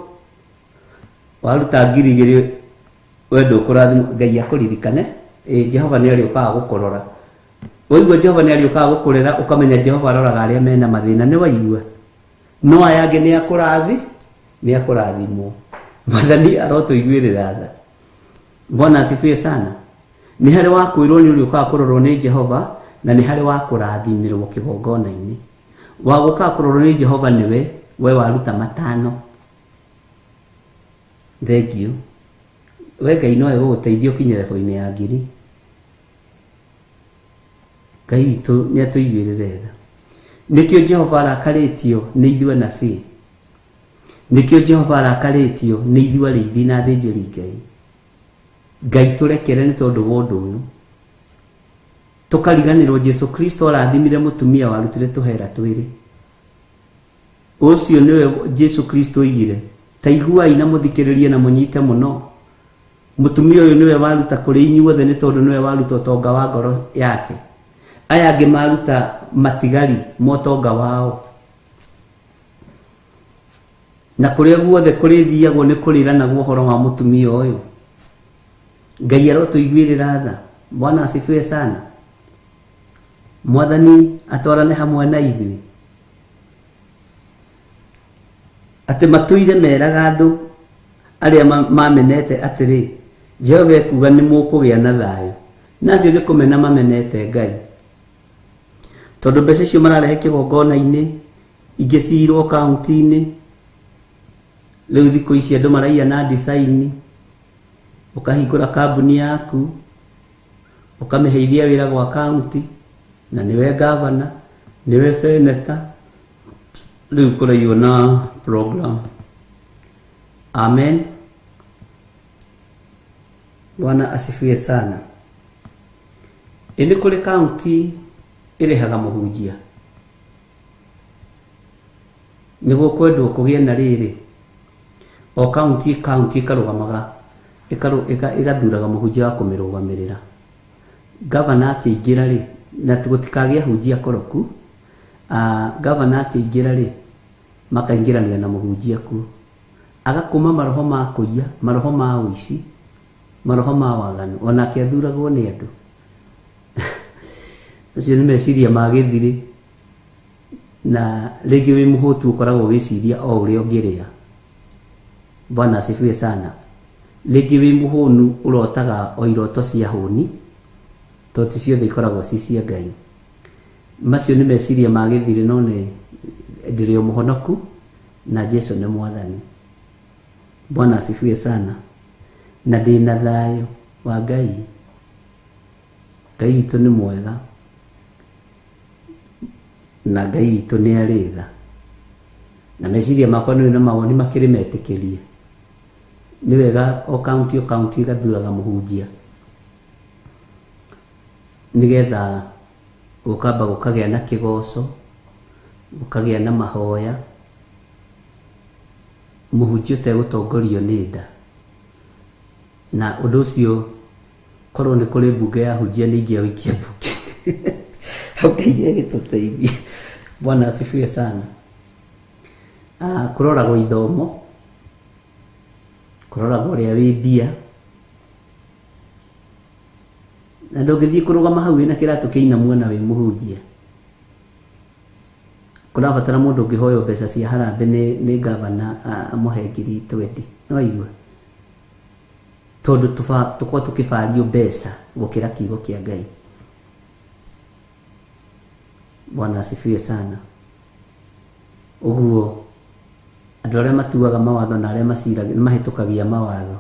Waruta 2,000 we ndũkũrathimwo. Ngai akũririkane. Jehova nĩ arĩũkaga gũkũrora. Waigua Jehova nĩ arĩũkaga gũkũrera, ũkamenya Jehova aroraga arĩa mena mathĩna. Nĩ waigua? No aya angĩ nĩ akũrathi, nĩ akũrathimwo. Mwathani arotũiguĩrĩra tha. Bwana asifiwe sana. Nĩ harĩ wa kwĩrwo nĩ ũrĩũkaga kũrorwo nĩ Jehova, na nĩ harĩ wa kũrathimĩrwo kĩgongona-inĩ. Wa gũkaga kũrorwo nĩ Jehova nĩwe we waruta 5. Thank you. We Ngai no egũgũteithia ũkinye level-inĩ ya 1,000. Ngai witũ nĩ atũiguĩrĩre tha. Nĩkĩo Jehova arakarĩtio nĩ ithuĩ anabii. Nĩkĩo Jehova arakarĩtio nĩ ithuĩ arĩithi na athĩnjĩri Ngai. Ngai tũrekere nĩ tondũ wa ũndũ ũyũ. Tũkariganĩrwo Jesu Kristo arathimire mũtumia warutire tũhera twĩrĩ. Ũcio nĩwe Jesu Kristo oigire, ta iguai na mũthikĩrĩrie na mũnyite mũno. Mũtumia ũyũ nĩwe waruta kũrĩ inyuothe nĩ tondũ nĩwe waruta ũtonga wa ngoro yake. Aya angĩ maruta matigari ma ũtonga wao. Na kũrĩa guothe kũrĩthiagwo nĩ kũrĩranagwo ũhoro wa mũtumia ũyũ. Ngai arotũiguĩrĩra tha. Bwana asifiwe sana. Mwathani atwarane hamwe na ithuĩ. Atĩ matũire meraga andũ arĩa mamenete atĩrĩ, Jehova ekuuga nĩ mũkũgĩa na thayũ. Na acio nĩ kũmena mamenete Ngai. Tondũ mbeca icio mararehe kĩgongona-inĩ, ingĩ ciirwo kaunti-inĩ. Rĩu thikũ ici andũ maraiya na design. Ũkahingũra kambuni yaku, ũkamĩheithia wĩra gwa kaunti, na nĩwe gavana, nĩwe seneta. Rĩu kũraiywo na program. Amen. Bwana asifiwe sana. Ĩndĩ kũrĩ kaunti ĩrĩhaga mũhunjia nĩguo kwendwo kũgĩe na rĩrĩ. O kaunti kaunti ĩkarũgamaga ĩgathuraga mũhunjia wa kũmĩrũgamĩrĩra. Gavana akĩingĩra rĩ, na gũtikagĩe ahunjia akoroku, gavana akĩingĩra rĩ, makaingĩrania na mũhunjia kuo. Agakũma maroho ma kũiya, maroho ma ũici, maroho ma waganu, onake athuragwo nĩ andũ. Acio nĩ meciria ma gĩthirĩ, na rĩngĩ wĩ mũhũtu ũkoragwo ũgĩciria o ũrĩa ũngĩrĩa. Bwana asifiwe sana. Rĩngĩ wĩ mũhũnu ũrotaga o iroto cia hũni, tondũ ti ciothe ikoragwo ci cia Ngai. Macio nĩ meciria ma gĩthirĩ, no nĩ ndĩrĩ o mũhonoku na Jesu nĩ mwathani. Bwana asifiwe sana. Na ndĩna thayũ wa Ngai. Ngai witũ nĩ mwega na Ngai witũ nĩ arĩ tha. Na meciria makwa nĩ na mawoni makĩrĩ metĩkĩrie. Nĩ wega o kaunti o kaunti ĩgathuraga mũhunjia nĩgetha gũkamba gũkagĩa na kĩgoco, gũkagĩa na mahoya, mũhunjia ũtegũtongorio nĩ nda. Na ũndũ ũcio korwo nĩ kũrĩ mbunge ya hunjia nĩ ingĩawĩikia mbunge. Ngai agĩtũteithie. Bwana asifiwe sana. Kũroragwo ithomo, kũroragwo ũrĩa wĩ mbia. Na ndũngĩthiĩ kũrũgama hau wĩna kĩratũ kĩinamu ona wĩ mũhunjia. Kũrabatara mũndũ ũngĩhoywo mbeca cia harambee nĩ gavana amũhe 20,000. No igua tondũ tũkorwo tũkĩbario mbeca gũkĩra kiugo kĩa Ngai. Bwana asifiwe sana. Ũguo andũ arĩa matuaga mawatho na arĩa maciragia mahĩtũkagia mawatho,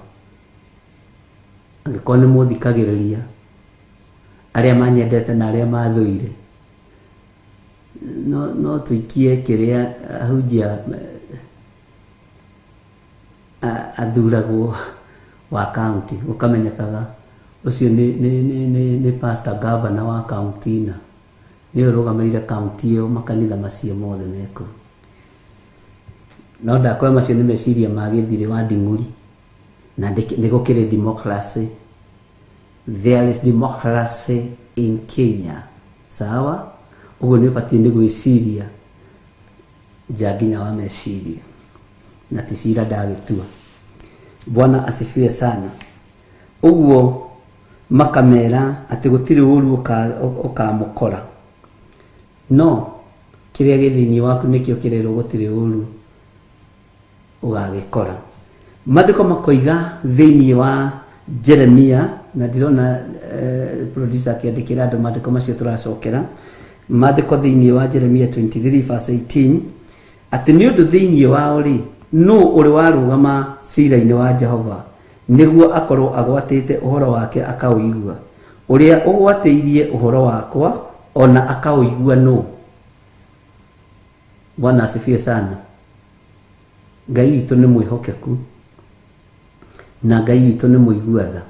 angĩkorwo nĩ mũthikagĩrĩria, arĩa manyendete na arĩa mathũire, no tũikie kĩrĩa ahunjia athuragwo wa county, ũkamenyekaga ũcio nĩ pastor governor wa county na nĩwe ũrũgamĩrĩire county ĩyo, makanitha macio mothe mekũu. No ndakwĩra macio nĩ meciria ma gĩthirĩ wa nding'uri, na nĩ gũkĩrĩ democracy. There is democracy in Kenya. Sawa? Ũguo nĩ ũbatiĩ nĩ gwĩciria nja nginya wa meciria, na ti cira ndagĩtua. Bwana asifiwe sana. Ũguo makamera atĩ gũtirĩ ũru ũkamũkora, no kĩrĩa gĩ thĩinĩ waku nĩkĩo kĩrerwo gũtirĩ ũru ũgagĩkora. Maandĩko makoiga thĩinĩ wa Jeremia, na ndĩrona producer akĩandĩkĩra andũ maandĩko macio tũracokera. Maandĩko thĩinĩ wa Jeremia 23 verse 18 atĩ nĩ ũndũ thĩinĩ wao rĩ, nũ ũrĩ warũgama cira-inĩ wa Jehova nĩguo akorwo agwatĩte ũhoro wake akaũigua? Ũrĩa ũgwatĩirie ũhoro wakwa ona akaũigua nũ? Bwana asifiwe sana. Ngai witũ nĩ mwĩhokeku na Ngai witũ nĩ mũigua tha.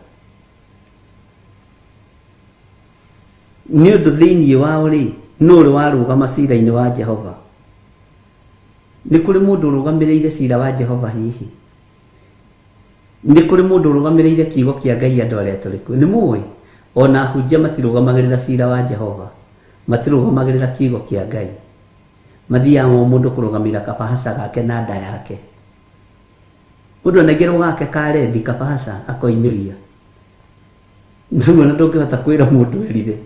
Nĩ ũndũ thĩinĩ wao rĩ, nũ ũrĩ warũgama cira-inĩ wa Jehova? Nĩ kũrĩ mũndũ ũrũgamĩrĩire cira wa Jehova hihi? Nĩ kũrĩ mũndũ ũrũgamĩrĩire kiugo kĩa Ngai andũ arĩa tũrĩ kuo? Nĩ mũĩ ona ahunjia matirũgamagĩrĩra cira wa Jehova, matirũgamagĩrĩra kiugo kĩa Ngai. Mathiaga o mũndũ kũrũgamĩrĩra kabahaca gake na nda yake. Mũndũ anengerwo gake ka rendi kabahaca akoimĩria. Rĩu ona ndũngĩhota kwĩra mũndũ erire,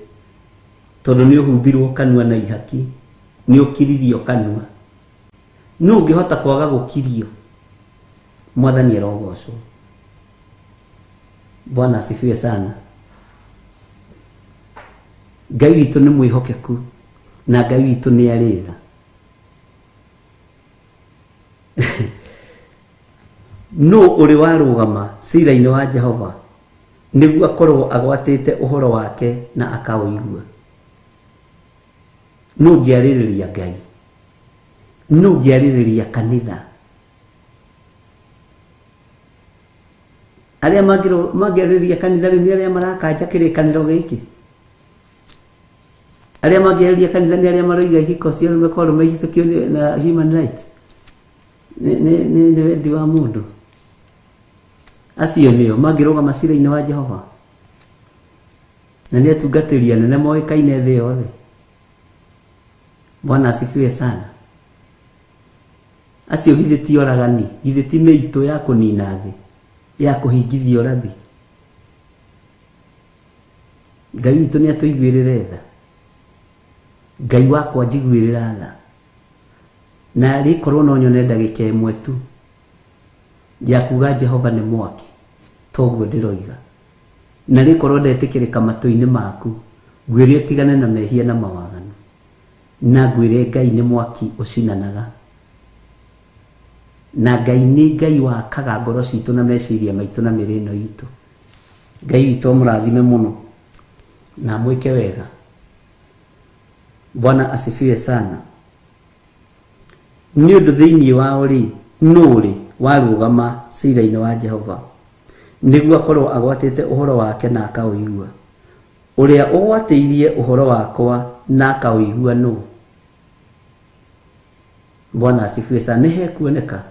tondũ nĩ ũhumbirwo kanua na ihaki, nĩ ũkiririo kanua. Nũ ũngĩhota kwaga gũkirio? Mwathani arogocwo. Bwana asifiwe sana. Ngai witũ nĩ mwĩhokeku na Ngai witũ nĩ arĩ tha. Nũ ũrĩ warũgama cira-inĩ wa Jehova nĩguo akorwo agwatĩte ũhoro wake na akaũigua? Nũ ũngĩarĩrĩria Ngai? Nũ ũngĩarĩrĩria kanitha? Arĩa mangĩarĩrĩria kanitha rĩu nĩ arĩa marakanja kĩrĩkanĩro gĩkĩ. Arĩa mangĩarĩrĩria kanitha nĩ arĩa maroiga ihiko cia arũme kwa arũme ihĩtũkio na human right. Nĩ wendi wa mũndũ. Acio nĩo mangĩrũgama cira-inĩ wa Jehova. Na nĩ atungatĩri anene moĩkaine thĩ yothe. Bwana asifiwe sana. Acio githĩ ti oragani, githĩ ti mĩitũ ya kũnina thĩ, ya kũhingithia ũrathi. Ngai witũ nĩ atũiguĩrĩre tha. Ngai wakwa njiguĩrĩra tha. Na rĩkorwo no nyone ndagĩka ĩmwe tu ya kuga Jehova nĩ mwaki, toguo ndĩroiga. Na rĩkorwo ndetĩkĩrĩka matũ-inĩ maku, ngwĩre ũtigane na mehia na mawaganu. Na ngwĩre Ngai nĩ mwaki ũcinanaga. Na Ngai nĩ Ngai wakaga ngoro citũ na meciria maitũ na mĩĩrĩ ĩno itũ. Ngai witũ amũrathime mũno na amwĩke wega. Bwana asifiwe sana. Nĩ ũndũ thĩinĩ wao rĩ, nũ ũrĩ warũgama cira-inĩ wa Jehova nĩguo akorwo agwatĩte ũhoro wake na akaũigua? Ũrĩa ũgwatĩirie ũhoro wakwa na akaũigua nũ? Bwana asifiwe sana. Nĩ hekuoneka.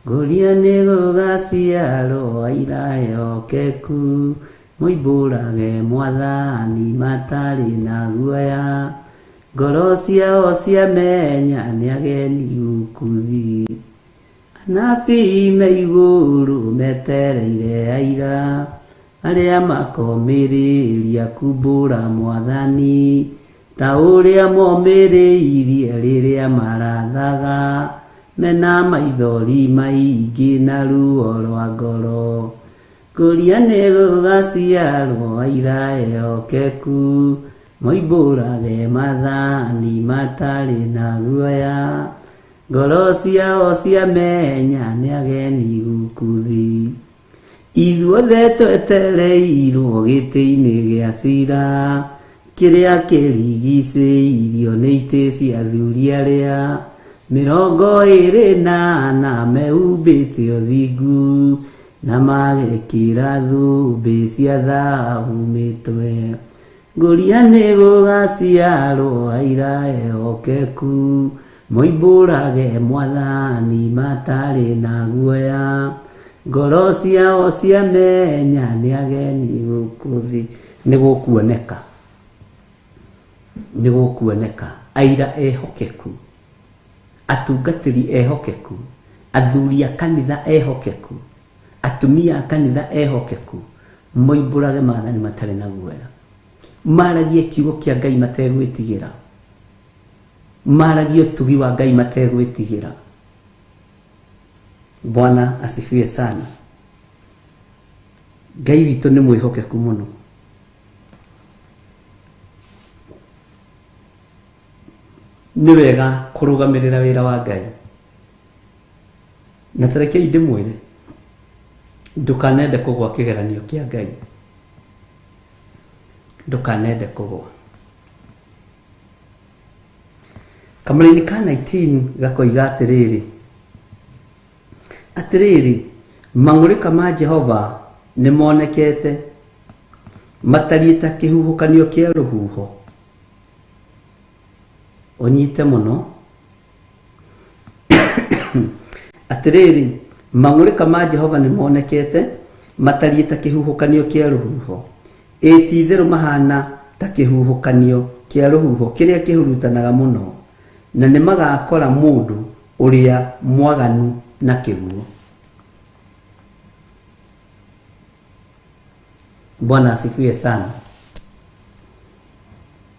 Ngũria nĩ gũgaciarwo aira ehokeku, moimbũrage mwathani matarĩ na guoya. Ngoro ciao ciamenya nĩ ageni gũkũ thĩ. Anabii me igũrũ metereire aira, arĩa makomĩrĩria kumbũra mwathani. Ta ũrĩa momĩrĩirie rĩrĩa marathaga mena maithori maingĩ na ruo rwa ngoro. Kũria nĩ gũgaciarwo aira ehokeku, moimbũrage mathani matarĩ na guoya. Ngoro ciao ciamenya nĩ ageni gũkũ thĩ. Ithuothe twetereirwo gĩtĩ-inĩ gĩa cira, kĩrĩa kĩrigicĩirio nĩ itĩ cia athuri arĩa 24 mehumbĩte ũthingu na magekĩra thũmbĩ cia thahabu mĩtwe. Ngũria nĩ gũgaciarwo aira ehokeku, moimbũrage mwathani matarĩ na guoya. Ngoro ciao ciamenya nĩ ageni gũkũ thĩ. Nĩ gũkuoneka, nĩ gũkuoneka aira ehokeku, atungatĩri ehokeku, athuri a kanitha ehokeku, atumia a kanitha ehokeku, moimbũrage maathani matarĩ na guoya, maragie kiugo kĩa Ngai mategwĩtigĩra, maragie ũtugi wa Ngai mategwĩtigĩra. Bwana asifiwe sana. Ngai witũ nĩ mwĩhokeku mũno. Nĩ wega kũrũgamĩrĩra wĩra wa Ngai. Na ta rekei ndĩmwĩre, ndũkanende kũgwa kĩgeranio kĩa Ngai. Ndũkanende kũgwa. Kamũraini ka 19 gakoiga atĩrĩrĩ, atĩrĩrĩ, mang'ũrĩka ma Jehova nĩ monekete, matariĩ ta kĩhuhũkanio kĩa rũhuho. Ũnyite mũno. Atĩrĩrĩ, mang'ũrĩka ma Jehova nĩ monekete, matariĩ ta kĩhuhũkanio kĩa rũhuho. Ĩ ti-itherũ mahaana ta kĩhuhũkanio kĩa rũhuho kĩrĩa kĩhurutanaga mũno, na nĩmagakora mũndũ ũrĩa mwaganu na kĩguũ. Bwana asifiwe sana.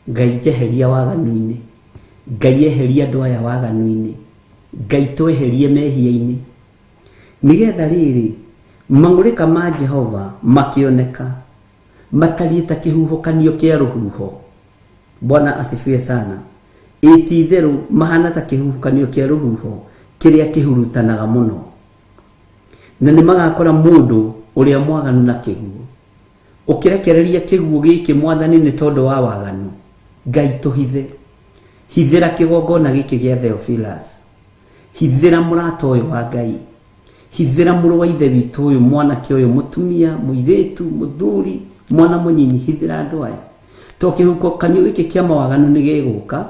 Ngai njeheria waganu-inĩ, Ngai eheria andũ aya waganu-inĩ, Ngai tweherie mehia-inĩ, nĩgetha rĩrĩ mang'ũrĩka ma Jehova makĩoneka matariĩ ta kĩhuhũkanio kĩa rũhuho. Bwana asifiwe sana. Ĩ ti-itherũ mahana ta kĩhuhũkanio kĩa rũhuho kĩrĩa kĩhurutanaga mũno, na nĩmagakora mũndũ ũrĩa mwaganu na kĩguũ. Ũkĩrekereria kĩguũ gĩkĩ Mwathani nĩ tondũ wa waganu, Ngai tũhithe. Hithĩra kĩgongona gĩkĩ gĩa Theophilus. Hithĩra mũrata ũyũ wa Ngai. Hithĩra mũrũ wa ithe witũ ũyũ, mwanake ũyũ, mũtumia, mũirĩtu, mũthuri, mwana mũnyinyi, hithĩra andũ aya. To kĩhuhũkanio gĩkĩ kĩa mawaganu nĩ gĩgũka,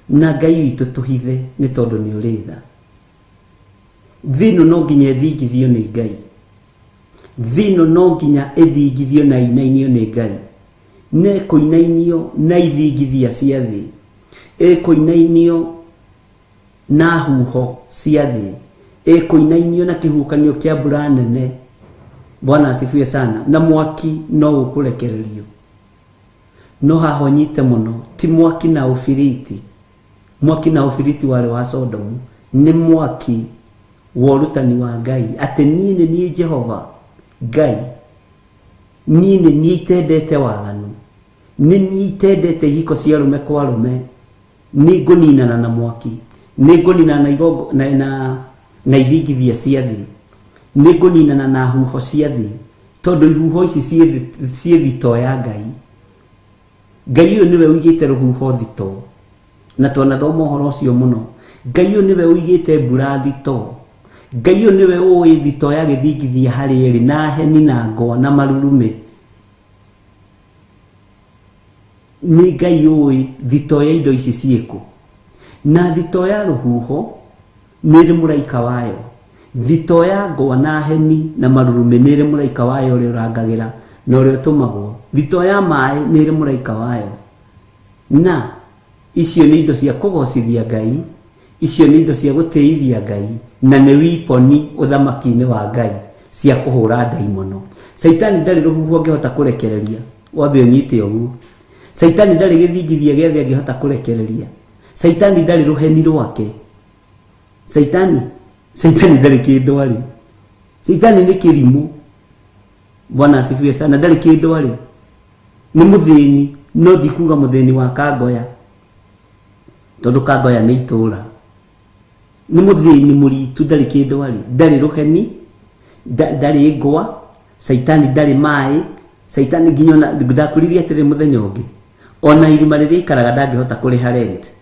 na Ngai witũ tũhithe nĩ tondũ nĩ ũrĩ tha. Thĩ ĩno no nginya ĩthingithio nĩ Ngai. Thĩ ĩno no nginya ĩthingithio na ĩinainio nĩ Ngai. Na ĩkũinainio na ithingithia cia thĩ. Ĩkũinainio na huho cia thĩ. Ĩkũinainio na kĩhuhũkanio kĩa mbura nene. Bwana asifiwe sana. Na mwaki no ũkũrekererio. No haha ũnyite mũno, ti mwaki na ũbiriti. Mwaki na ũbiriti warĩ wa Sodomu. Nĩ mwaki wa ũrutani wa Ngai. Atĩ niĩ nĩ niĩ Jehova Ngai. Niĩ nĩ niĩ itendete waganu. Nĩ niĩ itendete ihiko cia arũme kwa arũme. Nĩ ngũninana na mwaki. Nĩ ngũninana na igongo, na, na, na ithingithia cia thĩ. Nĩ ngũninana na huho cia thĩ. Tondũ ihuho ici ciĩ thitoo ya Ngai. Ngai ũyũ nĩwe ũigĩte rũhuho thitoo. Na twanathoma ũhoro ũcio mũno. Ngai ũyũ nĩwe ũigĩte mbura thitoo. Ngai ũyũ nĩwe ũĩ thitoo ya gĩthingithia harĩa ĩrĩ, na heni na ngwa na marurumĩ. Nĩ Ngai ũĩ thitoo ya indo ici ciĩkũ. Na thitoo ya rũhuho nĩ ĩrĩ mũraika wayo. Thitoo ya ngwa na heni na marurumĩ nĩ ĩrĩ mũraika wayo ũrĩa ũrangagĩra na ũrĩa ũtũmagwo. Thitoo ya maĩ nĩ ĩrĩ mũraika wayo. Na icio nĩ indo cia kũgocithia Ngai, icio nĩ indo cia gũtĩithia Ngai, na nĩ wiponi ũthamaki-inĩ wa Ngai cia kũhũra ndaimono. Caitani ndarĩ rũhuho angĩhota kũrekereria, wambe ũnyite ũguo. Caitani ndarĩ gĩthingithia gĩa thĩ angĩhota kũrekereria. Caitani ndarĩ rũheni rwake. Caitani, Caitani ndarĩ kĩndũ arĩ. Caitani nĩ kĩrimũ. Bwana asifiwe sana. Ndarĩ kĩndũ arĩ. Nĩ mũthĩni, no ndikuga mũthĩni wa Kangoya, tondũ Kangoya nĩ itũũra. Nĩ mũthĩni mũritu, ndarĩ kĩndũ arĩ. Ndarĩ rũheni, ndarĩ ngwa, Caitani ndarĩ maĩ, Caitani nginya ona ndakwĩrire atĩrĩ mũthenya ũngĩ, ona irima rĩrĩa aikaraga ndangĩhota kũrĩha rent.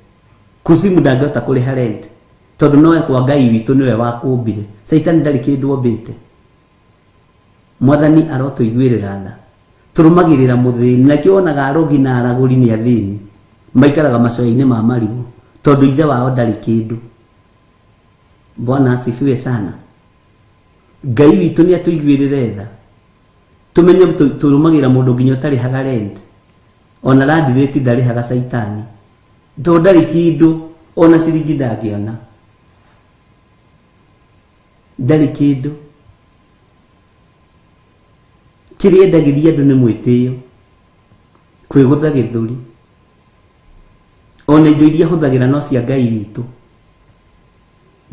Kuzimu ndangĩhota kũrĩha rent, tondũ nowe kwa Ngai witũ nĩwe wakũmbire. Caitani ndarĩ kĩndũ ombĩte. Mwathani arotũiguĩrĩra tha. Tũrũmagĩrĩra mũthĩni, nakĩo wonaga arogi na aragũri nĩ athĩni, maikaraga macoya-inĩ ma marigũ, tondũ ithe wao ndarĩ kĩndũ. Bwana asifiwe sana. Ngai witũ nĩ atũiguĩrĩre tha. Tũmenye tũrũmagĩrĩra mũndũ nginya ũtarĩhaga rent. Ona landlady ndarĩhaga caitani. Tondũ ndarĩ kĩndũ, ona ciringi ndangĩona. Ndarĩ kĩndũ. Kĩrĩa endagĩria andũ nĩ mwĩtĩo, kwĩgũtha gĩthũri. Ona indo iria ahũthagĩra no cia Ngai witũ.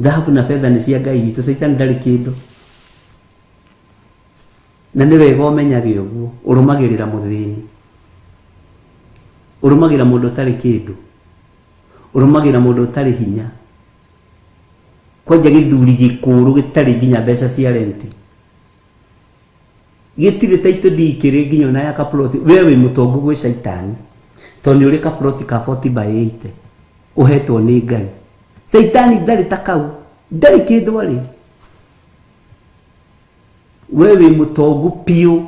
Thahabu na betha nĩ cia Ngai witũ, caitani ndarĩ kĩndũ. Na nĩ wega ũmenyage ũguo, ũrũmagĩrĩra mũthĩni. Ũrũmagĩrĩra mũndũ ũtarĩ kĩndũ. Ũrũmagĩrĩra mũndũ ũtarĩ hinya. Kwanja gĩthuri gĩkũrũ gĩtarĩ nginya mbeca cia renti. Gĩtirĩ title deed kĩrĩ nginya ona ya kaploti. We wĩ mũtongu gwĩ caitani. Tondũ nĩ ũrĩ kaploti ka 40 by 80. Ũhetwo nĩ Ngai. Caitani ndarĩ ta kau. Ndarĩ kĩndũ arĩ. We wĩ mũtongu piũ.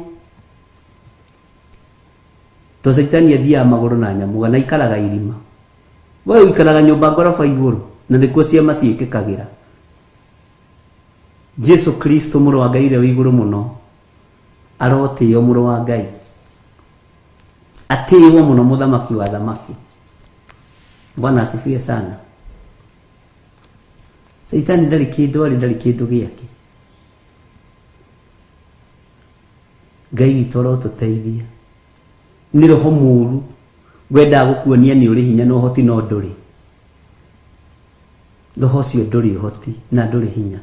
To caitani athiaga magũrũ na nyamũga na ikaraga irima. We ũikaraga nyũmba ngoroba igũrũ na nĩkuo ciama ciĩkĩkagĩra. Jesu Kristo mũrũ wa Ngai ũrĩa wĩ igũrũ mũno arotĩo mũrũ wa Ngai. Atĩo mũno mũthamaki wa thamaki. Bwana asifiwe sana. Caitani ndarĩ kĩndũ arĩ, ndarĩ kĩndũ gĩake. Ngai witũ arotũteithia. Nĩ roho mũru wendaga gũkuonia nĩ ũrĩ hinya na ũhoti no ndũrĩ. Roho ũcio ndũrĩ ũhoti na ndũrĩ hinya.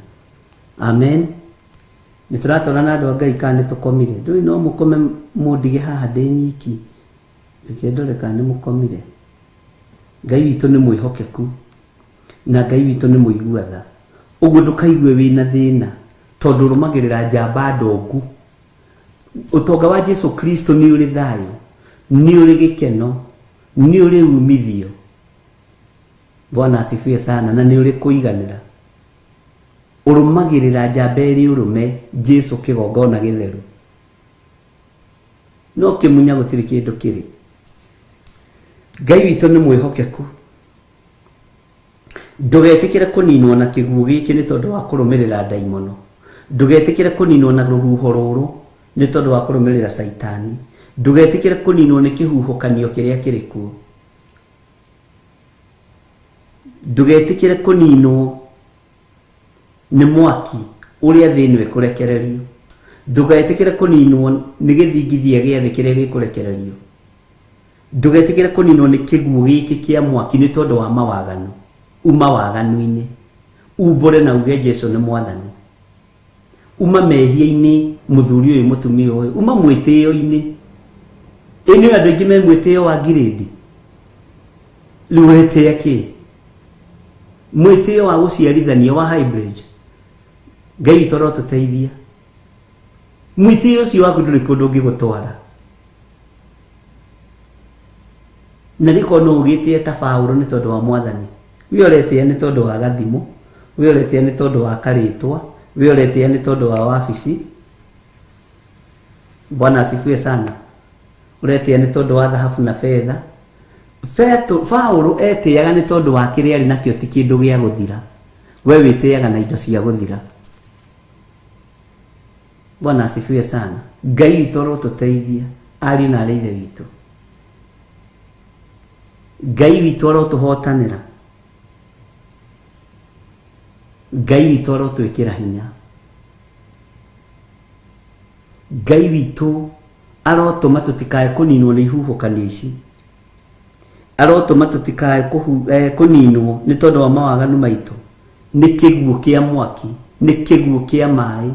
Amen. Nĩ tũratwarana na andũ a Ngai kana nĩ tũkomire? Ndũĩ no mũkome mũndige haha ndĩ nyiki. Reke ndore kana nĩ mũkomire. Ngai witũ nĩ mwĩhokeku na Ngai witũ nĩ mũigua tha. Ũguo ndũkaigue wĩna thĩna tondũ ũrũmagĩrĩra njamba ndongu. Ũtonga wa Jesu Kristo nĩ ũrĩ thayũ, nĩ ũrĩ gĩkeno, nĩ ũrĩ umithio. Bwana asifiwe sana. Na nĩ ũrĩ kũiganĩra. Ũrũmagĩrĩra njamba ĩrĩ ũrũme, Jesu kĩgongona gĩtheru. No kĩmunya gũtirĩ kĩndũ kĩrĩ. Ngai witũ nĩ mwĩhokeku. Ndũgetĩkĩre kũninwo na kĩguũ gĩkĩ nĩ tondũ wa kũrũmĩrĩra ndaimono. Ndũgetĩkĩre kũninwo na rũhuho rũrũ nĩ tondũ wa kũrũmĩrĩra caitani. Ndũgetĩkĩre kũninwo nĩ kĩhuhũkanio kĩrĩa kĩrĩ kuo. Ndũgetĩkĩre kũninwo nĩ mwaki ũrĩa thĩ ĩno ĩkũrekererio. Ndũgetĩkĩre kũninwo nĩ gĩthingithia gĩa thĩ kĩrĩa gĩkũrekererio. Ndũgetĩkĩre kũninwo nĩ kĩguũ gĩkĩ kĩa mwaki nĩ tondũ wa mawaganu. Uma waganu-inĩ. Umbũre na uge Jesu nĩ mwathani. Uma mehia-inĩ mũthuri ũyũ mũtumia ũyũ. Uma mwĩtĩo-inĩ. Ĩ nĩ andũ aingĩ me mwĩtĩo wa ngirĩndi. Rĩu ũretĩa kĩ? Mwĩtĩo wa gũciarithania wa hybrid. Ngai witũ arotũteithia. Mwĩtĩo ũcio waku ndũrĩ kũndũ ũngĩgũtwara. Na rĩkorwo no ũgĩtĩe ta Paũlũ nĩ tondũ wa mwathani. We ũretĩa nĩ tondũ wa gathimũ, we ũretĩa nĩ tondũ wa karĩtwa, we ũretĩa nĩ tondũ wa wabici. Bwana asifiwe sana. Ũretĩa nĩ tondũ wa thahabu na betha. Paũlũ etĩaga nĩ tondũ wa kĩrĩa arĩ nakĩo ti kĩndũ gĩa gũthira. We wĩtĩaga na indo cia gũthira. Bwana asifiwe sana. Ngai witũ arotũteithia ariũ na arĩ ithe witũ. Ngai witũ arotũhotanĩra. Ngai witũ arotwĩkĩra hinya. Ngai witũ arotũma tũtikae kũninwo nĩ ihuhũkanio ici. Arotũma tũtikae kũninwo nĩ tondũ wa mawaganu maitũ. Nĩ kĩguũ kĩa mwaki, nĩ kĩguũ kĩa maĩ.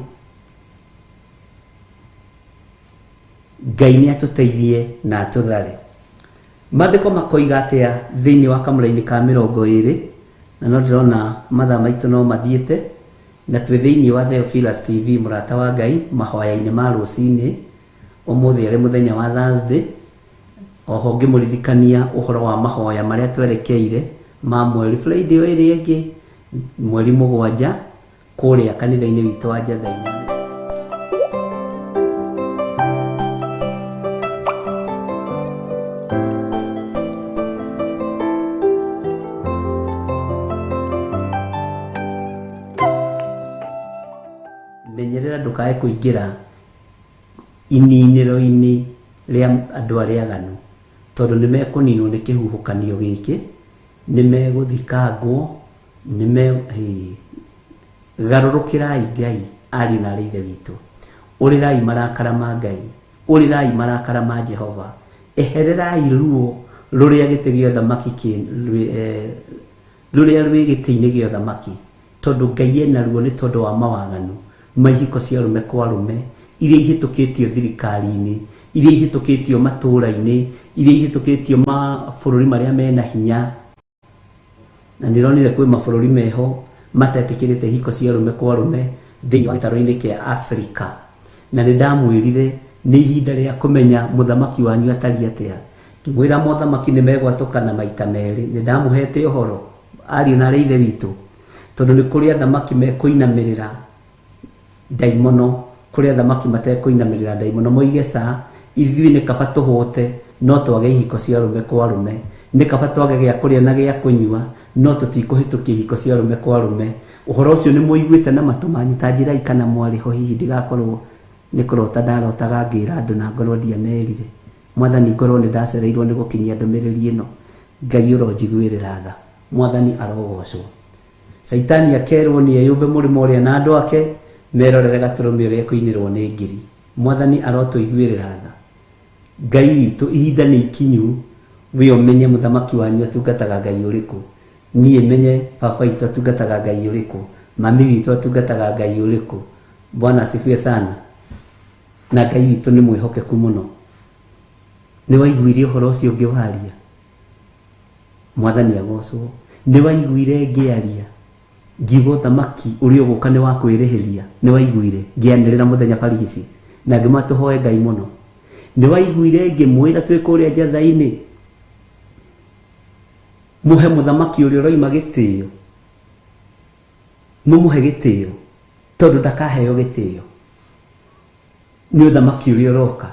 Ngai nĩ atũteithie na atũthare. Maandĩko makoiga atĩa thĩinĩ wa kamũraini ka 20, na no ndĩrona mathaa maitũ no mathiĩte, na twĩ thĩinĩ wa Theophilus TV, mũrata wa Ngai, mahoya-inĩ ma rũcinĩ, ũmũthĩ arĩ mũthenya wa Thursday. Oho ngĩmũririkania ũhoro wa mahoya marĩa twerekeire ma mweri Friday ĩrĩa ĩngĩ, mweri 7, kũrĩa kanitha-inĩ witũ wa Njatha-inĩ. Menyerera ndũkae kũingĩra ininĩro-inĩ rĩa andũ arĩa aganu, tondũ nĩ mekũninwo nĩ kĩhuhũkanio gĩkĩ, nĩ megũthikangwo, nĩ me garũrũkĩrai Ngai, ariũ na aarĩ a Ithe witũ. Ũrĩrai marakara ma Ngai, ũrĩrai marakara ma Jehova, ehererai ruo rũrĩa gĩtĩ gĩa ũthamaki rũrĩa rwĩ gĩtĩ-inĩ gĩa ũthamaki, tondũ Ngai ena ruo nĩ tondũ wa mawaganu ma ihiko cia arũme kwa arũme, iria ihĩtũkĩtio thirikari-inĩ, iria ihĩtũkĩtio matũũra-inĩ, iria ihĩtũkĩtio mabũrũri marĩa mena hinya. Na ndĩronire kwĩ mabũrũri meho matetĩkĩrĩte ihiko cia arũme kwa arũme thĩinĩ wa gĩtarũ-inĩ kĩa Afrika. Na nĩ ndamwĩrire nĩ ihinda rĩa kũmenya mũthamaki wanyu atariĩ atĩa. Ngĩmwĩra mothamaki nĩ megwatũkana maita merĩ. Nĩ ndamũhete ũhoro, ariũ na aarĩ a Ithe witũ, tondũ nĩ kũrĩ athamaki mekũinamĩrĩra ndaimono, kũrĩ athamaki matekũinamĩrĩra ndaimono. Moige ca, ithuĩ nĩ kaba tũhũte no twage ihiko cia arũme kwa arũme, nĩ kaba twage gĩa kũrĩa na gĩa kũnyua no tũtikũhĩtũkia ihiko cia arũme kwa arũme. Ũhoro ũcio nĩ mũiguĩte na matũ manyu, ta njĩrai kana mwarĩ ho, hihi ndigakorwo nĩ kũrota ndarotaga ngĩra andũ na ngorwo ndiamerire. Mwathani, ngorwo nĩ ndacereirwo nĩ gũkinyia ndũmĩrĩri ĩno, Ngai ũronjiguĩrĩra tha. Mwathani arogocwo. Caitani akerwo nĩ eyũmbe mũrĩmo ũrĩa na andũ ake merorere gatũrũme ũrĩa ekũinĩrwo nĩ ngiri. Mwathani arotũiguĩrĩra tha. Ngai witũ, ihinda nĩ ikinyu, we ũmenye mũthamaki wanyu atungataga Ngai ũrĩkũ, niĩ menye baba witũ atungataga Ngai ũrĩkũ, mami witũ atungataga Ngai ũrĩkũ. Bwana asifiwe sana. Na Ngai witũ nĩ mwĩhokeku mũno. Nĩ waiguire ũhoro ũcio ngĩwaria? Mwathani agocwo. Nĩ waiguire ngĩaria ngiuga ũthamaki ũrĩa ũgũka nĩ wa kwĩrĩhĩria? Nĩ waiguire ngĩanĩrĩra mũthenya barigici na ngĩmwĩra tũhoe Ngai mũno? Nĩ waiguire ngĩmwĩra twĩ kũrĩa Njatha-inĩ mũhe mũthamaki ũrĩa ũroima gĩtĩo, mũmũhe gĩtĩo tondũ ndakaheo gĩtĩo nĩ ũthamaki ũrĩa ũroka.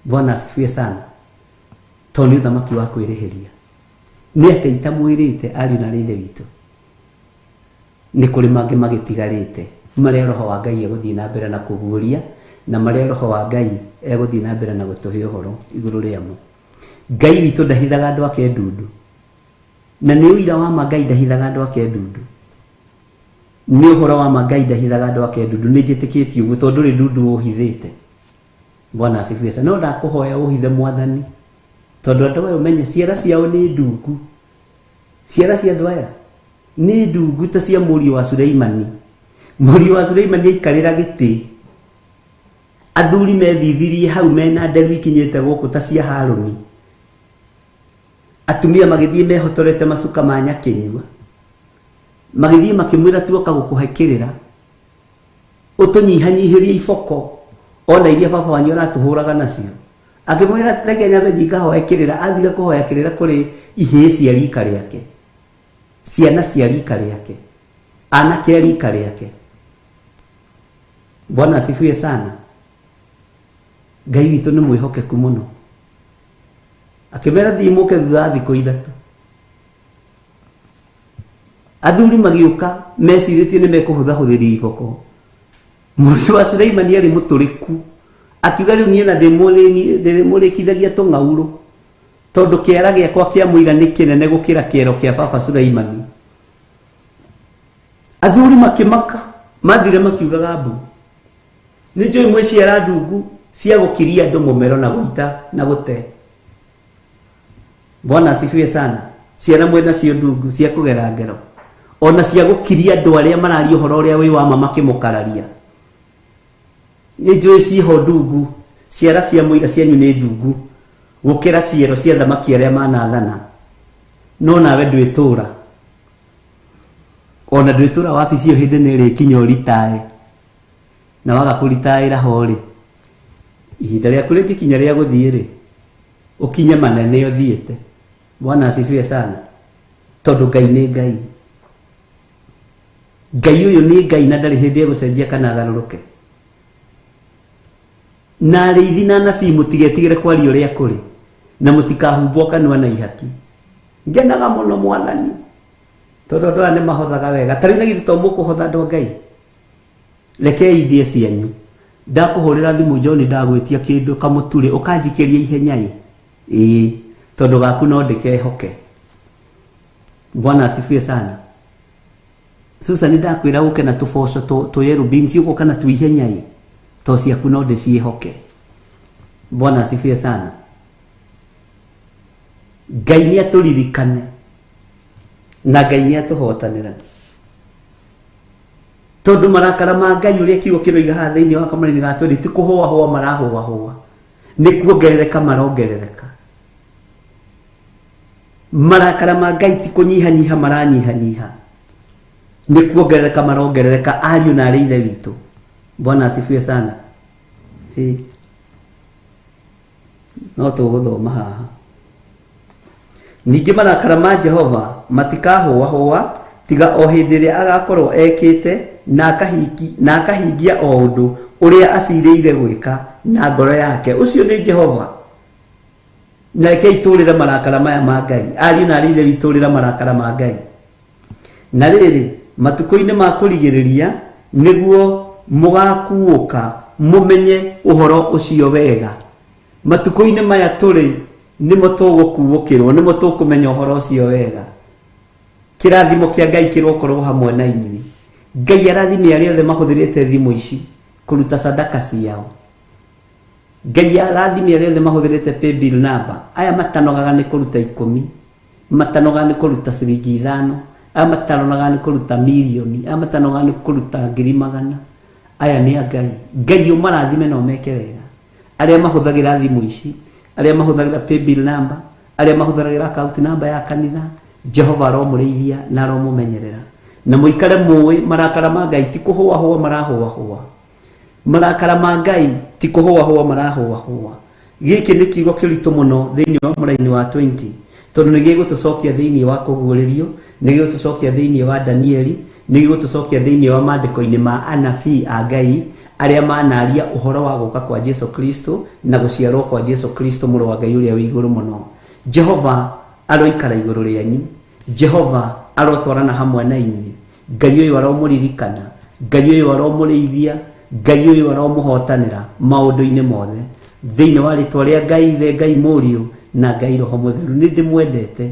Bwana asifiwe sana. Tondũ nĩ ũthamaki wa kwĩrĩhĩria. Nĩ atĩa itamwĩrĩte, ariũ na aarĩ a Ithe witũ? Nĩ kũrĩ mangĩ magĩtigarĩte marĩa Roho wa Ngai egũthiĩ na mbere na kũguũria, na marĩa Roho wa Ngai egũthiĩ na mbere na gũtũhe ũhoro igũrũ rĩamo. Ngai witũ ndahithaga andũ ake ndundu, na nĩ ũira wa ma Ngai ndahithaga andũ ake ndundu. Nĩ ũhoro wa ma Ngai ndahithaga andũ ake ndundu. Nĩ njĩtĩkĩtie ũguo tondũ ndũrĩ ndundu ũhithĩte. Bwana asifiwe sana. No ndakũhoya ũhithe Mwathani, tondũ andũ aya ũmenye ciara ciao nĩ ndungu. Ciara cia andũ aya nĩ ndungu ta cia mũriũ wa Suleimani. Mũriũ wa Suleimani aikarĩra gĩtĩ, athuri methithirie hau mena nderu ikinyĩte gũkũ ta cia Harũni, atumia magĩthiĩ mehotorete macuka ma nyakĩnyua, magĩthiĩ makĩmwĩra tuoka gũkũhe kĩrĩra, ũtũnyihanyihĩrie iboko ona iria baba wanyu aratũhũraga nacio. Akĩmwĩra reke nyambe thiĩ ngahoe kĩrĩra. Athire kũhoya kĩrĩra kũrĩ ihĩĩ cia rika rĩake, ciana cia rika rĩake, anake a rika rĩake. Bwana asifiwe sana. Ngai witũ nĩ mwĩhokeku mũno. Akĩmera thiĩ mũke thutha wa thikũ 3. Athuri magĩũka mecirĩtie nĩ mekũhũthahũthĩria iboko. Mũriũ wa Suleimani arĩ mũtũrĩku, akiuga rĩu niĩ na ndĩmũrĩkithagia tũng'aurũ, tondũ kĩara gĩakwa kĩa mũira nĩ kĩnene gũkĩra kĩero kĩa baba Suleimani. Athuri makĩmaka, mathire makiugaga mbu. Nĩ njũĩ mwĩ ciara ndungu cia gũkiria andũ mũmero na gũita na gũte. Bwana asifiwe sana. Ciana mwena cio ndungu cia kũgera ngero ona cia gũkiria andũ arĩa mararia ũhoro ũrĩa wĩ wa ma makĩmũkararia. Nĩ njũĩ ciho ndungu, ciara cia mũira cianyu nĩ ndungu gũkĩra ciero cia thamaki arĩa manathana. No nawe ndwĩtũra, ona ndwĩtũra wabici ĩyo hĩndĩ nĩ ĩrĩkinya ũritae, na waga kũritaĩra ho rĩ, ihinda rĩaku rĩngĩkinya rĩa gũthiĩ rĩ, ũkinye manene ũthiĩte. Bwana asifiwe sana. Tondũ Ngai nĩ Ngai. Ngai ũyũ nĩ Ngai na ndarĩ hĩndĩ egũcenjia kana agarũrũke. Na arĩithi na anabii mũtigetigĩre kwaria ũrĩa kũrĩ, na mũtikahumbwo kanua na ihaki. Ngenaga mũno Mwathani tondũ andũ aya nĩ mahothaga wega. Ta rĩu na githĩ to mũkũhotha andũ a Ngai? Rekei ndĩe cianyu. Ndakũhũrĩra thimũ John ndagwĩtia kĩndũ kamũturĩ ũkanjikĩria ihenya ĩ. Ĩĩ, tondũ gaku no ndĩkehoke. Bwana asifiwe sana. Susan ndakwĩra ũke na tũboco tũ yellow beans ũgoka na tu ihenya ĩ, to ciaku no ndĩciĩhoke. Bwana asifiwe sana. Ngai nĩ atũririkane na Ngai nĩ atũhotanĩra, tondũ marakara ma Ngai ũrĩa kiugo kĩroiga haha thĩinĩ wa kamũraini ga twendi ti kũhũahũa marahũahũa, nĩ kuongerereka marongerereka. Marakara ma Ngai ti kũnyihanyiha maranyihanyiha, nĩ kuongerereka marongerereka. Ariũ na arĩ ithe witũ. Bwana asifiwe sana. Ĩ, no tũgũthoma haha. Ningĩ marakara ma Jehova matikahũahũa tiga o hĩndĩ ĩrĩa agakorwo ekĩte na akahingia o ũndũ ũrĩa acirĩire gwĩka na ngoro yake. Ũcio nĩ Jehova. Na reke itũrĩre marakara maya ma Ngai. Ariũ na arĩ ithe witũ rĩra marakara ma Ngai. Na rĩrĩ, matukũ-inĩ ma kũrigĩrĩria nĩguo mũgakuũka mũmenye ũhoro ũcio wega. Matukũ-inĩ maya tũrĩ nĩmo tũgũkuũkĩrwo, nĩmo tũkũmenya ũhoro ũcio wega. Kĩrathimo kĩa Ngai kĩrokorwo hamwe na inyuĩ. Ngai arathime arĩa othe mahũthĩrĩte thimũ ici kũruta sadaka ciao. Ngai arathime arĩa othe mahũthĩrĩte paybill number. Aya matanogaga nĩ kũruta 10, matanogaga nĩ kũruta ciringi 5, aya matanogaga nĩ kũruta mirioni, aya matanogaga nĩ kũruta 100,000. Aya nĩ a Ngai. Ngai ũmarathime na ũmeke wega. Arĩa mahũthagĩra thimũ ici, arĩa mahũthagĩra paybill number, arĩa mahũthagĩra account number ya kanitha, Jehova aromũrĩithia na aromũmenyerera. Na mũikare mũĩ marakara ma Ngai ti kũhũahũa marahũahũa. Marakara ma Ngai ti kũhũahũa marahũahũa. Gĩkĩ nĩ kiugo kĩritũ mũno thĩinĩ wa mũraini wa 20, tondũ nĩ gĩgũtũcokia thĩinĩ wa kũguũrĩrio, nĩ gĩgũtũcokia thĩinĩ wa Danieli, nĩ gĩgũtũcokia thĩinĩ wa maandĩko-inĩ ma anabii a Ngai arĩa manaria ũhoro wa gũka kwa Jesu Kristo na gũciarwo kwa Jesu Kristo mũrũ wa Ngai ũrĩa wĩ igũrũ mũno. Jehova aroikara igũrũ rĩanyu. Jehova arotwarana hamwe na inyuĩ. Ngai ũyũ aromũririkana, Ngai ũyũ aromũrĩithia, Ngai ũyũ aromũhotanĩra maũndũ-inĩ mothe. Thĩinĩ wa rĩtwa rĩa Ngai Ithe, Ngai Mũriũ na Ngai Roho Mũtheru, nĩ ndĩmwendete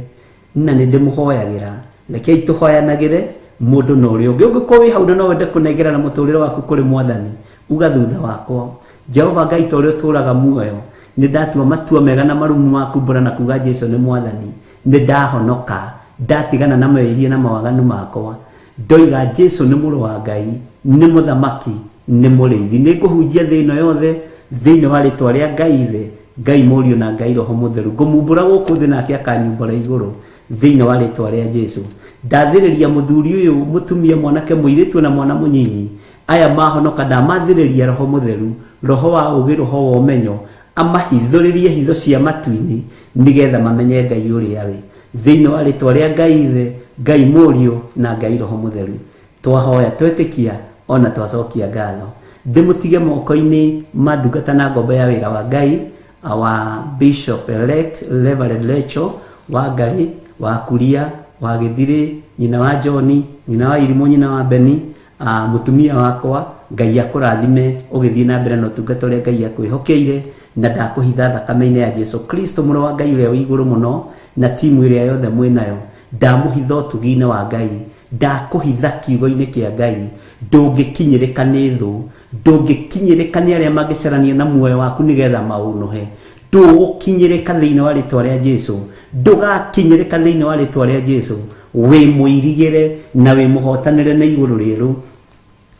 na nĩ ndĩmũhoyagĩra. Rekei tũhoyanagĩre mũndũ na ũrĩa ũngĩ. Ũngĩkorwo wĩ hau na no wende kũnengerana mũtũrĩre waku kũrĩ Mwathani, uga thutha wakwa, Jehova Ngai ta ũrĩa ũtũũraga muoyo, nĩ ndatua matua mega na marumu ma kumbũra na kuga Jesu nĩ Mwathani. Nĩ ndahonoka, ndatigana na mehia na mawaganu makwa. Ndoiga Jesu nĩ mũrũ wa Ngai, nĩ mũthamaki, nĩ mũrĩithi. Nĩ ngũhunjia thĩ ĩno yothe thĩinĩ wa rĩtwa rĩa Ngai Ithe, Ngai Mũriũ na Ngai Roho Mũtheru. Ngũmumbũra gũkũ thĩ nake akanyumbũra igũrũ thĩinĩ wa rĩtwa rĩa Jesu. Ndathĩrĩria mũthuri ũyũ, mũtumia, mwanake, mũirĩtu na mwana mũnyinyi, aya mahonoka, ndamathĩrĩria Roho Mũtheru, roho wa ũũgĩ, roho wa ũmenyo, amahithũrĩrie hitho cia matu-inĩ nĩgetha mamenye Ngai ũrĩa wĩ. Thĩinĩ wa rĩtwa rĩa Ngai Ithe, Ngai Mũriũ na Ngai Roho Mũtheru, twahoya twetĩkia ona twacokia ngatho. Ndĩmũtige moko-inĩ ma ndungata na ngombo ya wĩra wa Ngai, our Bishop elect Reverend Rachel Wangari wa Kuria wa Gĩthirĩ, nyina wa John, nyina wa Irimũ, nyina wa Beni, mũtumia wakwa. Ngai akũrathime ũgĩthiĩ na mbere na ũtungata ũrĩa Ngai akwĩhokeire, na ndakũhitha thakame-inĩ ya Jesu Kristo mũrũ wa Ngai ũrĩa wĩ igũrũ mũno, na timu ĩrĩa yothe mwĩ nayo. Ndamũhitha ũtugi-inĩ wa Ngai, ndakũhitha kiugo-inĩ kĩa Ngai. Ndũngĩkinyĩrĩka nĩ thũ, ndũngĩkinyĩrĩka nĩ arĩa mangĩcarania na muoyo waku nĩgetha maũnũhe. Ndũgũkinyĩrĩka thĩinĩ wa rĩtwa rĩa Jesu, ndũgakinyĩrĩka thĩinĩ wa rĩtwa rĩa Jesu. Wĩ mũirigĩre na wĩ mũhotanĩre na igũrũ rĩerũ.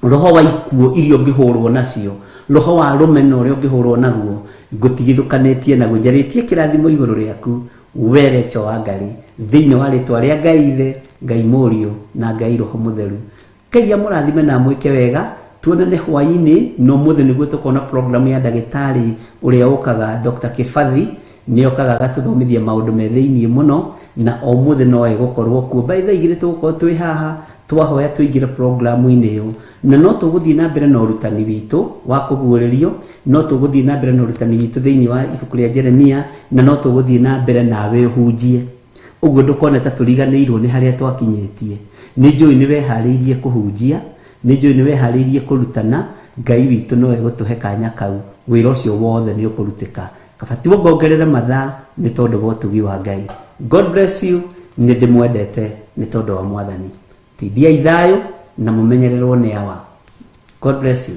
Roho wa ikuũ iria ũngĩhũrwo nacio, roho wa rũmena ũrĩa ũngĩhũrwo naguo, ngũtigithũkanĩtie naguo. Njarĩtie kĩrathimo igũrũ rĩaku we Recho wa Ngai, thĩinĩ wa rĩtwa rĩa Ngai Ithe, Ngai Mũriũ na Ngai Roho Mũtheru. Ngai amũrathime na amwĩke wega. Tuonane hwaĩ-inĩ, na ũmũthĩ nĩguo tũkona program ya ndagĩtarĩ ũrĩa ũkaga, Dr. Kĩbathi nĩ okaga agatũthomithia maũndũ me thĩiniĩ mũno, na ũmũthĩ no egũkorwo kuo by thaa 2 tũgũkorwo twĩ haha twahoya tũingĩre programu-inĩ ĩyo, na no tũgũthiĩ na mbere na ũrutani witũ wa kũguũrĩrio, no tũgũthiĩ na mbere na ũrutani witũ thĩinĩ wa ibuku rĩa Jeremia, na no tũgũthiĩ na mbere nawe ũhunjie. Ũguo ndũkone ta tũriganĩirwo nĩ harĩa twakinyĩtie. Nĩ njũĩ nĩ weharĩirie kũhunjia, nĩ njũĩ nĩ weharĩirie kũrutana. Ngai witũ no egũtũhe kanya kau, wĩra ũcio wothe nĩ ũkũrutĩka. Kaba tuongongerere mathaa nĩ tondũ wa ũtugi wa Ngai. God bless you. Nĩ ndĩmwendete nĩ tondũ wa Mwathani. Tindiai thayũ na mũmenyererwo nĩ awa. God bless you.